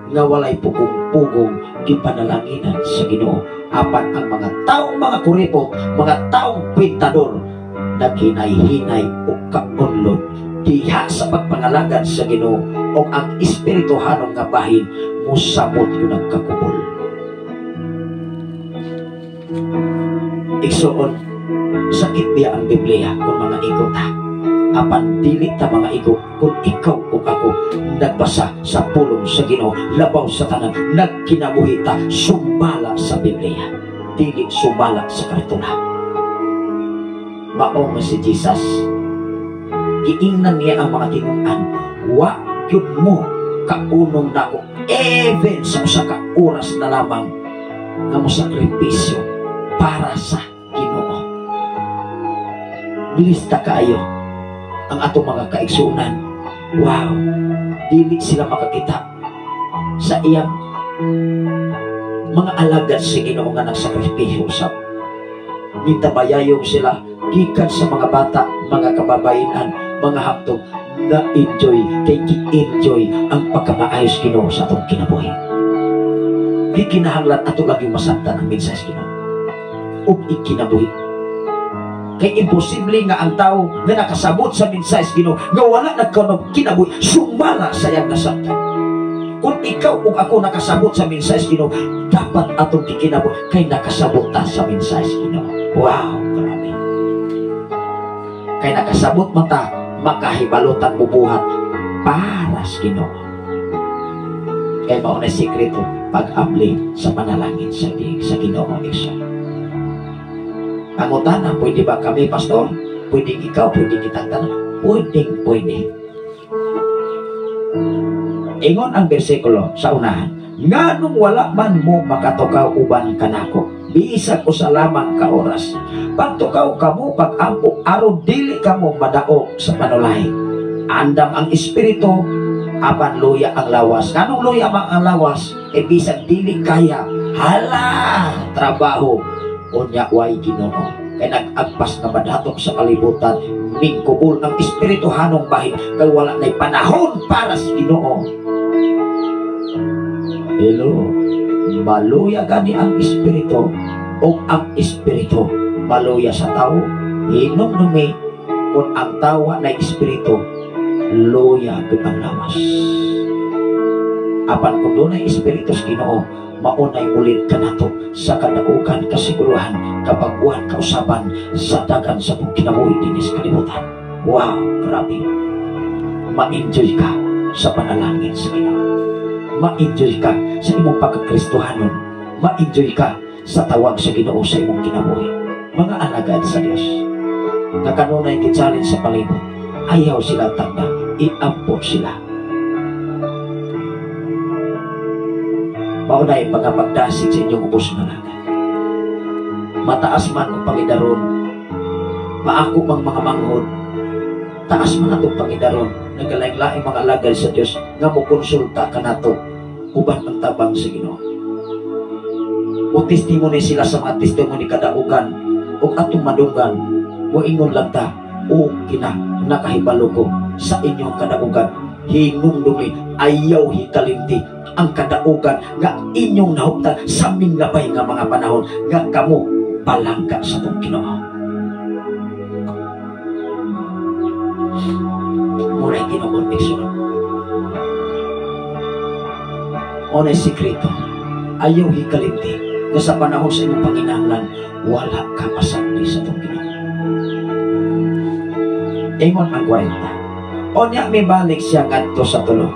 nga walay pugong-pugong gipanalanginan sa Ginoo apan ang mga taong mga kuripot, mga taong kwintador naghinay-hinay o kaunlod diha sa pagpangalagad sa Ginoo o ang espirituhanong nga bahin mosamot yun ang kakubol. Igsoon, sakit biya ang Biblia kung mga igo ta. Apan dili ta mga igo kung ikaw o ako nagbasa sa pulong sa Ginoo, labaw sa tanan, nagkinabuhi ta sumala sa Biblia, dili sumala sa karitula. Mao nga si Jesus, giingnan niya ang mga tinun-an, wa gyud mo kaunong nako even sa usa ka oras na lamang nga mosakripisyo para sa Ginoo. Bilista kaayo ang atong mga kaigsuonan. Wow, dili sila makakita sa iyang mga alagad sa Ginoo nga nagsakripisyo sa mitabayayong sila gikan sa mga bata, mga kababayenan, mga haptong na enjoy kay gi-enjoy ang pagkamaayos Ginoo sa atong kinabuhi. Gikinahanglan ato lagi masabtan ang mensahe Ginoo ug ikinabuhi. Kay imposible nga ang tao nga nakasabot sa mensahe sa Ginoo nga wala nagkanog kinabuhi sumala sa iyang nasabtan. Kung ikaw ug ako nakasabot sa mensahe sa Ginoo, dapat atong kikinabuhi kay nakasabot ta sa mensahe sa Ginoo. Wow, grabe. Kay nakasabot man ta, makahibalutan bubuhat para sa Ginoo. Kay mao na sikreto pag-abli sa panalangin sa Ginoo isa. Pangutana, pwede ba kami, pastor? Pwede ikaw, pwede kitang tanan? Pwede, pwede. Ingon ang bersikulo sa unahan, nganong wala man mo makatukaw uban kanako, biisag usa lamang ka oras. Pagtukaw kamo pag-ampo aron dili kamo madaog sa panulay. Andam ang espiritu, apan luya ang lawas. Nganong luya man ang lawas? E bisag dili kaya, hala, trabaho, unya way Ginoo. Kay nag-agpas na madatok sa kalibutan, mingkubol ang espirituhanong bahin, kay wala na'y panahon para sa Ginoo. Hello, maluya gani ang espiritu o ang espiritu maluya sa tao. Hinumdumi kung ang tawa na espiritu, luya gud ang lawas. Apan kung dunay espiritu sa Ginoo, maunay ulit ka nato sa kadaugan, kasiguruhan, kabaguhan, kausaban sa dagan sa kung kinabuhi dinhi sa kalibutan. Wow, grabe. Ma-enjoy ka sa panalangin sa Ginoo. Ma-enjoy ka sa imong pagkakristohanon. Ma-enjoy ka sa tawag sa Ginoo sa imong kinabuhi. Mga alagad sa Dios, nga kanunay gi-challenge sa palibot, ayaw sila tanda, iampo sila. Maunay pagkapagdasig sa inyong ubos nga alagad. Mataas man ang pangidaron, maako mang mga manghod, taas man atong pangidaron, nagalaing-laing mga alagad sa Dios nga mokonsulta kanato uban ang tabang sa Ginoo. Mo testimony sila sa mga testimony kadaugan ug atong madunggan, moingon lang ta, o kina nakahibalo ko sa inyong kadaugan. Hinumdumi, ayaw hikalimti ang kadaugan nga inyong nahuptan sa minggabay nga mga panahon nga kamo palangga sa atong Ginoo. Muna Ginoo igsoon. Muna sikreto, ayaw hikalimti nga sa panahon sa imong panginahanglan wala ka pasagdi sa atong Ginoo. Ingon ang 40. Unya mibalik siya ngadto sa tulo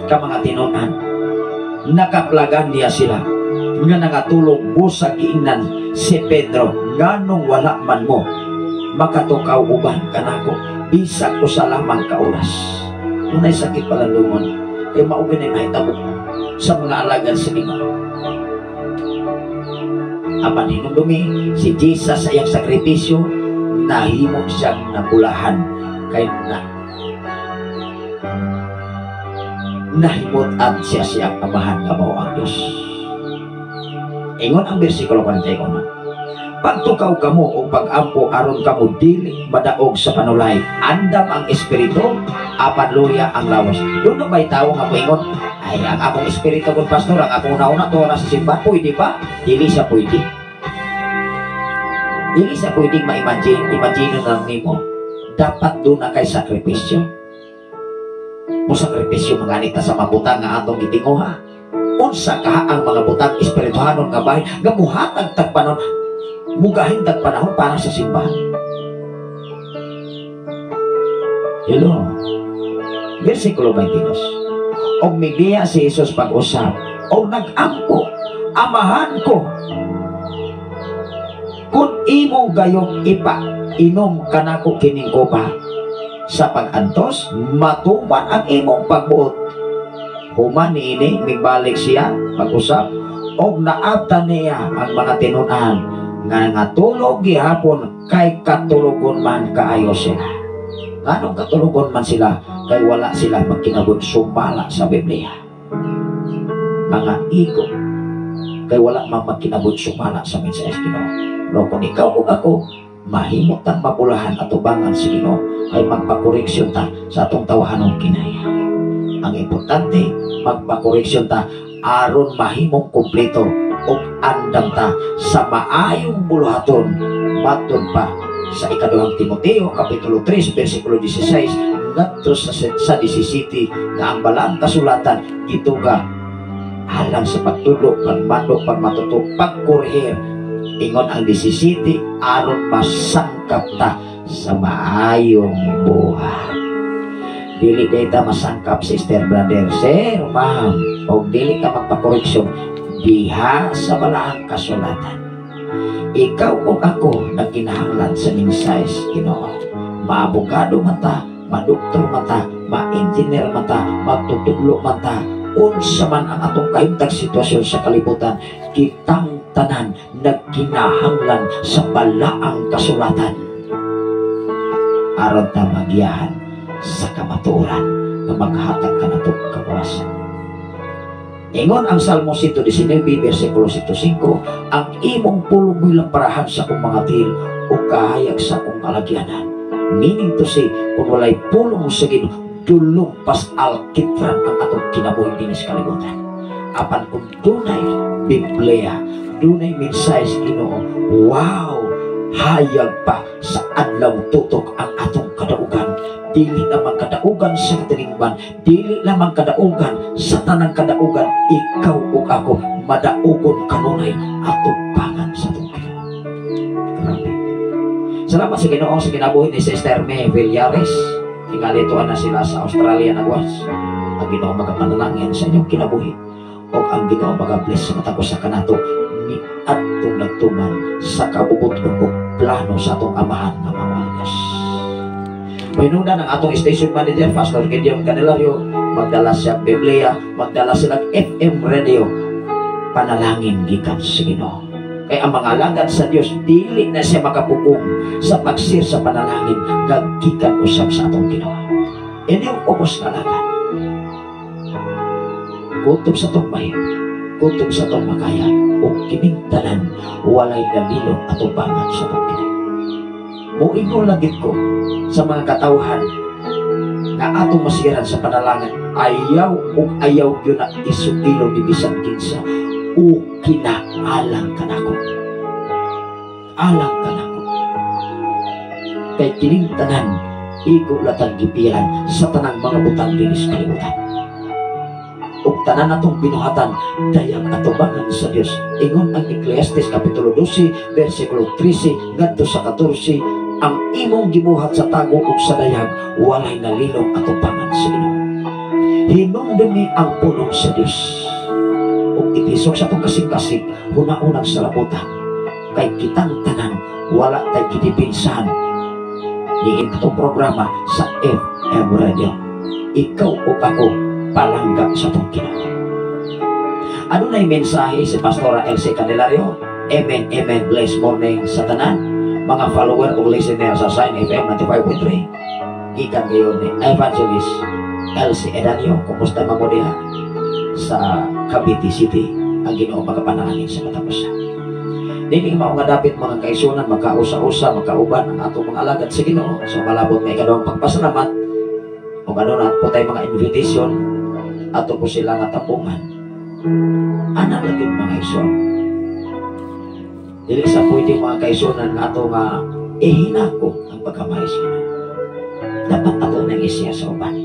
ka mga tinun-an. Nakaplagan niya sila nga nangatulog busag giingnan si Pedro, nganong wala man mo makatukaw uban kanako bisag usa lamang ka oras. Unay sakit palalungon kay mao gyud mahitabo sa mga alagad sa Ginoo. Apan hinumdumi si Jesus sa iyang sakripisyo, nahimo siyang nabulahan kay na nahimot-an siya siyang amahan nga mao ang Dios. Ingon ang bersikulo 41. Pagtukaw kamo o pag-ampo aron kamo dili madaog sa panulay. Andam ang espiritu, apan luya ang lawas. Doon na ba'y tao nga moingon, ay ang akong espiritu kung pastor, ang akong nauna to sa simbahan, pwede ba? Dili siya pwede. Dili siya pwedeng ma-imagine, imagine na lang nimo. Dapat doon na kay sakripisyo. Mo sakripisyo manganita sa mabutang nga atong gitinguha. Unsa ka ang mga butang espirituhanon nga bahin nga muhatag tag panahon, mugahin tag panahon para sa simbahan. Hello. Versikulo 22. Og mibiya si Jesus pag-usap, og nag-ampo, amahan ko, kung imo gayong ipa-inom kanako kining kopa, sa pag-antos, matuman ang imong pagbuot. Human niini, mibalik siya pag-usap, og naabtan niya ang mga tinun-an nga natulog gihapon kay katulogon man kaayo sila. Nganong katulogon man sila? Kay wala sila magkinabuhi sumala sa Biblia. Mga igo kay wala man magkinabuhi sumala sa mensahe sa Ginoo. Pero kung ikaw ug ako mahimot tang mapulahan at ubangan sa Ginoo, ay magpakoreksyon ta sa atong tawahanong kinaya. Ang importante, magpakoreksyon ta aron mahimong kumpleto ug andam ta sa maayong buluhaton matud pa Sa ikaduhang Timoteo, Kapitulo 3, versikulo 16, ngadto sa 17, nga ang balaang kasulatan, gituga alang sa pagtudlo, pagmando, pagmatuto, pagkurehir. Ingon ang 17, aron masangkap ta sa maayong buhat. Dili day ta masangkap, sister, brother, sir, ma'am, o dili ta magpakoreksyon diha sa balaang kasulatan. Ikaw o ako nagkinahanglan sa mensahe sa Ginoo. Maabogado man ta, madoktor man ta, ma-engineer man ta, magtutudlo man ta, unsa man ang atong kahimtang sitwasyon sa kalibutan, kitang tanan nagkinahanglan sa balaang kasulatan aron ta magiyahan sa kamatuoran nga maghatag kanato kapuasan. Ingon ang Salmo 119 versikulo 105, "Ang imong pulong mo'y lamparahan sa akong mga tiil ug kahayag sa akong kalagyanan." Meaning to say, kung walay pulong sa Ginoo, dulong pas alkitran ang atong kinabuhi dinhi sa kalibutan. Apan kung dunay Biblia, dunay mensahe sa Ginoo, wow, hayag pa sa adlaw tutok ang atong kadaugan. Dili lamang kadaugan sa katilingban, dili lamang kadaugan sa tanang kadaugan, ikaw ug ako madaugon kanunay atubangan sa atong Ginoo. Grabe. Salamat sa Ginoo sa kinabuhi ni Sister May Villares. Tingali na sila sa Australia nagwas. Ang Ginoo magapanalangin sa inyong kinabuhi. O ang Ginoo magabless sa matag usa kanato ni adtong nagtuman sa kabubut-on o plano sa atong amahan nga mao ang Diyos. Pahinungdan ang atong station manager, Pastor Gideon Candelario, magdala siya Biblia, magdala sila FM radio, panalangin gikan sa Ginoo. Kaya ang mga alagad sa Dios, dili na siya makapugong sa pagsir sa panalangin nga gikan usab sa atong Ginoo. Inyong ubos nga alagad. Kutob sa atong mahimo, kutob sa atong makaya, ug kining tanan walay nalilong atubangan sa atong Ginoo. Moingon lang gid ko sa mga katawhan nga atong masiran sa panalangin, ayaw ug ayaw gyud na isugilo ni bisan kinsa o kinaalang kanako. Alang kanako. Kay kining tanan igo latang gipilan sa tanang mga butang dinhi sa kalibutan. Ug tanan atong binuhatan dayang atubangan sa Dios. Ingon ang Ecclesiastes kapitulo 12 versikulo 13 ngadto sa 14, ang imong gibuhat sa tago ug sa dayag walay nalilong atubangan sa Ginoo. Hinumdumi ang pulong sa Dios. Ug itisok sa atong kasing-kasing hunaunang sa labutan. Kay kitang tanan wala tay gidipinsahan niin atong programa sa FM Radio. Ikaw o ako palangga sa atong Ginoo. Ano na yung mensahe si Pastora Elsie Candelario? Amen, amen, bless morning sa tanan mga follower o listener sa Sign FM 95.3. Gikan gayon ni Evangelist Elsie Edanio. Kumusta mo diha sa Cavite City? Ang Ginoo magapanalangin sa matag usa. Dili mao nga dapit, mga kaigsuonan, magkausa-usa, magkauban ang atong mga alagad sa Ginoo. So malabot may ikaduhang pagpasalamat o ano na po tayo mga invitation ato po sila nga tapungan. Ana lang yun, mga igsoon. Dili sa pwede, mga kaigsuonan, nga ato nga ihinako ang pagkamay sa Ginoo. Dapat ato nang isya sa uban.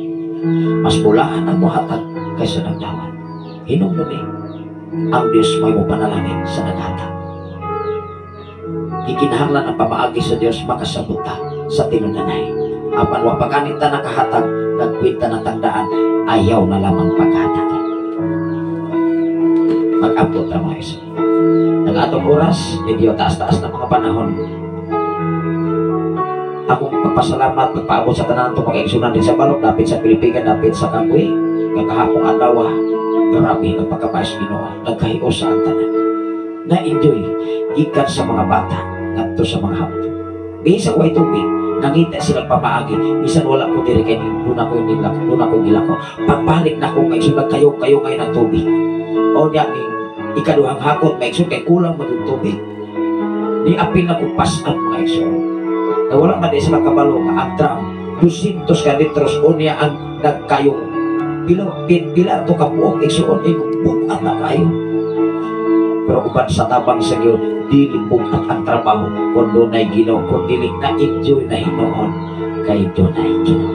Mas bulaan ang muhatag kaysa nagdawat. Hinumdumi, ang Diyos mo'y mo panalangin sa naghatag. Gikinahanglan ang pamaagi sa Diyos makasabot ta sa tinunanay. Apan wa pa gani ta nakahatag, nagkwenta na tandaan, ayaw na lamang paghatag. Mag-abot ta, mga isa. Ang atong oras, medyo taas-taas na mga panahon. Akong pagpasalamat, pagpaabot sa tanan itong mga igsunan din sa balok, dapit sa Pilipinas, dapit sa Kambuhi, nga kahapong adlaw, grabe ang pagkamais Ginoo, nagkahios sa ang tanan. Na-enjoy, gikan sa mga bata, ngadto sa mga hamto. Bisan way tubig, nangita silang pamaagi, bisan wala ko diri kay doon ako yung nilako, doon ako yung gilako. Pagbalik na ko kay sunod kayo, kayo ngayon ang tubig. O niya, ni ikaduhang hakot, may igsoon kay kulang mag tubig. Ni apil na ko pas-an, mga igsoon. Na wala man di sila kabalo nga ang drum, 200 ka litros o niya ang nagkayong pila, pila to kapuok, igsoon, eh, bukat na kayo. Pero uban sa tabang sa Ginoo, Dili bugat ang trabaho kung dunay Ginoo, kung dili na-enjoy na hinuon kay dunay Ginoo.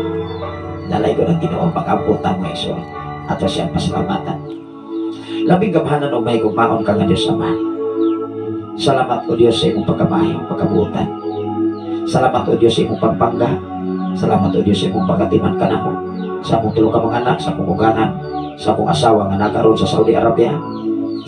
Dalay ko ng Ginoo pag-amputan mga igsoon. Ato siyang pasalamatan. Labing gamhanan o may gugmaon ka nga Diyos Ama. Salamat o Diyos sa imong pagkamayo, pagkabuotan. Salamat o Diyos sa imong pagpangga. Salamat o Diyos sa imong pagkatiman kanamo. Sa among tulo ka mga anak, sa among uganan, sa akong asawa nga nakaroon sa Saudi Arabia,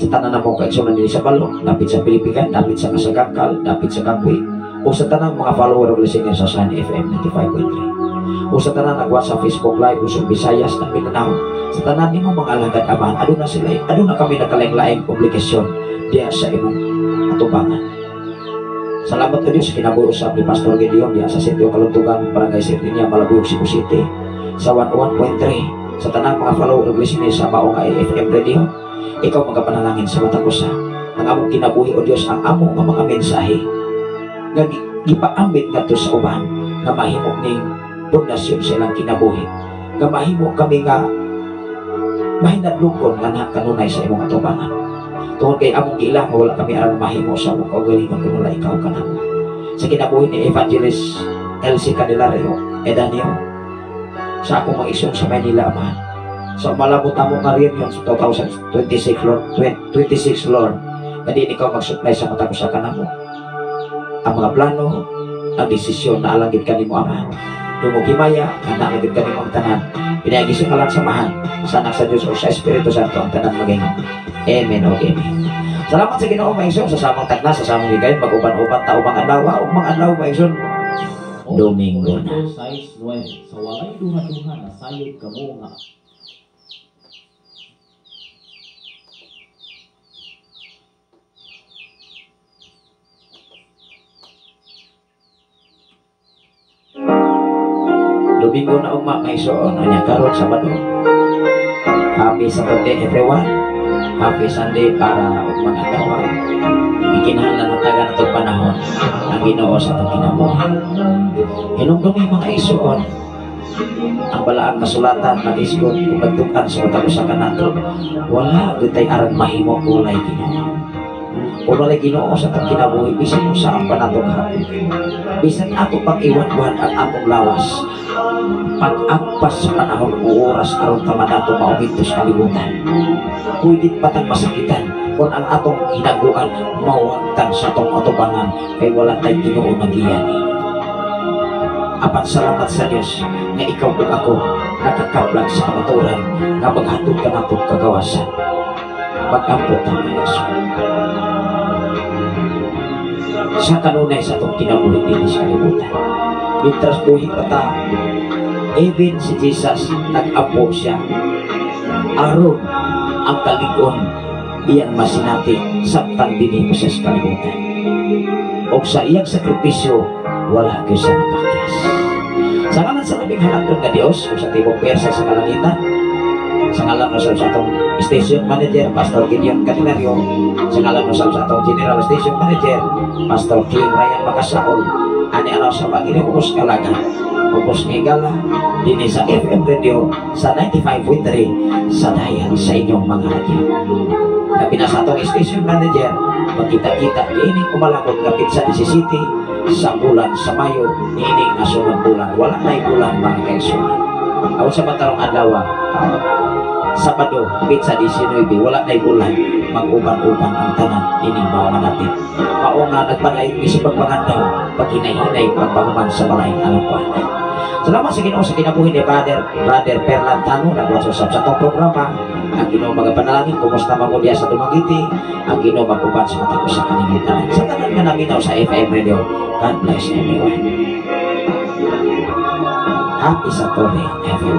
sa tanan namo kaigsuonan dinhi sa Balo, dapit sa Pilipigan, dapit sa Masagangkal, dapit sa Kangwi, o sa tanang mga follower ug listener sa Sun FM 95.3. O sa tanan nagwatch sa Facebook Live, Luzon, Visayas, at Mindanao, sa tanan nimo mga alagad Amahan, aduna sila, aduna kami nakalaing-laing publikasyon diya sa imong atubangan. Salamat ka Diyos sa kinabuhi usab ni Pastor Gideon diya sa Sitio Kaluntugan, Barangay Sirdinia, Malabuyok, Cebu City, sa 101.3, sa tanang mga follower ug listener sa mao nga FM Radio. Ikaw magapanalangin sa matag usa. Ang among kinabuhi o Diyos, ang amo nga mga mensahe nga gipaambit ngadto sa uban nga mahimo ning pundasyon sa ilang kinabuhi, nga mahimo kami nga mahinadlokon nga na kanunay sa imong atubangan. Tungod kay among giila nga wala kami aron mahimo sa among kaugalingon kun wala ikaw kanamo. Sa kinabuhi ni Evangelist LC Candelario Edanio, sa akong mga igsoon sa Manila, Amahan, sa malabot amo nga reunion sa 2026, Lord, 26, Lord, nga di ikaw mag-supply sa matag usa kanamo. Ang mga plano, ang desisyon na alangit kanimo, Amahan. Dungog himaya, nga naalangit kanimo ang tanan. Pinaagi sa ngalan sa Amahan, sa Anak sa Diyos o sa Espiritu Santo ang tanan maging. Amen o amen. Salamat sa Ginoo mga igsoon sa samang tagna, sa samang higayon, mag-uban-uban ta ubang adlaw, ug mga adlaw mga igsoon. Domingo na. 6:9 Sa walay duha-duha na sayod kamo nga Domingo na ugma mga igsoon, unya karon Sabado. Happy Saturday everyone. Happy Sunday para ug mga adlaw. Gikinahanglan hatagan atong panahon ang Ginoo sa atong kinabuhi. Hinumdumi mga igsoon, ang balaang kasulatan nag-isgot ug nagtukan sa matag usa kanato. Wala gyud tay aran mahimo kung walay Ginoo. Kung walay Ginoo sa atong kinabuhi, bisan unsa ang panato kahapon, bisan ato pang iwan-wan ang atong lawas, pag-agpas sa panahon o oras aron ta madato maumintos kalibutan, pwede patang masakitan kung ang atong hinaguan mawagtan sa atong atubangan kay wala tay Ginoo nagiyani. Apan salamat sa Dios nga ikaw ug ako nakakablag sa kamatuoran nga maghatod ka natong kagawasan. Pag-ampo ta mga igsoon. Sa kanunay sa atong kinabuhi dinhi sa kalibutan, mientras buhi pa ta, even si Jesus nag-ampo siya aron ang kalig-on iyang masinati samtang dinhi pa siya sa kalibutan. Og sa iyang sakripisyo wala gyud siya napakyas. Sa ngalan sa labing halangdon nga Dios ug sa tibok pwersa sa kalangitan, sa ngalan usab sa atong station manager Pastor Gideon Candelario, sa ngalan usab sa atong general station manager Pastor King Ryan Macasaol, ani ano sa Panginoon ubos kalaga, ubos ngigala dinhi sa FM Radio sa 95.3 sa dayan sa inyong mga radyo. Labi na sa atong station manager, magkita-kita niining umalabot nga petsa 17 sa bulan sa Mayo niining nasunod bulan. Wala na'y bulan mga kaigsuonan. Aron sa matarong adlaw, Sabado, petsa 19, wala na'y bulan, mag-uban-uban ang tanan ining mga manapit. Mao nga nagpadayon mi sa pagpangandaw, paghinay-hinay, pagpahuman sa balay alampuan. Salamat sa Ginoo sa kinabuhi ni Brother Perlantano, nagwatch usab sa atong programa. Ang Ginoo magapanalangin, kumusta man mo diya sa Dumaguete, ang Ginoo mag-uban sa matag usa kaninyo tanan. Sa tanan nga naminaw sa FM Radio, God bless everyone. Happy Saturday everyone.